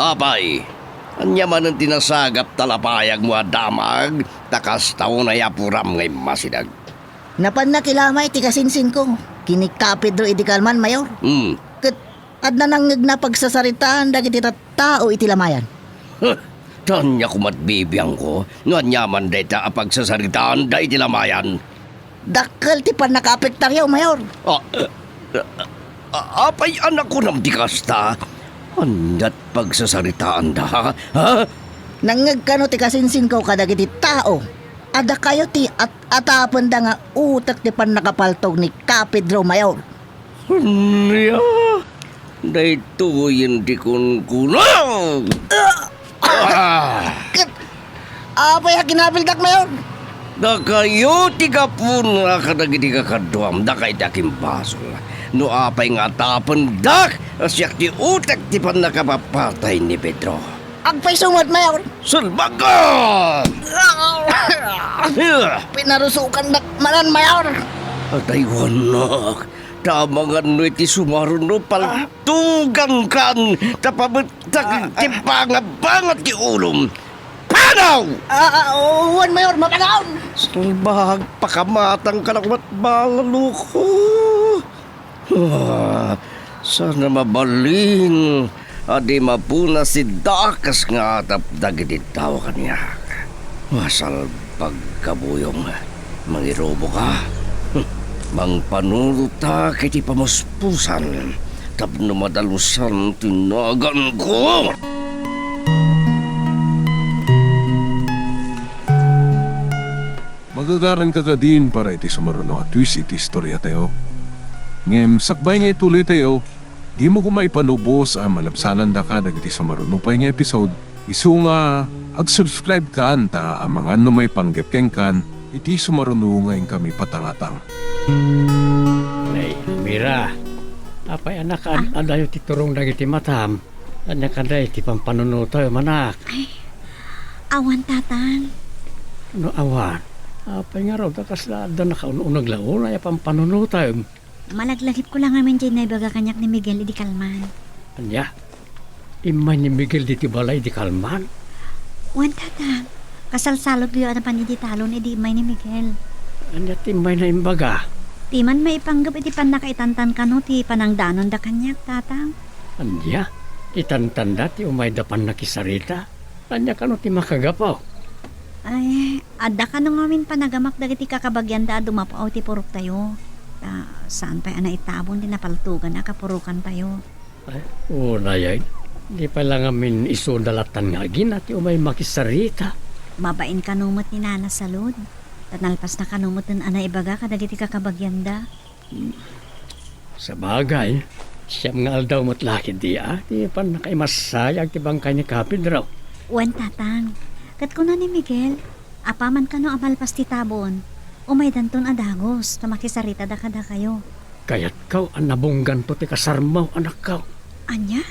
Apay, ania manen ti nasagap ta lapayagmo a damag, ta kasta unay apuram nga immasideg? Napannak ilamay ti kasinsinko ken ni Ka Pedro idi kalman, Mayor. Hmm. Ket adda nangngegna a pagsasaritaan dagiti tattao iti lamayan. Huh, ta ania koma ti bibiangko no aniaman dayta a pagsasaritaanda iti lamayan? Dakkel ti pannakaapektaryo, Mayor. Ah, eh, ah, apay a nakunam ti kasta? Ania ti pagsasaritaanda, ha? Nangngeg kano ti kasinsinko kadagiti tao a dakayo ti at-atapenda nga utek ti pannakapaltog ni Ka Pedro, Mayor. Ania? Daytoyen ti kunkuna. Ah! Ket apay a kinapildak, Mayor? Dakayo ti gapuna kadagiti kakaduam, dakayo ti akimbasol. No apay nga atapendak a siak ti utek ti pannakapapatay ni Pedro. Agpayso met, Mayor. Salbagan! Pinarusokandak manen, Mayor. Ataywanak, ta amangan no iti sumaruno, paltugankan, ta pabettak ti bangabangat ti ulom. Panaw! Ah, ah, wen, Mayor, mapanaw! Salbag, pakamatangka la met, balaloko. Ah, saan a mabalin a di mapunas ti dakas nga atap dagiti tao kaniak. Masalbag ka, Buyong. Mangiruboka. Mangpanunotak iti pamuspusan tapno madalusan ti naganko. Magagaranka kadin para iti sumaruno a twist iti istoriatayo. Ngem sakbay nga ituloytayo, dimo koma ipanubos a malabsanandaka dagiti sumaruno pay nga episode, isu nga ag-subscribe kan ta amangan no maipanggep kenkan iti sumaruno nga inkami patangatang. Nay, Mira, apay, anak, ad-, adayo ti turong dagiti matam. Ania kadi ti pampanunotayo, anak? Ay, awan, Tatang. No awan? Apay ngarud, ta kasla adda nakaun-uneg la unay a pampanunotayo? Malaglagipko la ngamin diay naibaga kaniak ni Miguel idi kalman. Ania? Immay ni Miguel ditoy balay idi kalman? Wen, Tatang. Kasalsaludyo a napan idi talon idi immay ni Miguel. Ania ti immayna imbaga? Ti man maipanggep iti pannakaitantan kano ti panangdanonda kaniak, Tatang. Ania? Itantanda ti umayda pannakisarita? Ania kano ti makagapu? Ay, adda kano ngamin panagamak dagiti kakabagianda a dumapuaw iti puroktayo. Ta, saan pay a naitabon ti napaltugan a kapurokantayo. Ay, unay, ay. Di pay la ngamin isu da lattan nga agina ti umay makisarita. Mabain kano met ni Nana Salud. Ta nalpasna kano met a naibaga kadagiti kakabagianda. Hmm. Sabagay, siyam nga aldaw met la ketdi a ti pannakaimassayag ti bangkay ni Ka Pedro. Wen, Tatang. Ket kuna ni Miguel, apaman kano a malpas ti tabon, umaydanton a dagus ta makisaritada kadakayo. Kayatko a nabungganto ti kasarmo, anakko. Ania?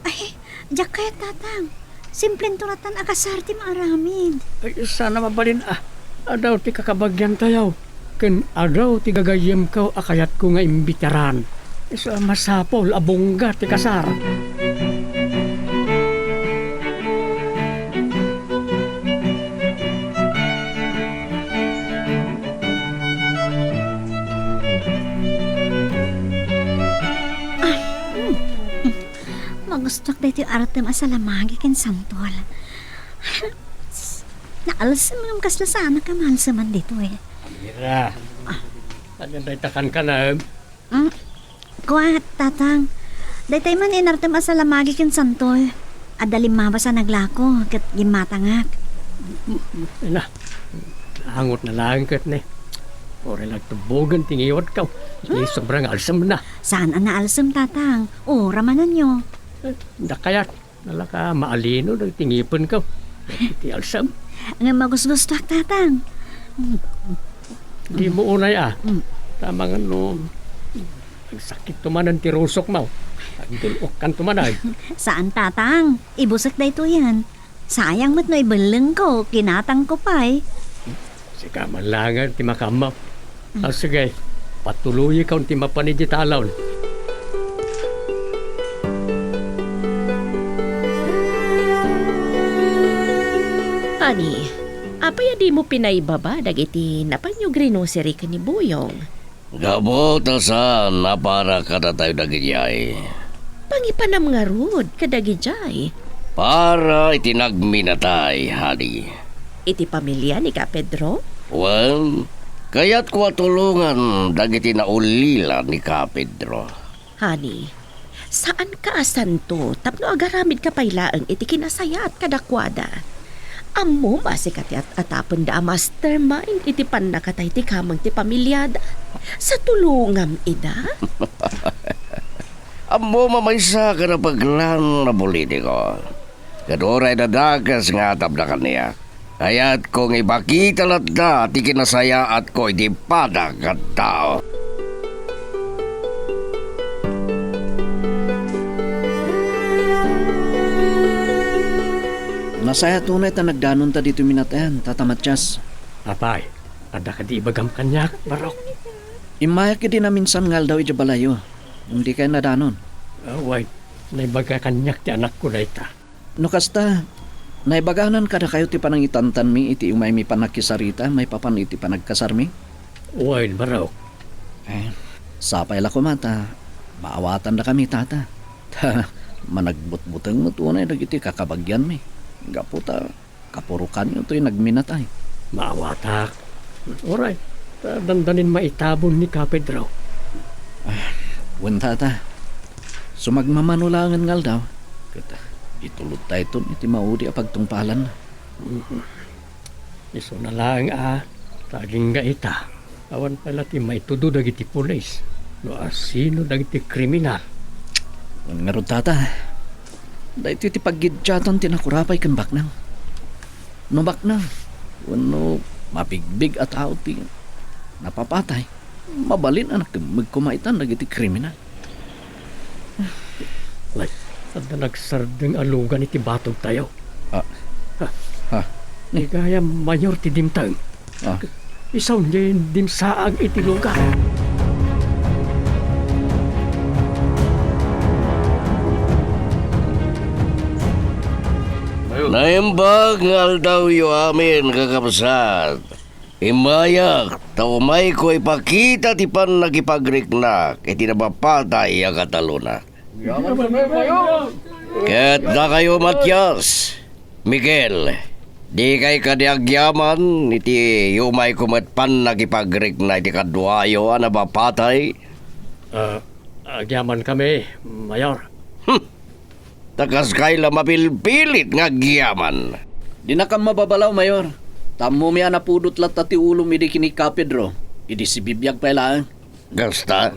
Ay, diak kayat, Tatang. Simplento lattan a kasar ti maaramid. Ay, saan a mabalin a adu ti kakabagiantayo ken adu ti gagayyemko a kayatko nga imbitaran. Isu a masapul a bungga ti kasar. Ay, hmm. Magustuak daytoy artem a salamagi ken santol. Naalsem ngem kasla saanak a maalseman ditoy. Mira. Ah. Ania dayta kankanem? Mm. Kua, Tatang. Daytay man inartem a salamagi ken santol. Adda limmabas a naglako ket gimmatangak. Ina, angotna laeng ket ne. Uray nagtubbogen ti ngiwatko. Iti Hmm? sobra nga alsemna. Saan a naalsem, Tatang? Ura manenyo. Eh, dakayat. Nalaka maalino dagiti ngipenko. Iti alsem. Ngem magusgustoak, Tatang. Dimo unay a. Mm. Tama nga no, agsakitto manen ti rusokmo. Agdul-okkanto manen. Saan, Tatang. Ibusek daytoyen. Sayang met no ibellengko, kinatangko pay. Sika man laengen ti makaammo. Mm. Ah, sige, patuloyka ti mapan iti talon. Ani, apay a dimo pinaibaba dagiti napanyo grinuseri ken ni Buyong? Gapu ta saan a para kadatayo dagidiay. Pangipanam ngarud kadagidiay. Para iti nagminatay, honey. Iti pamilia ni Ka Pedro? Wen, kayatko a tulongan dagiti naulila ni Ka Pedro. Honey, saanka a santo tapno agaramidka pay laeng iti kinasayaat kadakuada. Ammom a sika ti at-atapenda a mastermind iti pannakatay ti kameng ti pamiliada. Sa tulongam ida? Ammom a maysa ka napeglan a politiko. Ket uray dakes nga atapda kaniak, kayatko nga ipakita latda ti kinasayaatko iti padak a tao. Nasayaat unay ta nagdanonta ditoy minatayan, Tata Matias. Apay, adda kadi ibagam kaniak, Barok? Immayak idi naminsan nga aldaw idiay balayyo. Ngem dikay nadanon. Ah, wen, naibaga kaniak ti anakko dayta. No kasta, naibaganan kadakayo ti panangitantanmi iti umaymi pannakisarita maipapan iti panagkasarmi? Wen, Barok. Eh, sapay la koma ta maawatandakami, Tata. Ta managbutbuteng met unay dagiti kakabagianmi. Gapu ta kapurokanyo toy nagminatay. Maawatak. Uray, ta dandanin maitabon ni Ka Pedro. Ah, wen, Tata. Sumagmamano laengen nga aldaw, ket itulodtayton iti maudi a pagtungpalan. Isuna laeng a, ta agingga ita. Awan pay la ti maitudo dagiti pulis no asino dagiti kriminal. Wen ngarud, Tata, daytoy ti paggiddiatan ti nakurapay ken baknang. No baknang wenno mabigbig a tao ti napapatay, mabalin a nakemmeg koma itan dagiti kriminal. Ay, adda nagsardeng a lugan iti batogtayo. Ah. Ha? Ha? Ni gayam mayor ti dimteng. Ah. Isu diay dimsaag iti lugar. Naimbag nga aldawyo amin, kakabsat. Immayak, ta umayko ipakita ti pannakipagriknak iti napapatay a katalona. Ket dakayo, Matias, Miguel, dikay kadi agyaman iti umayko met pannakipagrikna iti kaduayo a napapatay? Ah, agyamankami, Mayor. Hmm. Ta kaskay la mapilpilit nga agyaman. Dinakam mababalaw, Mayor. Ta ammomi a napudot latta ti ulom idi ken ni Ka Pedro, idi sibibiag pay laeng. Kasta?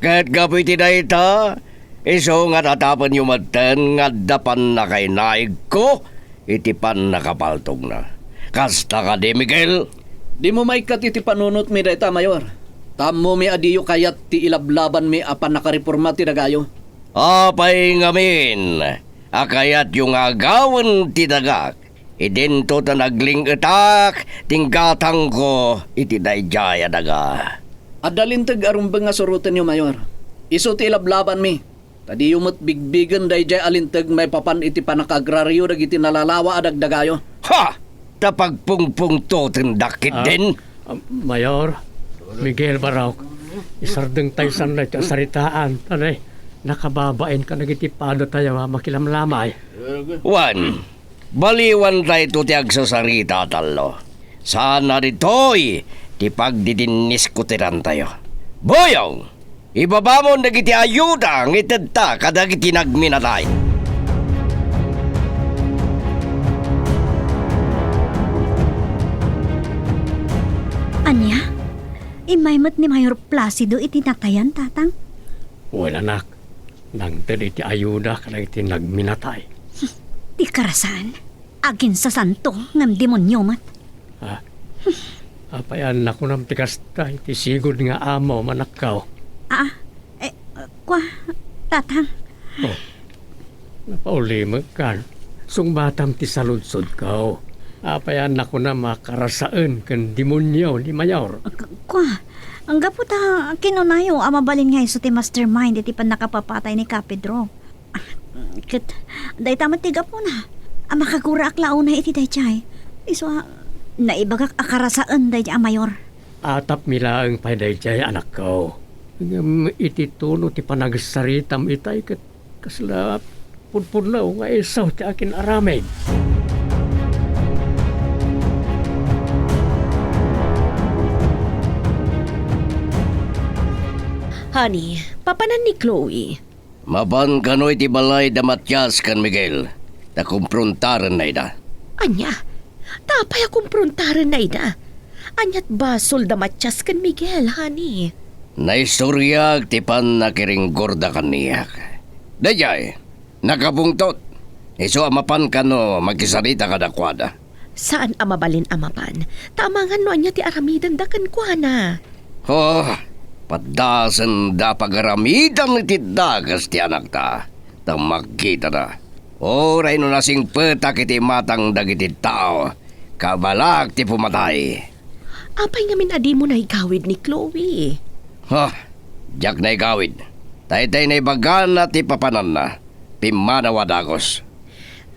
Ket gapu iti dayta, isu nga tatapenyo metten nga adda pannakainaigko iti pannakapaltogna. Kasta kadi, Miguel? Dimo maikkat iti panunotmi dayta, Mayor. Ta ammomi a diyo kayat ti ilablabanmi a pannakareporma ti dagayo. Apay ngamin a kayatyo nga agawen ti dagak, idinto ta nagling-etak ti inggatangko iti daydiay a daga? Adda linteg a rumbeng a surotenyo, Mayor. Isu ti ilablabanmi, ta diyo met bigbigen daydiay a linteg maipapan iti pannakaagraryo dagiti nalalawa a dagdagayo. Ha! Ta pagpungpungtotendak ketdin? Ah, ah, Mayor, Miguel Barok, isardengtayo san daytoy a saritaan, ta nakababain kadagiti padatayo a makilamlamay. Wen, baliwan daytoy ti agsasarita, Tallo. Saan a ditoy ti pagdidinniskutirantayo. Buyong! Ibabamon dagiti ayuda nga itedta kadagiti nagminatay. Ania? Immay met ni Mayor Placido iti natayan, Tatang? Wen, anak. Nangted iti ayuda kadagiti nagminatay. Ti karasaan. Aginsasanto ngem demonio met. Ah, apay a nakunam ti kasta iti sigud nga amom, anakko? Ah, eh, kua, Tatang. Oh, napaulimekkan. Sungbatam ti saludsodko. Apay a nakunam a karasaen ken demonio ni Mayor? K-, kua, gapu ta kinunayo a mabalin nga isu ti mastermind iti pannakapapatay ni Ka Pedro. Ket dayta met ti gapuna a makaguraak la unay iti daydiay. Isu a naibagak a karasaen daydiay a Mayor. Atapmi laeng pay daydiay, anakko. Ngem iti tuno ti panagsaritam itay ket kasla pudpudno nga isu ti akin-aramid. Honey, papanan ni Chloe. Mapan kano iti balay da Matias ken Miguel, ta kumprontarenna ida. Ania? Ta apay a kumprontarenna ida? Ania't basol da Matias ken Miguel, honey? Naistoriak ti pannakiriggorda kaniak. Daydiay, nakapungtot. Isu a mapan kano makisarita kadakuada. Saan a mabalin a mapan, ta amangan no ania ti aramidenda kenkuana. Oh, padasenda a pagaramidan iti dakes ti anakta, ta makkitada. Uray no nasingpetak iti imatang dagiti tao, kabalaak ti pumatay. Apay ngamin a dimo naigawid ni Chloe? Ha, diak naigawid. Daytay naibagana ti papananna. Pimmanaw a dagus.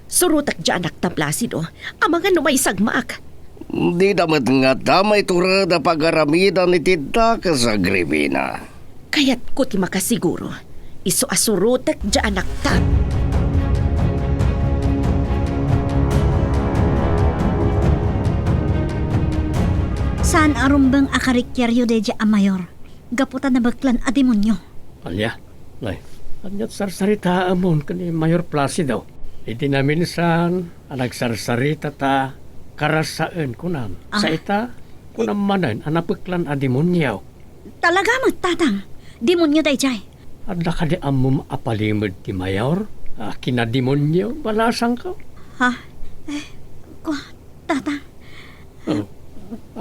Surotek diay anakta, Placido. Amangan no maisagmaak. Dida met ngata maiturod a pagaramidan iti dakes, Agripina. Kayatko ti makasiguro. Isu a surotek diay anakta. Saan a rumbeng a karikiaryo daydiay a mayor. Gapu ta nabeklan a demonio. Ania? Nay, ania't sarsaritaamon ken ni Mayor Placido? Idi naminsan a nagsarsarita ta karasaen, kunam. Ah. Sa ita, kunam manen a nabeklan a demonio. Talaga met, Tatang. Demonio daydiay. Adda kadi ammom a palimed ti Mayor a kinademonio, balasangko? Ha? Eh, ku-, Tatang. Oh,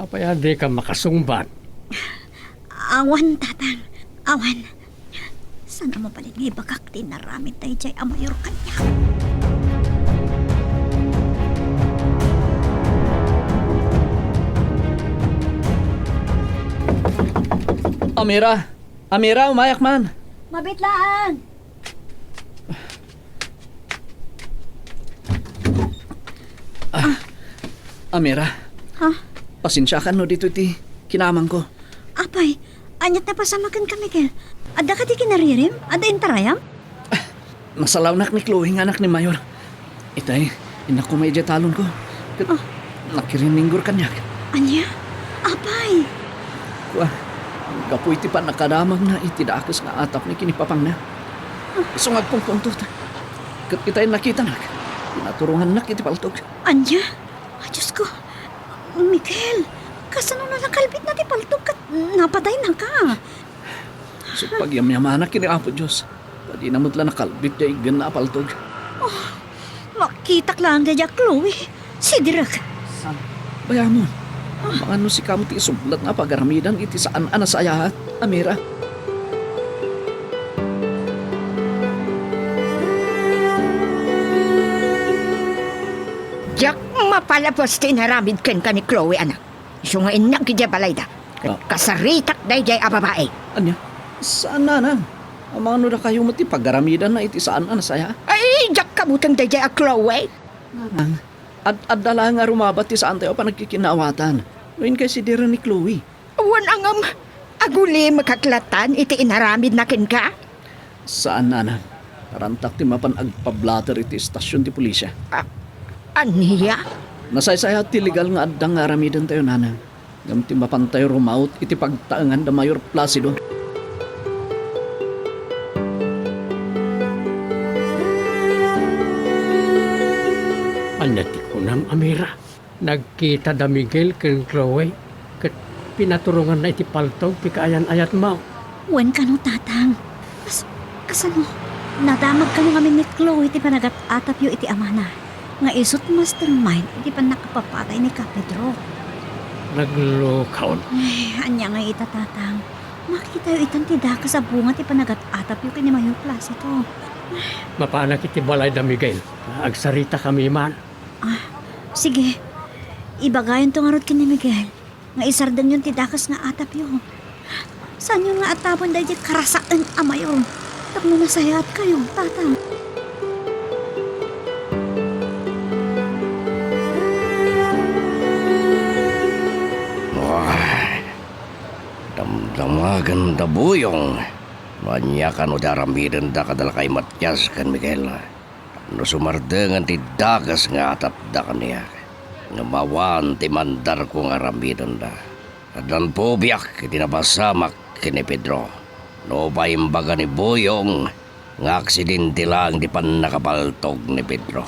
apay a dika makasungbat? Awan, Tatang. Awan. Saan a mabalin nga ibagak ti inaramid daydiay a mayor kaniak? Amira! Amira, umayak man! Mabit laang! Ah, Amira. Ha? Pasensiakan no ditoy ti kinamangko. Apay, ania't napasamak kenka, Miguel? Adda kadi kinaririm? Adda intarayam? Ah, nasalawnak ni Chloe nga anak ni Mayor. Itay, innak koma idiay talonko. Ket Ah. nakirininggor kaniak. Ania? Apay? Kua, gapu iti pannakadamagna iti dakes nga atap ni kinipapangna. Ah. Isu nga agkunkuntot. Ket itay nakitanak, pinaturongannak iti paltog. Ania? Ay, Diosko. Miguel, kasano no nakalbitna ti paltog ket napadaynaka? Isu pagyamyamanak ken ni Apo Dios, ta dina met la nakalbit diay iggenna a paltog. Oh, makitak laeng daydiay a Chloe. Sidirek. Bayamon, amangan no sika met ti isublatna a pagaramidan iti saan a nasayaat, Amira. Diak mapalabas ti inaramid kenka ni Chloe, anak. Isu nga innak idiay balayda. Ket Ah. kasaritak daydiay a babai. Ania? Saan, nanang. Amangan no dakayo met ti pagaramidanna iti saan a nasayaat. Ay, diak kabuteng daydiay a Chloe. Nanang, ad-adda laeng a rumabat ti saantayo a panagkikinaawatan. No inkay sidiren ni Chloe. Wen a ngem, agulimekak latta iti inaramidna kenka? Saan, nanang. Narantak ti mapan agpablatter iti estasion ti pulisya. A-, ania? Nasaysayaat ti legal nga adda nga aramidentayo, nanang. Ngem ti mapantayo rumaut iti pagtaengan da Mayor Placido. Ania ti kunam, Amira? Nagkita da Miguel ken Chloe ket pinaturonganna iti paltog ti kaayan-ayatmo. Wen kano, Tatang. Kas-, kasano? Nadamag kano ngamin ni Chloe ti panagat-atapyo iti amana, nga isut' mastermind iti pannakapapatay ni Ka Pedro. Naglukaw. Ay, ania ngay ita, Tatang? Makitayo itan ti dakes a bunga ti panagat-atapyo ken ni Mayor Placido. Mapanak iti balay da Miguel. Agsaritakami man. Ah, sige. Ibagayonto ngarud ken ni Miguel nga isardengyon ti dakes nga atapyo. Saanyon nga ataben daydiay karasaen a mayor tapno nasayaatkayo, Tatang. Ay, damdamagen da Buyong no ania kano ti aramidenda kadalakay Matias ken Miguel. No sumardengen ti dakes nga atapda kaniak, ngem awan ti mandarko nga aramidenda. Addan pubiak iti napasamak ken ni Pedro. Nupay imbaga ni Buyong nga aksidente laeng ti pannakapaltog ni Pedro.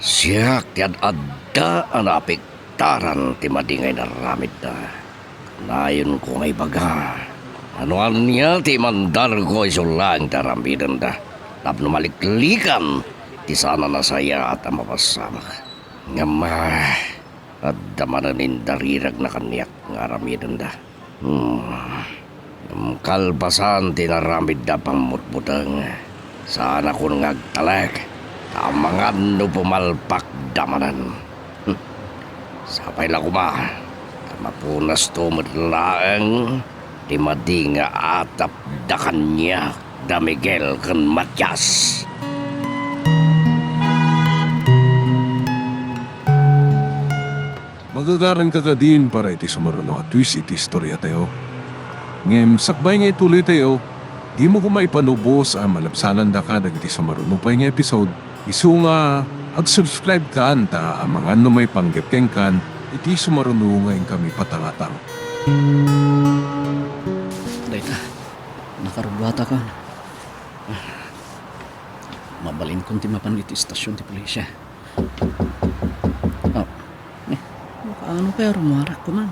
Siak ti ad-adda a naapektaran ti madi nga inaramidda. Kanayonko nga ibaga, no ania ti imandarko isu laeng ti aramidenda tapno maliklikan ti saan a nasayaat a mapasamak. Ngem, ah, adda manen indariragna kaniak nga aramidenda. Hmm. Ngem kalpasan ti inaramidda a pammutbuteng, saanakon nga agtalek. Amangan no pumalpakda manen. Hmm. Sapay la koma, ta mapunasto met laeng ti madi nga atapda kaniak da Miguel ken Matias. Magagaranka kadin para iti sumaruno a twist iti istoriatayo. Ngem sakbay nga ituloytayo, dimo koma ipanubos a malabsanandaka dagiti sumaruno pay nga episode, isu nga ag-subscribe kan ta amangan no maipanggep kenkan iti sumaruno nga inkami patangatang. Dayta, nakarubuatakon. Mabalinkon ti mapan iti istasyon ti pulisya. Oh, eh, makaano kaya rumuarak ko man?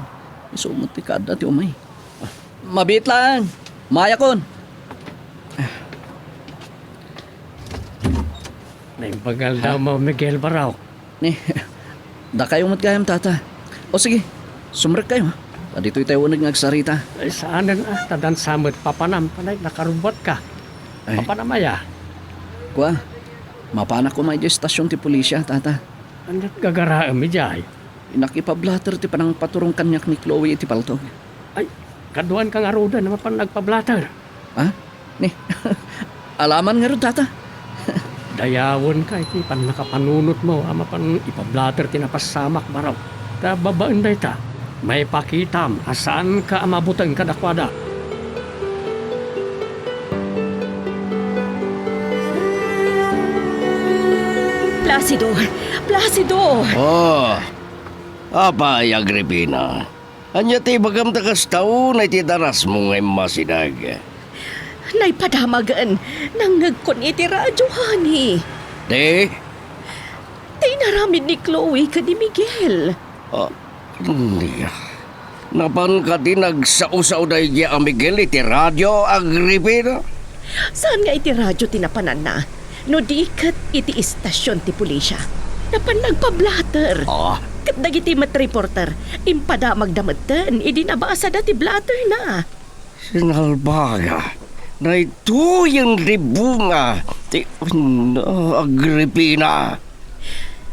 Isu met ti kaadda ti umay. Ah, mabiit lang. Mayakon. Naimbag nga aldaw mo, Miguel Barao. Ni, dakayo met gayam, Tata. O sige, sumrekkayo, ha? Ta ditoy tayo uneg nga agsarita. Ay, saanen, ah, ta dansa met papanam, panay nakarubuatka. Ay. Papanam aya? Kua, mapanak koma idiay estasyon ti pulisya, Tata. Ania't gagaraem idiay? Innak ipablater ti panangpaturong kaniak ni Chloe iti paltog. Ay, kaduanka ngaruden a mapan nagpablater. Ha? Ni, alaman ngarud, Tata? Dayawenka iti pannakapanunotmo a mapan ipablater ti napassamak, Barao. Ta babaen dayta, maipakitam a saanka a mabuteng kadakuada. Placido! Placido! Oh, apay, Agripina? Ania ti ibagam ta kasta unay ti darasmo nga immasideg? Naipadamagen, nangngegkon iti radio, honey. Ti? Ti inaramid ni Chloe ken ni Miguel. Ah, ania? Napan kadi nagsao-sao daydiay a Miguel iti radio, Agripina? Saan nga iti radio ti napananna? No di ket iti istasyon ti pulisya. Napan nagpablater. Ah? Ket dagiti met reporter, impadamagda metten idi nabasada ti blaterna. Sinalbaga, daytoyen ti bunga ti, no, Agripina.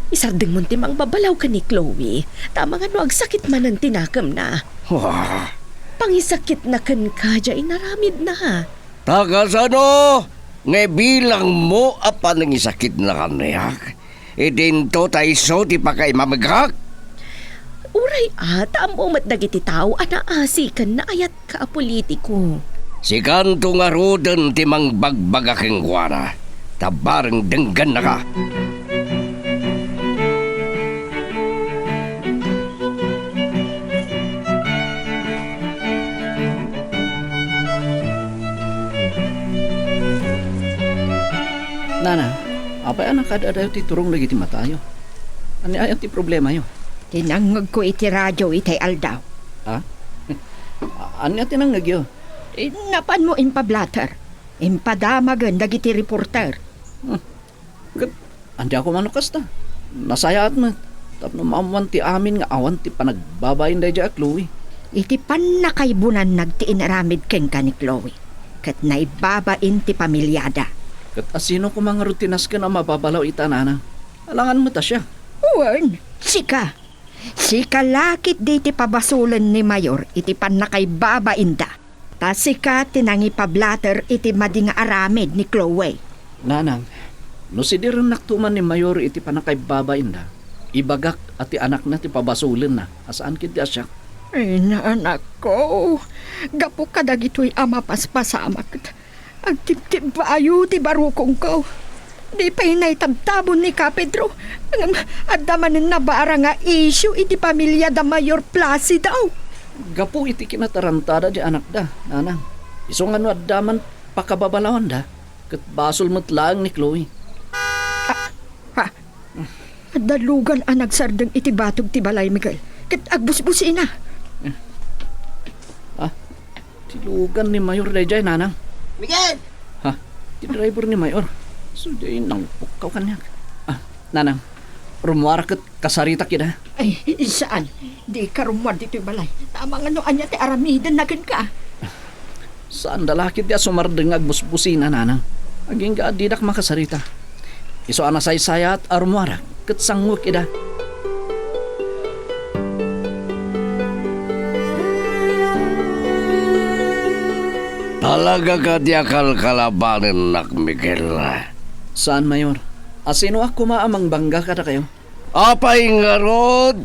Isardengmon ti mangbabalaw ken ni Chloe, ta amangan no agsakit manen ti nakemna. Ah. Pangisakitna kenka diay inaramidna. Ta kasano nga ibilangmo a panangisakitna kaniak? Idinto ta isu ti pakaimamegak? Uray a, ta ammo met dagiti tao a naasi ken naayatka a politiko. Sikanto ngaruden ti mangbagbaga kenkuana, ta bareng denggennaka. Nana, apay a nakaad-adayo ti turong dagiti matayo? Ania aya ti problemayo? Ti nangngegko iti radio itay aldaw. Ha? Ania ti nangngegyo? Eh, napanmo impablater. Impadamagen dagiti reporter. Hmm. Ket ania koma no kasta? Nasayaat met tapno maammoan ti amin nga awan ti panagbabain daydiay a Chloe. Iti pannakaibunannag ti inaramid kenka ni Chloe, ket naibabain ti pamiliada. Ket asino koma ngarud ti nasken a mababalaw ita, Nana? Alangan met a siak. Wen, sika. Sika la ketdi ti pabasolen ni Mayor iti pannakaibabainda. Ta sika ti nangipablater iti madi nga aramid ni Chloe. Nanang, no sidurennakto man ni Mayor iti pannakaibabainda, ibagak a ti anakna ti pabasolenna a saan ketdi a siak. Ay, anakko, gapu kadagitoy a mapaspasamak, agtibtibbayo ti barukongko. Di pay naitabtabon ni Ka Pedro, ngem adda manen nabara nga isyu iti pamilia da Mayor Placido. Gapu iti kinatarantada di anakda, Nanang. Isu nga no adda man pakababalawanda, ket basol met laeng ni Chloe. Ah, ha? Adda lugan a nagsardeng iti batog ti balay, Miguel, ket agbusbusina. Ah, ti lugan ni Mayor daydiay, Nanang. Miguel! Ha? Ti driver ni Mayor. So, di nangpukkaw kaniak. Ah, Nanang, rumuara ket kasaritak ida. Ay, saan. Di ka rumuar ditoy balay. Amangan no ania ti aramidenna kenka. Saan da la ketdi a sumardeng nga agbusbusina, Nanang. Agingga a didak makasarita. Isu a nasaysayaat a rummuarak ket sangwek ida. Talaga kadi a kalkalabanennak, Miguel? Saan, Mayor. Asinoak koma a mangbangga kadakayo? Apay ngarud,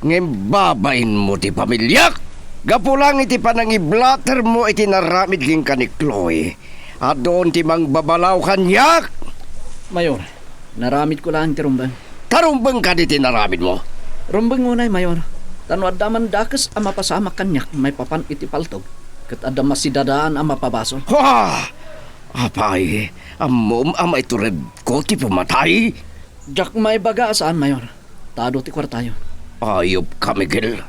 ngem babainmo ti pamiliak? Gapu lang iti panangiblatermo iti naramid kenka ni Chloe, adun ti mangbabalaw kaniak. Mayor, naramidko laeng ti rumbeng. Ta rumbeng kadi ti naramidmo? Rumbeng unay, Mayor. Ta no adda man dakes a mapasamak kaniak maipapan iti paltog, ket adda masidadaan a mapabasol. Ha! Apay, ammom a maituredko ti pumatay? Diak maibaga a saan, Mayor. Ta adu ti kuartayo. Ayupka, Miguel.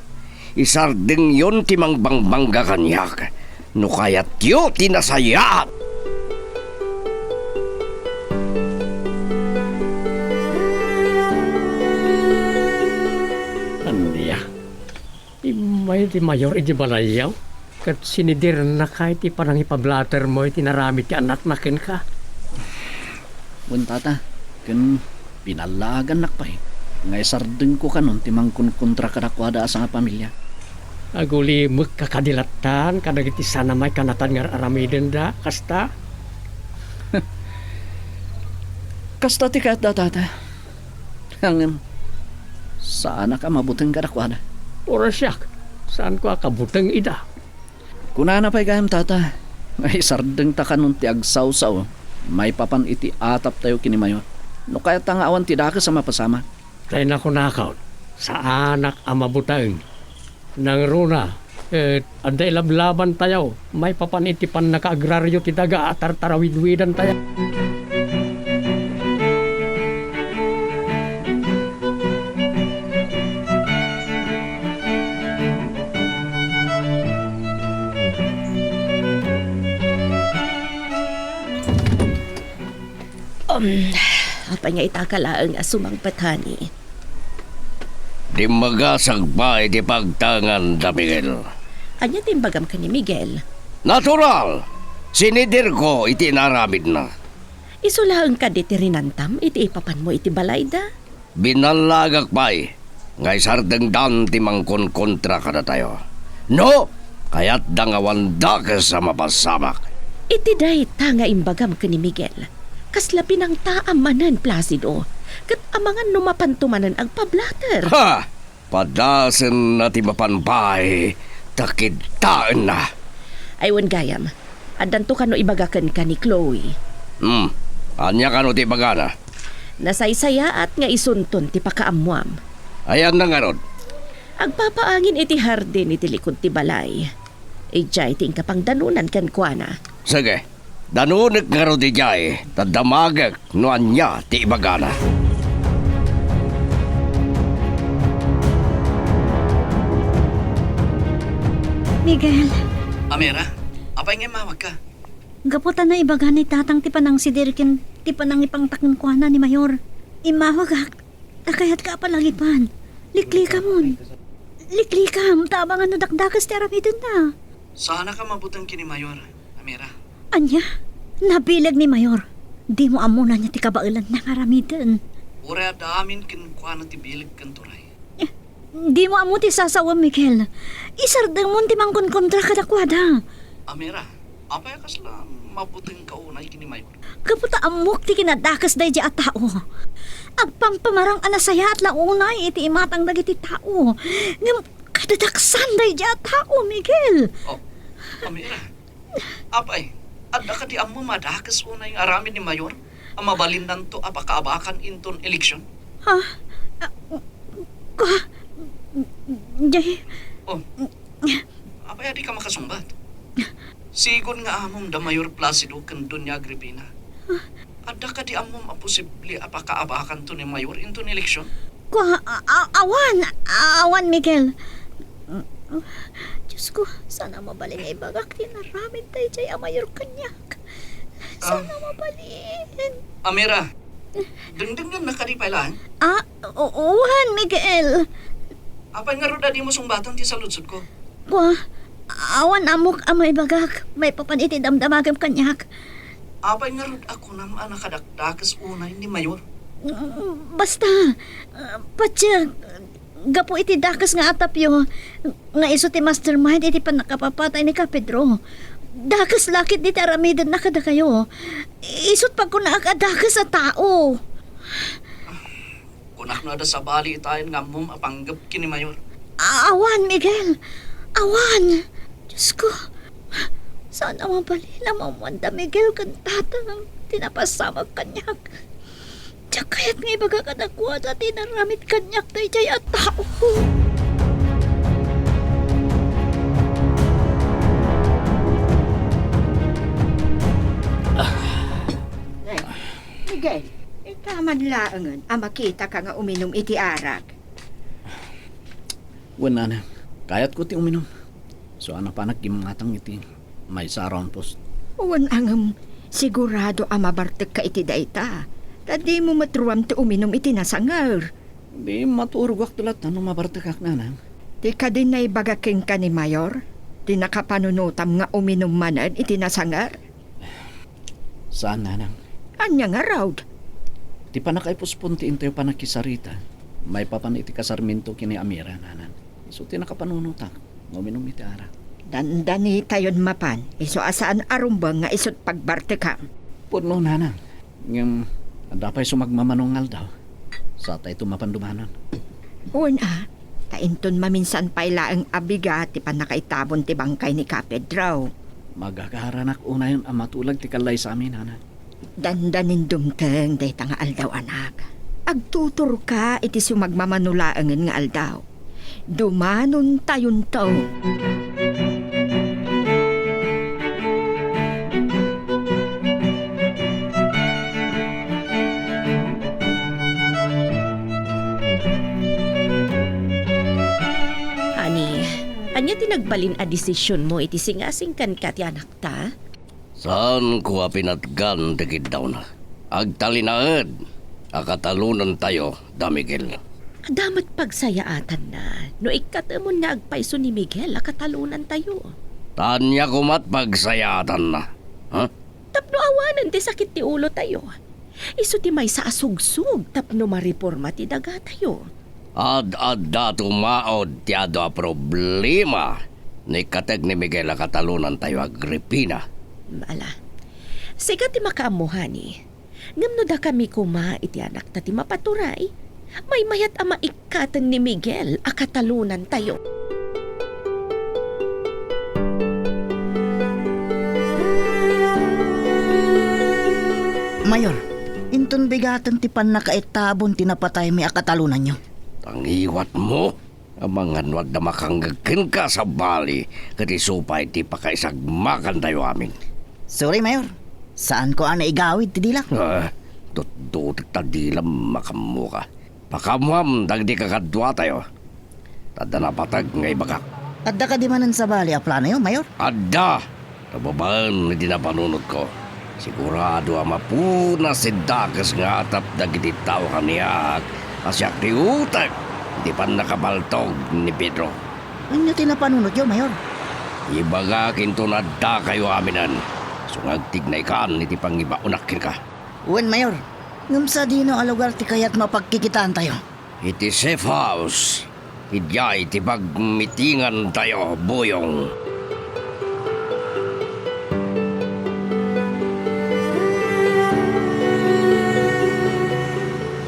Isardengyon ti mangbangbangga kaniak no kayatyo ti nasayaat. Ania? Immay ti Mayor iti balayyo, ket sinidirna kay ti panangipablatermo iti naramid ti anakna kenka. Wen, Tata, ken pinallaagannak pay nga isardengko kanon ti mangkonkontra kadakuada a sangapamilia. Agulimekka kadi lattan kadagiti saan a maikanatan nga ar-aramidenda kasta? Kasta ti kayatda, Tata. Ngem, saanak a mabuteng kadakuada. Uray siak, saanko a kabuteng ida. Kunana pay gayam, Tata, nga isardengta kanon ti agsawsao maipapan iti ataptayo ken ni Mayor, no kayatta nga awan ti dakes a mapasamak. Tay nakunakon, saanak a mabuteng. Nangruna, ket adda ilablabantayo maipapan iti pannakaagraryo ti daga a tartarawidwidantayo. Um, apay nga ita ka laeng a sumangpet, honey? Dimmagasag pay ti pagtanganda, Miguel. Ania ti imbagam ken ni Miguel? Natural! Sinidirko iti inaramidna. Isu laeng kadi ti rinantam iti ipapanmo iti balayda? Binallagak pay nga isardengdan ti mangkonkontra kadatayo. No, kayatda nga awan dakes a mapasamak. Iti dayta nga imbagam ken ni Miguel, kasla pinangtaam manen, Placido, ket amangan no mapanto manen agpablater. Ha! Padasenna ti mapan pay ta kidtaenna. Ay wen gayam, addanto kano ibaga kenka ni Chloe? Hmm, ania kano ti ibagana? Nasaysayaat nga isunton ti pakaammoam. Ayanna ngarud? Agpapaangin iti hardin iti likud ti balay. Idiay ti inka pangdanunan kenkuana. Sige, danunek ngarud idiay, ta damagek no ania ti ibagana. Miguel. Amira, apay nga immawagka? Gapu ta naibaga ni Tatang ti panangsidir ken ti panangipangta kenkuana ni Mayor. Immawagak. Ta kayatka a palangipan. Liklikamon. Liklikam, ta amangan no dakdakes ti aramidenna. Saanak a mabuteng ken ni Mayor, Amira. Ania? Nabileg ni Mayor. Dimo ammo no ania ti kabaelanna nga aramiden. Uray adda amin kenkuana ti bileg ken turay. Eh, dimo ammo ti sasawem, Miguel. Isardengmon ti mangkonkontra kadakuada. Amira, apay a kasla mabutengka unay ken ni Mayor? Gapu ta ammok ti kinadakes daydiay a tao. Agpampamarang a nasayaat la unay iti imatang dagiti tao. Ngem kadadaksan daydiay a tao, Miguel. Oh, Amira, apay, adda kadi ammom a dakes unay nga aramid ni Mayor a mabalinnanto a pakaabakan inton eleksion? Ha? Ah, ka-, di- Oh, apay a dika makasungbat? Sigun nga amom da Mayor Placido ken Doña Agripina. Adda kadi ammom a posible a pakaabakanto ni Mayor inton eleksion? Kua, a-, a-, awan, awan, Miguel. Diyos ko, saan a mabalin nga ibagak ti inaramid daydiay a Mayor kaniak. Saan a Ah. mabalin? Amira, dengdengngennaka kadi pay laeng? Ah, o-, awan, Miguel. Apay ngarud a dimo sungbaten ti saludsodko? Kua, awan ammok a maibagak maipapan iti damdamagem kaniak. Apay ngarud a kunam a nakadakdakes unay ni Mayor? Mm, basta, ah, patse, gapu iti dakes nga atapyo, nga isu ti mastermind iti pannakapapatay ni Ka Pedro. Dakes la ket diti aramidenna kadakayo. Isut' pagkunaak a dakes a tao. Kunak no adda sabali itayen nga ammom a panggep ken ni Mayor. A-, awan, Miguel. Awan. Diyos ko. Saan a mabalin a maammoanda, Miguel, ken Tatang ti napasamak kaniak. Diak kayat nga ibaga kadakuada ti inaramid kaniak daydiay a tao. Miguel, ita man laengen a makitaka nga uminum iti arak. Wen, nanang, kayatko ti uminum. Saan a panak gimmatang iti maysa a round post. Wen, ngem, sigurado a mabartekka iti dayta. Ta dimo met ruam ti uminum iti nasanger. Di maturogak latta no mabartekak, nanang. Ti kadi naibaga kenka ni Mayor, ti nakapanunotam nga uminum manen iti nasanger? Saan, nanang. Ania ngarud? Ti pannakaipuspon ti intayo pannakisarita, maipapan iti kasarminto ken ni Amira, nanang. Isu ti nakapanunotak nga uminum iti arak. Dandanitayon mapan, isu a saan a rumbeng nga isut' pagbartekam. Pudno, nanang. Ngem, adda pay sumagmamano nga aldaw. Satayto mapan dumanon. Wen a, ta inton maminsan pay laeng a bigat ti pannakaitabon ti bangkay ni Ka Pedro. Magagaranak unayen a matulag ti kallaysami, nanang. Dandanin dumteng dayta nga aldaw, anak. Agtuturka iti sumagmamano laengen nga aldaw. Dumanontayonto. Honey, ania ti nagbalin a desisionmo iti singasingkanka ti anakta? Saanko a pinatgan ti kiddawna. Agtalinaed a katalonantayo da Miguel. Adda met pagsayaatanna no ikkatemon nga agpayso ni Miguel a katalonantayo. Ta ania koma't pagsayaatanna? Ha? Tapno awanen ti sakit ti ulotayo. Isu ti maysa a sugsog tapno mareporma ti dagatayo. Ad-adda tumaud ti adu a problema no ikkateg ni Miguel a katalonantayo, Agripina. Ala, sika ti makaammo, honey. Ngem no dakami koma iti anakta ti mapaturay, maymayat a maikkaten ni Miguel a katalonantayo. Mayor, inton bigaten ti pannakaitabon ti napataymi a katalonanyo. Tangiwatmo? Amangan no adda makangngeg kenka sabali ket isu pay ti pakaisagmakantayo amin. Sorry, Mayor. Saanko a naigawid ti dilak. Ah, dutdutek ta dilam makaammoka. Pakaammoam dagiti kakaduatayo. Ta adda napateg nga ibagak. Adda kadi manen sabali a planoyo, Mayor? Adda! Ta babaen iti napanunotko, sigurado a mapunas ti dakes nga atap dagiti tao kaniak a siak ti utek iti pannakabaltog ni Pedro. Ania ti napanunotyo, Mayor? Ibagak inton addakayo aminen, isu nga agtignaykan iti pangibaonak kenka. Wen, Mayor. Ngem sadino a lugar ti kayatmo a pagkikitaantayo? Iti safe house, idiay ti pagmitingantayo, Buyong.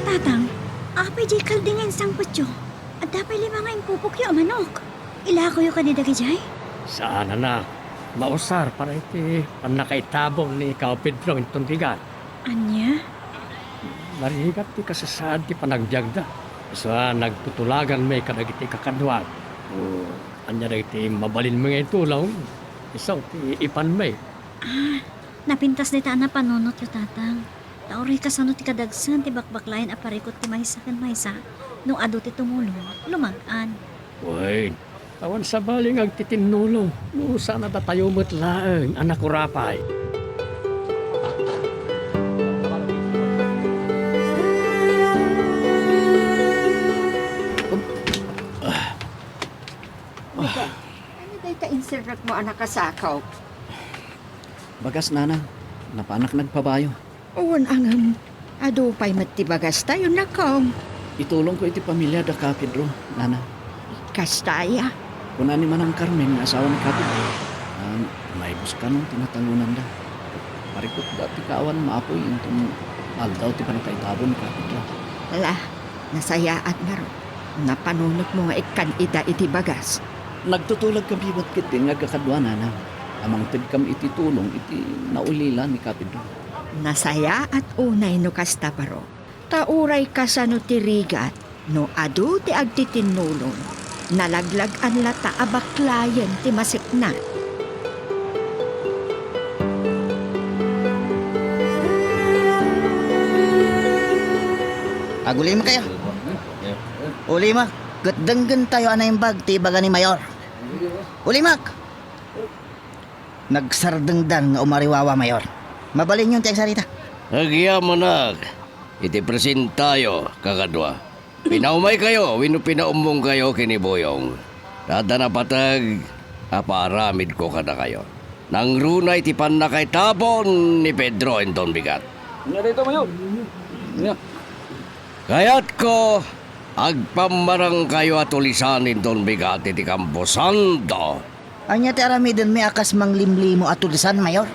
Tatang, apay diay kaldi nga insangpetyo? Adda pay lima nga impupokyo a manok. Ilakoyo kadi dagidiay? Saan, anak. Mausar para iti pannakaitabon ni Kao Pedro inton rigat. Ania? Narigat ti kasasaad ti panagbiagda. Isu a nagtutulaganmi kadagiti kakaduam. O, ania dagiti mabalinmi nga itulong? Isu ti ipanmi. Ah, napintas dayta a napanunotyo, Tatang. Ta uray kasano ti kadagsen ti bakbaklayan a parikut ti maysa ken maysa, no adu ti tumulong, lumag-an. Wen, awan sabali nga agtitinnulong no saan a datayo met laeng a nakurapay. Miguel, ania dayta inserrekmo a nakasakop? Bagas, nanang. Napanak nagpabayo. Wen, ngem, adu pay met ti bagastayo, nakong. Itulongko iti pamiliada, Ka Pedro, nana. Kasta aya? Kuna ni Manang Carmen nga asawa ni Ka Pedro, a, naibus kanon ti natalonanda. Parikutda ti kaawan maapoy inton aldaw ti panakaitabon ni Ka Pedro. Ala, nasayaat ngarud. Napanunotmo nga ikkan ida iti bagas. Nagtutulagkami met ketdin nga agkakadua, nana, a mangtedkam iti tulong iti naulila ni Ka Pedro. Nasayaat unay no kasta, baro. Ta uray kasano ti rigat, no adu ti agtitinnulong, nalaglag-an latta a baklayen ti masekna. Agulimkayo. Ulimek, ket denggentayo a naimbag ti ibaga ni Mayor. Ulimek! Nagsardengdan nga umariwawa, Mayor. Mabalinyon ti agsarita. Agyamanak iti presentayo, kakadua. Pinaumaykayo wenno pinaummongkayo ken ni Boyong. Ta adda napateg a paaramidko kadakayo. Nangruna iti pannakaitabon ni Pedro inton bigat. Ania daytoy, Mayor? Ania? Kayatko, agpammarangkayo a tulisan inton bigat iti kamposanto. Ania ti aramidenmi a kas manglimlimo a tulisan, Mayor?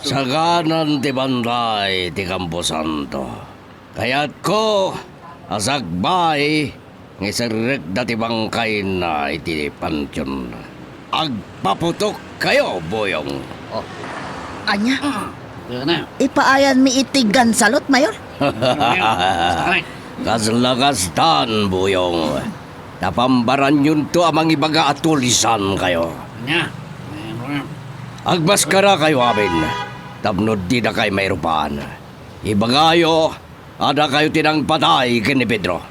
Saganan ti bantay ti kamposanto. Kayatko a sakbay nga iserrekda ti bangkayna iti pantionna. Agpaputokkayo, Boyong. Oh. Ania? Ah, ania? Ipaayanmi iti gansalot, Mayor? Sakay. Kasla kastan, Boyong. Ta pambaranyonto a mangibaga a tulisankayo. Ania? Agmaskarakayo amin tapno didakay mairupaan. Ibagayo a dakayo ti nangpatay ken ni Pedro.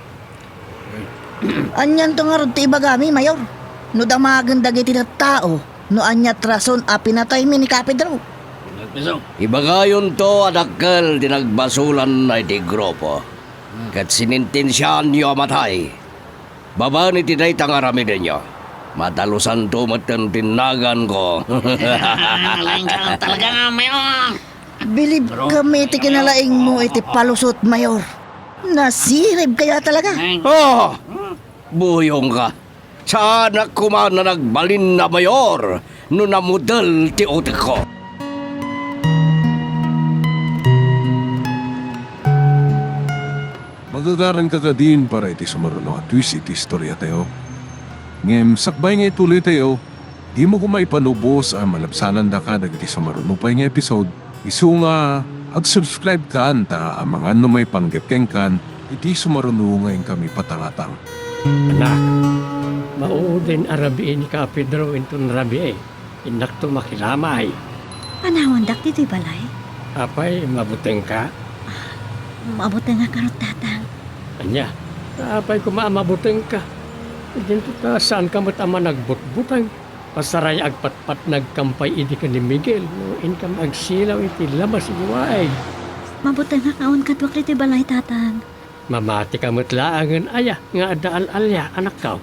Anianto ngarud ti ibagami, Mayor? No damagen dagiti tattao, no aniat rason a pinataymi ni Ka Pedro? Ibagayonto a dakkel ti nagbasolanna iti grupo, ket sinintensiaanyo a matay. Babaen iti dayta nga aramidenyo, matalusanto metten ti naganko. Laeng ka talaga, Mayor. Bilib kami ti kinalaingmo iti palusot, Mayor. Nasirib kaya talaga? Laeng. Oh! Boyong ka. Saanak koma a nagbalin a Mayor no namudel ti utekko. Magagaran ka kadin para iti sumaruno a twist iti istoriatayo. Ngem sakbay nga ituloytayo, dimo koma ipanubos a malabsanandaka dagiti sumaruno pay nga episode, isu nga ag-subscribe kan ta amangan no maipanggep kenkan iti sumaruno nga inkami patangatang. Anak, maudin a rabii ni Ka Pedro inton rabii. Innakto makiramay. Panawandak ditoy balay. Apay, mabutengka? Mabutengak ngarud, Tatang. Ania? Apay koma a mabutengka? Idinto ta saanka met a managbutbuteng. Pasaray agpatpatnagkam pay idi ken ni Miguel no inkam agsilaw iti labas iti waig. Mabutengak nga awan kaduak ditoy balay, Tatang. Mamatika met laengen aya nga adda al-alia, anakko?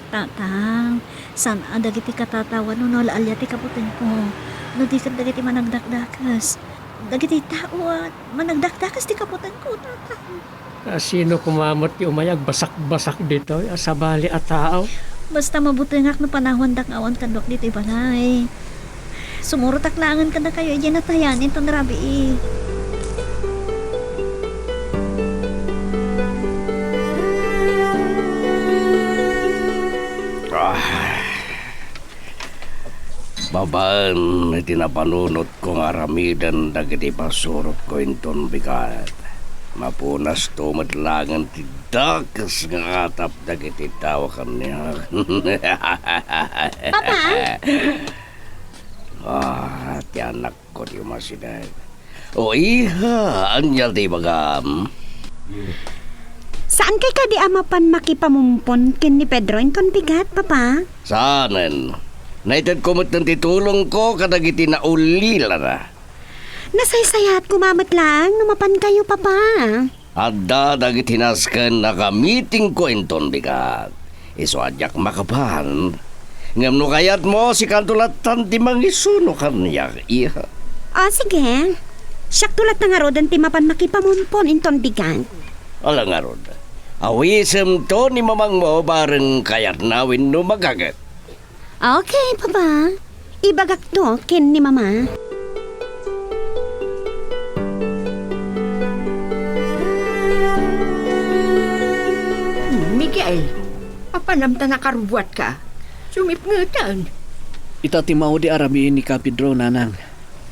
Tatang, saan a dagiti katatawa no al-alia ti kabutengko, no di ket dagiti managdakdakes. Dagiti tao a managdakdakes ti kabutengko, Tatang. A, sino koma met ti umay agbasakbasak ditoy a sabali a tao? Basta mabutengak no panawandak nga awan kaduak ditoy balay. Sumurotak laengen kadakayo idiay natayan inton rabii. Ah. Babaen iti napanunotko nga aramiden dagiti pasurotko inton bigat, mapunasto met laengen ti dakes nga atap dagiti tao kaniak. Papa? Ah, ti anakko ti umasideg. O iha, ania ti ibagam? Saankay kadi a mapan makipamumpon ken ni Pedro inton bigat, Papa? Saanen. Naitedko metten ti tulongko kadagiti naulilana. Nasaysayaat koma met laeng no mapankayo, Papa. Adda dagiti nasken a kamitingko inton bigat. Isu a diak makapan. Ngem no kayatmo, sikanto lattan ti mangisuno kaniak, iha. O, sige. Siakto latta ngaruden ti mapan makipamumpon inton bigat. Ala ngarud, awisemto ni mamangmo bareng kayatna wenno magaget. Okay, Papa. Ibagakto ken ni Mama. Miguel, apanam ta nakarubbuatka? Sumipngeten. Ita ti maudi a rabii ni Ka Pedro, Nanang.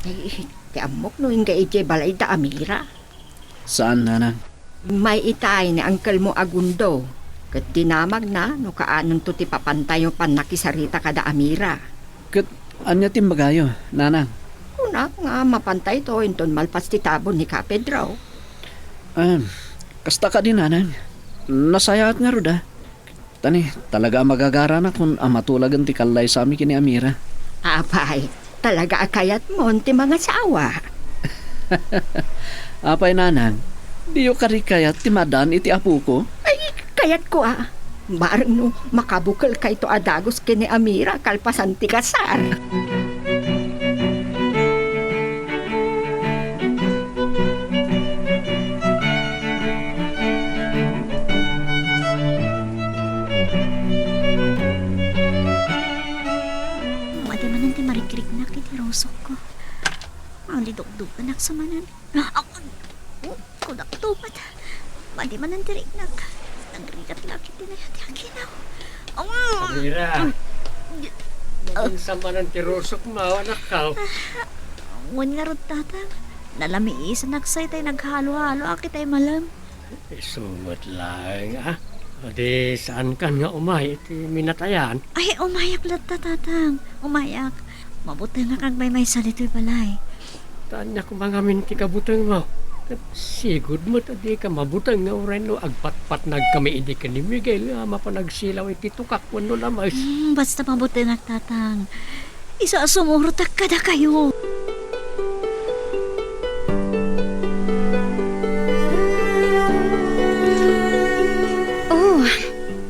Ay, ti ammok no ingga idiay balay da Amira. Saan, Nanang. Immay itay ni angkelmo a Gundo, ket dinamagna no kaanonto ti papantayo pannakisarita kada Amira. Ket ania ti imbagayo, Nanang? Kunak nga mapantayto inton malpas ti tabon ni Ka Pedro. Ah, kasta kadi, Nanang. Nasayaat ngarud a. Tani, talaga a magagaranak kun a matulagen ti kallaysami ken ni Amira. Apay, talaga a kayatmon ti mangasawa. Apay, Nanang, diyo kadi kayat ti madan iti apoko? Ay, kayatko a. Bareng no makabukelkayto a dagus ken ni Amira kalpasan ti kasar. Madi manen ti marikriknak iti rusokko. Mangidukduknak sa manen. Ako, kunak tumat. Madi manen ti riknak. Nagrigat la ket ti naya ti aginaw. Amira! Naginsa manen ti rusokmo, anakko. Wen ngarud, Tatang. Nalamiisanak sa itay naghalo-halo a kitay malem. Isu met laeng, a. Di saankan nga umay iti minatayan? Ay, umayak latta, Tatang. Umayak. Mabutengak agmaymaysa ditoy balay. Ta ania koma ngamin ti kabutengmo? Ket sigud met a dika mabuteng nga uray no agpatpatnagkami idi ken ni Miguel nga mapan agsilaw iti tukak wenno lames. Hmm, basta mabutengak, Tatang. Isu a sumurotak kadakayo. Oh,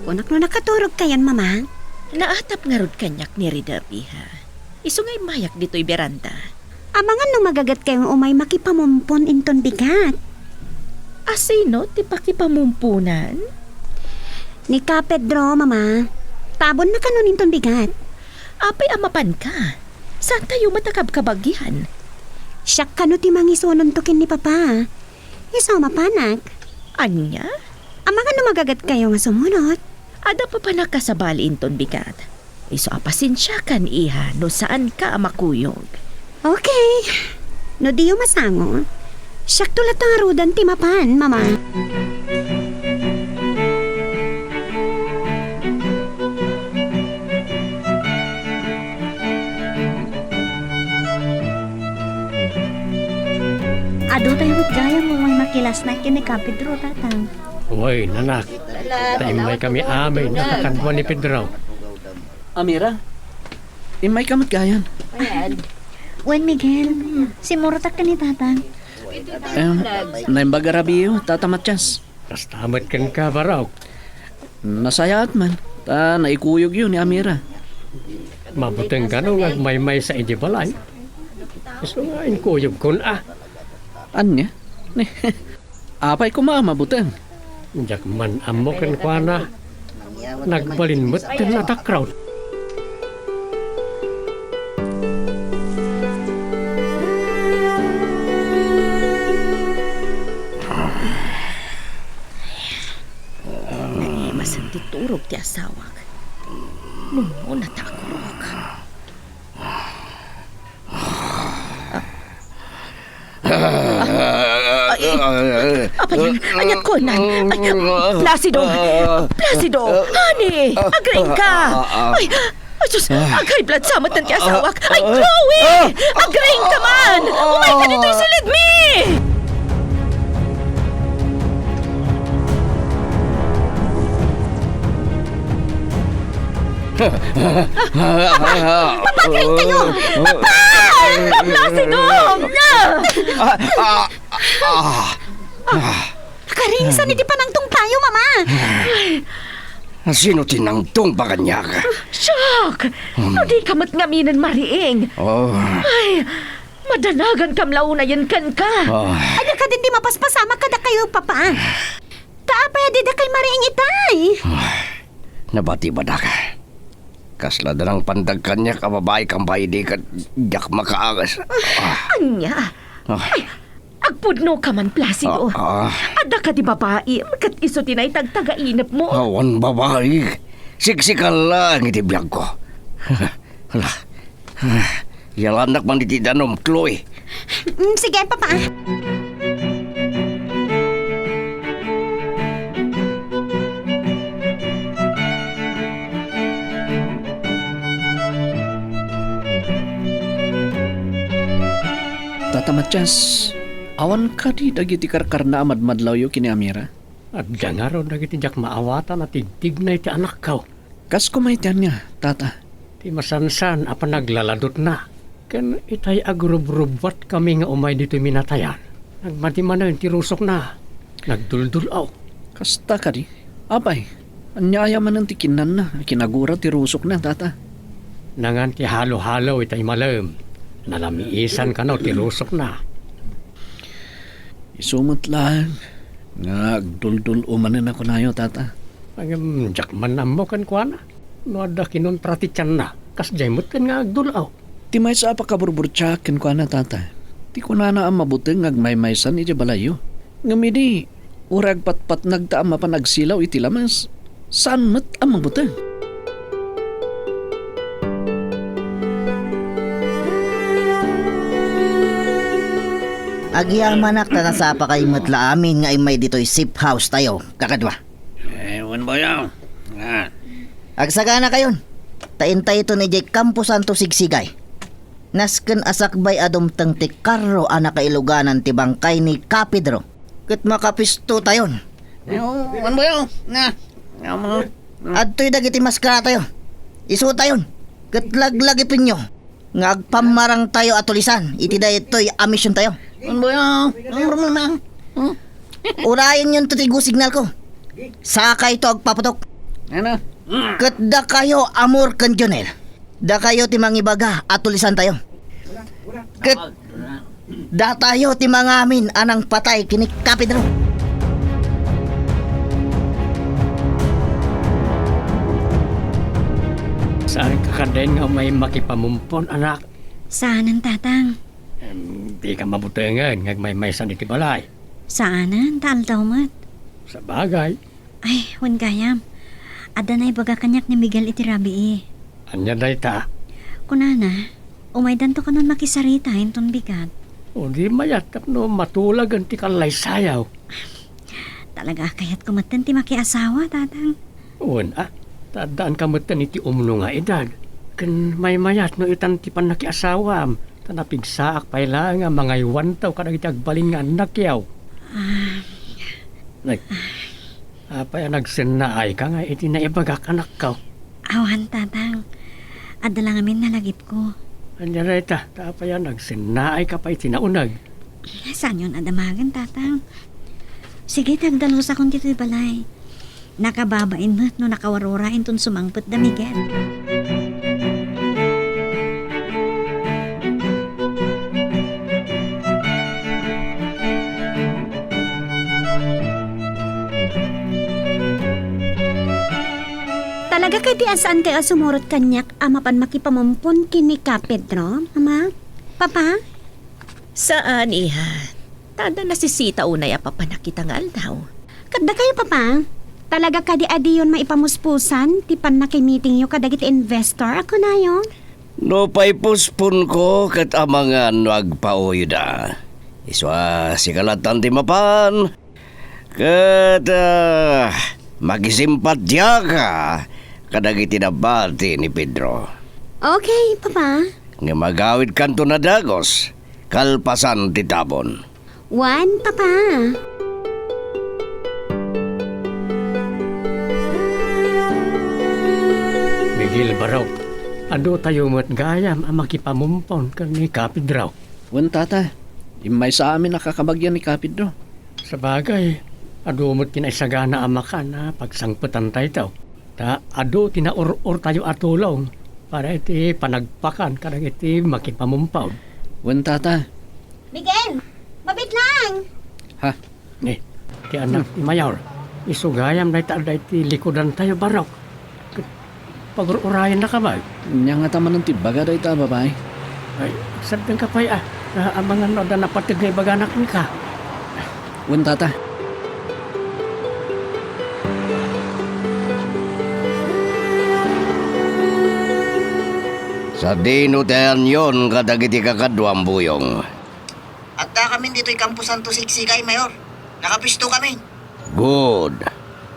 kunak no nakaturogkayon, Mama? Naatap ngarud kaniak ni Rida, biha. Isu nga immayak ditoy beranda. Amangan no magagetkayo umay makipamumpon inton bigat. A sino ti pakipamumponan? Ni Ka Pedro, Mama. Tabonna kanon inton bigat. Apay a mapanka? Saantayo met a kabkabagian? Siak kano ti mangisunonto ken ni Papa. Isu a mapanak. Ania? Amangan no magagetkayo nga sumunot. Adda papanak a sabali inton bigat. Isu a pasensiakan, iha, no saanka a makuyog. Okay. No diyo masango, siakto latta ngaruden ti mapan, Mama. Adu tayo met gayam no umay makilasnak ken ni Ka Pedro, Tatang. Wen, anak. Ta immaykami amin a kakaduan ni Pedro. Amira, immayka met gayam. Wen, Miguel, simmurotak ken ni Tatang. Em, naimbag a rabiiyo, Tata Matias. Kasta met kenka, barok. Nasayaat man, ta naikuyogyo ni Amira. Mabuteng kano nga agmaymaysa idiay balay? Isu nga inkuyogkon a. Ania? Apay koma a mabuteng? Diak man ammo kenkuana. Nagbalin met ti natakraw. Naimasen ti turog ti asawak. Nunnuna ta agurok. Ay, apay, ania konan? Ay, Placido! Placido! Honey! Agriingka! Ay, ay, sus! Ag-high blood sa met ti asawak! Ay, Chloe! Agriingka man! Umayka ditoy silidmi! Papa, agriingkayo! Papa! Papa, si Dong! Ah, ah, ah, ah. Karingsan iti panangtungpayo, Mama! Sino ti nangtungpa kaniak? Siak! Hmm. No dika met ngaminen mariing. Oh. Ay, Padanagan kam la unayen kenka. Ah. Ania kadi ti mapaspasamak kadakayo, Papa? Ta apay a didakay mariing itay? Ah, nabati ba daka? Kasla danang pandag kaniak a babai kam ba idi ket diak makaangas. Ah. Ania? Ah. Ay, agpudno ka man, Placido. Ah, ah. Adda kadi babaim ket isu ti naitagtagainepmo? Awan babai. Siksika laeng iti biagko. Hala. Yalannak man iti danum, Chloe. Mm, sige, Papa. Tata Matias, awan kadi dagiti karkarna a madmadlawyo ken ni Amira? Adda ngarud dagiti diak maawatan a tigtigna iti anakko. Kas kumayat ania, Tata? Ti masansan a panaglaladutna, ken itay agrubrubbuatkami nga umay ditoy minatayan, nagmati manen ti rusokna. Nagduldul-aw. Kasta kadi? Apay, ania aya manen ti kinnanna a kinagura ti rusokna, Tata? Nangan ti halo-halo itay malem. Nalamiisan kano ti rusokna. Isu met laeng nga agduldul-aw manen a kunayo, Tata. Ngem diak man ammo kenkuana. No adda kinuntra ti tianna, kasdiay met ken nga agdul-aw. Ti maysa a pakaburburtiaak kenkuana, Tata, ti kunana a mabuteng nga agmaymaysan idiay balayyo. Ngem idi uray agpatpatnagta a mapan agsilaw iti lames, saan met a mabuteng. Agyamanak ta nasapakay met la amin nga immay ditoy safe house tayo, kakadua. Eh, wen bayaw. Ah. Agsaganakayon, ta intayton idiay Camposanto Sigsigay. Nasken a sakbay a dumteng ti karro a nakailuganan ti bangkay ni Kapedro. Ket makapistotayon. Aw, wen bayaw. Na. Aw, mga. Adtoy dagiti maskaratayo. Isutayon. Ket laglagipenyo nga agpammarangtayo a tulisan iti daytoy a misiontayo. Wen bayaw. Ang rumang. Hmm? Urayenyo ti go signal ko. Sakayto agpaputok. Ano? Ket dakayo, Amor ken Jonel. Dakayo ti mangibaga a tulisantayo. Ket datayo ti mangamin a nangpatay ken ni Kapedro. Saan ka kadin nga may makipamumpon, anak? Saanen, Tatang. Em, di ka mabutengen nga agmaymaysan iti balay. Saanen, ta aldaw met. Sabagay. Ay, wen gayam. Adda naibaga kaniak ni Miguel iti rabii. Ania dayta? Kunana, umaydanto kanon makisarita inton bigat. O di mayat tapno matulagen ti kallaysayaw. Talaga a kayatko metten ti makiasawa, Tatang. Wen a, ta addaanka metten iti umno nga edad. Ken maymayat no itan ti pannakiasawam, ta napigsaak pay laeng a mangaywanto kadagiti agbalin nga annakyaw. Ah. Nay, apay a nagsennaayka nga iti naibagak, anakko? Awan, Tatang. Adda la ngamin nalagipko. Ania dayta, ta apay a nagsennaayka pay iti nauneg? Saanyon a damagen, Tatang. Sige, ta agdalusakon ditoy balay. Nakababain met no nakawarura inton sumangpet da Miguel. Talaga kadi a saan kayo a sumurot kaniak a mapan makipamumpon ken ni Ka Pedro, Mama? Papa? Saan, iha. Ta adda nasisita unay a papanak ita nga aldaw. Ket dakayo, Papa? Talaga kadi a diyon maipamuspusan ti pannakimitingyo kadagiti investor a kunayo? No paipusponko ket amangan no agpauyda. Isu a sika lattan ti mapan, ket, ah, makisimpatiaka kadagiti nabati ni Pedro. Okay, Papa. Ngem agawidkanto a dagus kalpasan ti tabon. Wen, Papa. Miguel, barok, adu tayo met gayam a makipamumpon ken ni Ka Pedro. Wen, Tata. Immaysa amin a kakabagian ni Ka Pedro. Sabagay, adu met ti naisagana a makan a pagsangpetan tayo. Ta adu ti naur-or tayo a tulong para iti panagpakan kadagiti makipamumpon. Wen, tata. Miguel, mabit lang. Ha? Eh, ti anak ti mayor, isu gayam dayta adda iti likudantayo, Barok. Ket pagur-urayennaka met. Ania ngata manen ti ibaga dayta a babai? Ay, agsabianka pay a, naamangan no adda napateg nga ibagana kenka. Wen, tata. Sadino ti ayanyon kadagiti kakaduam, Buyong? Addakamin ditoy Camposanto siksikay, Mayor. Nakapuestokamin. Good.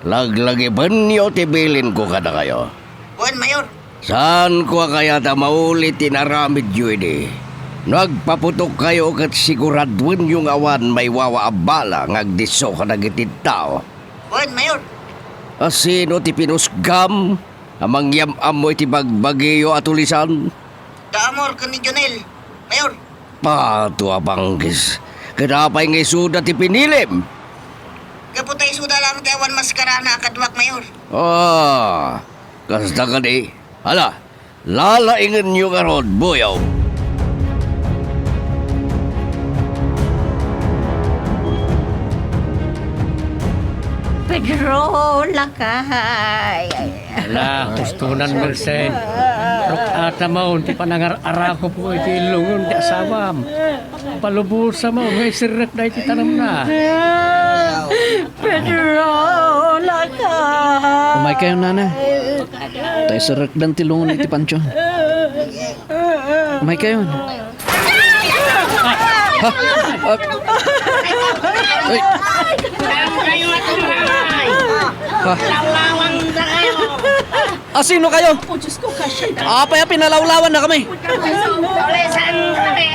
Laglagipenyo ti bilinko kadakayo. Wen, Mayor. Saanko a kayat a maulit ti inaramidyo idi. No agpaputokkayo ket siguraduenyo nga awan maiwawa a bala nga agdisso kadagiti tao. Wen, Mayor. A sino ti pinusgam a mangyam-ammo iti bagbagiyo a tulisan? Da Amor ken ni Jonel, Mayor. Pato a panggis. Ket apay nga isuda ti pinilim? Gapu ta isuda laeng ti awan maskarana a kaduak, Mayor. Ah, kasta kadi. Ala, lalaingenyo ngarud, Buyong. Pedro, lakay. Ala, hustonan, Merced. Ruk-ata maon ti panangar-arakupko iti ilungon ti asawam. Palubosa maon nga iserrek daydi tanemna. Pedro, lakay. Umaykayon, nana. Ta iserrekdan ti lungon iti Pancho. Umaykayon. Ha? Ah. Ay. Saan kayo at umay? Ha? Lawlawang na kayo. Ah, sino kayo? Oh, Diyos ko, kasya na. Apay a pinalawlawan na kami. Tulisan kami.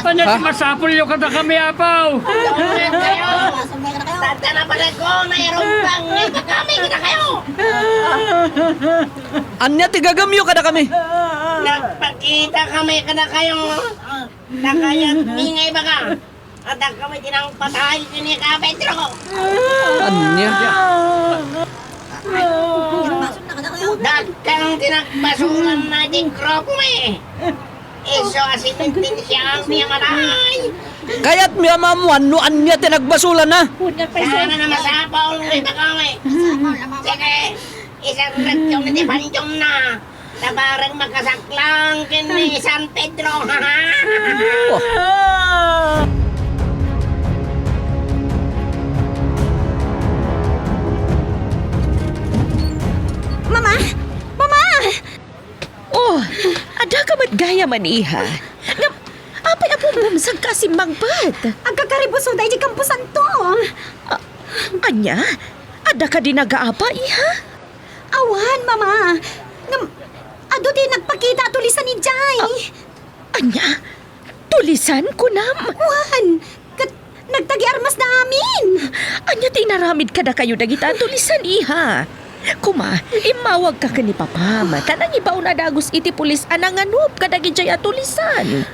Ano? Ha? Masapulyo kadakami, apaw? Tulisan kayo. Tadda na pala ko, nairumbang. Kami kita kayo. Ania ti gagamyo kadakami? Nagpakita kami kadakayo. Nakayat mi nga ibaga. Adda kami ti nangpatay ken ni Ka Pedro. Ania? Dakkel ti nagbasolan na iti grupo mi. Isu a sentensiaanmi a matay. Kayatmi a maammuan no ania ti nagbasolan na. Sana na masapul nga ibaga mi. Sige, iserrekyo iti pantionna. Ta bareng makasaklang ken ni San Pedro. Oh. Mama! Mama! Oh, adda ka met gayam, iha. Ngem, apay a bumbumsagka a simmangpet? Agkakaribusoda iti kamposanto. Ah, ania? Adda kadi nagaapa, iha? Awan, Mama. Ngem, adu ti nagpakita a tulisan idiay. Ah, ania? Tulisan, kunam? Wen, ket nagtagi armasda amin. Ania ti inaramid kadakayo dagita a tulisan, iha? Kuma, immawagka ken ni papam, ta nangibaon a dagus iti pulis a nanganup kadagidiay a tulisan.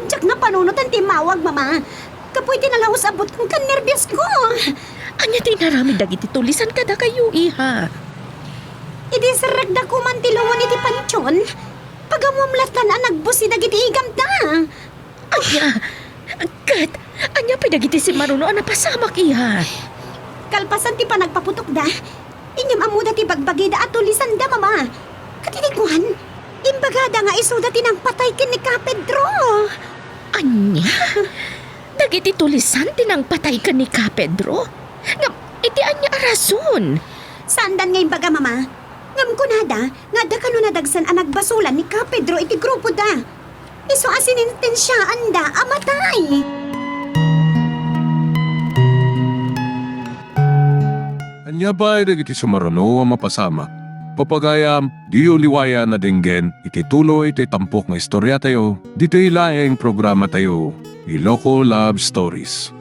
Diak napanunotan ti immawag, Mama. Gapu iti nalaus a buteng ken nerbios ko. Ania ti inaramid dagiti tulisan kadakayo, iha? Idi serrekda koma ti lungon iti pantion, pagamuam lattan a nagbusi dagiti igamda. Ania? Ket ania pay dagiti simmaruno a napasamak, iha? Kalpasan ti panagpaputokda, inyam-ammoda ti bagbagida a tulisanda, Mama. Ket idi kuan, imbagada nga isuda ti nangpatay ken ni Ka Pedro. Ania? Dagiti tulisan ti nangpatay ken ni Ka Pedro? Ngem iti ania a rason? Saandan nga imbaga, Mama. Ngem kunada nga adda kano nadagsen a nagbasolan ni Ka Pedro iti grupoda. Isu a sinentensiaanda a matay. Ania pay dagiti sumaruno a mapasamak? Pagayam, diyo liwayan a denggen iti tuloy ti tampok nga istoriatayo ditoy laeng programatayo, Iloko Love Stories.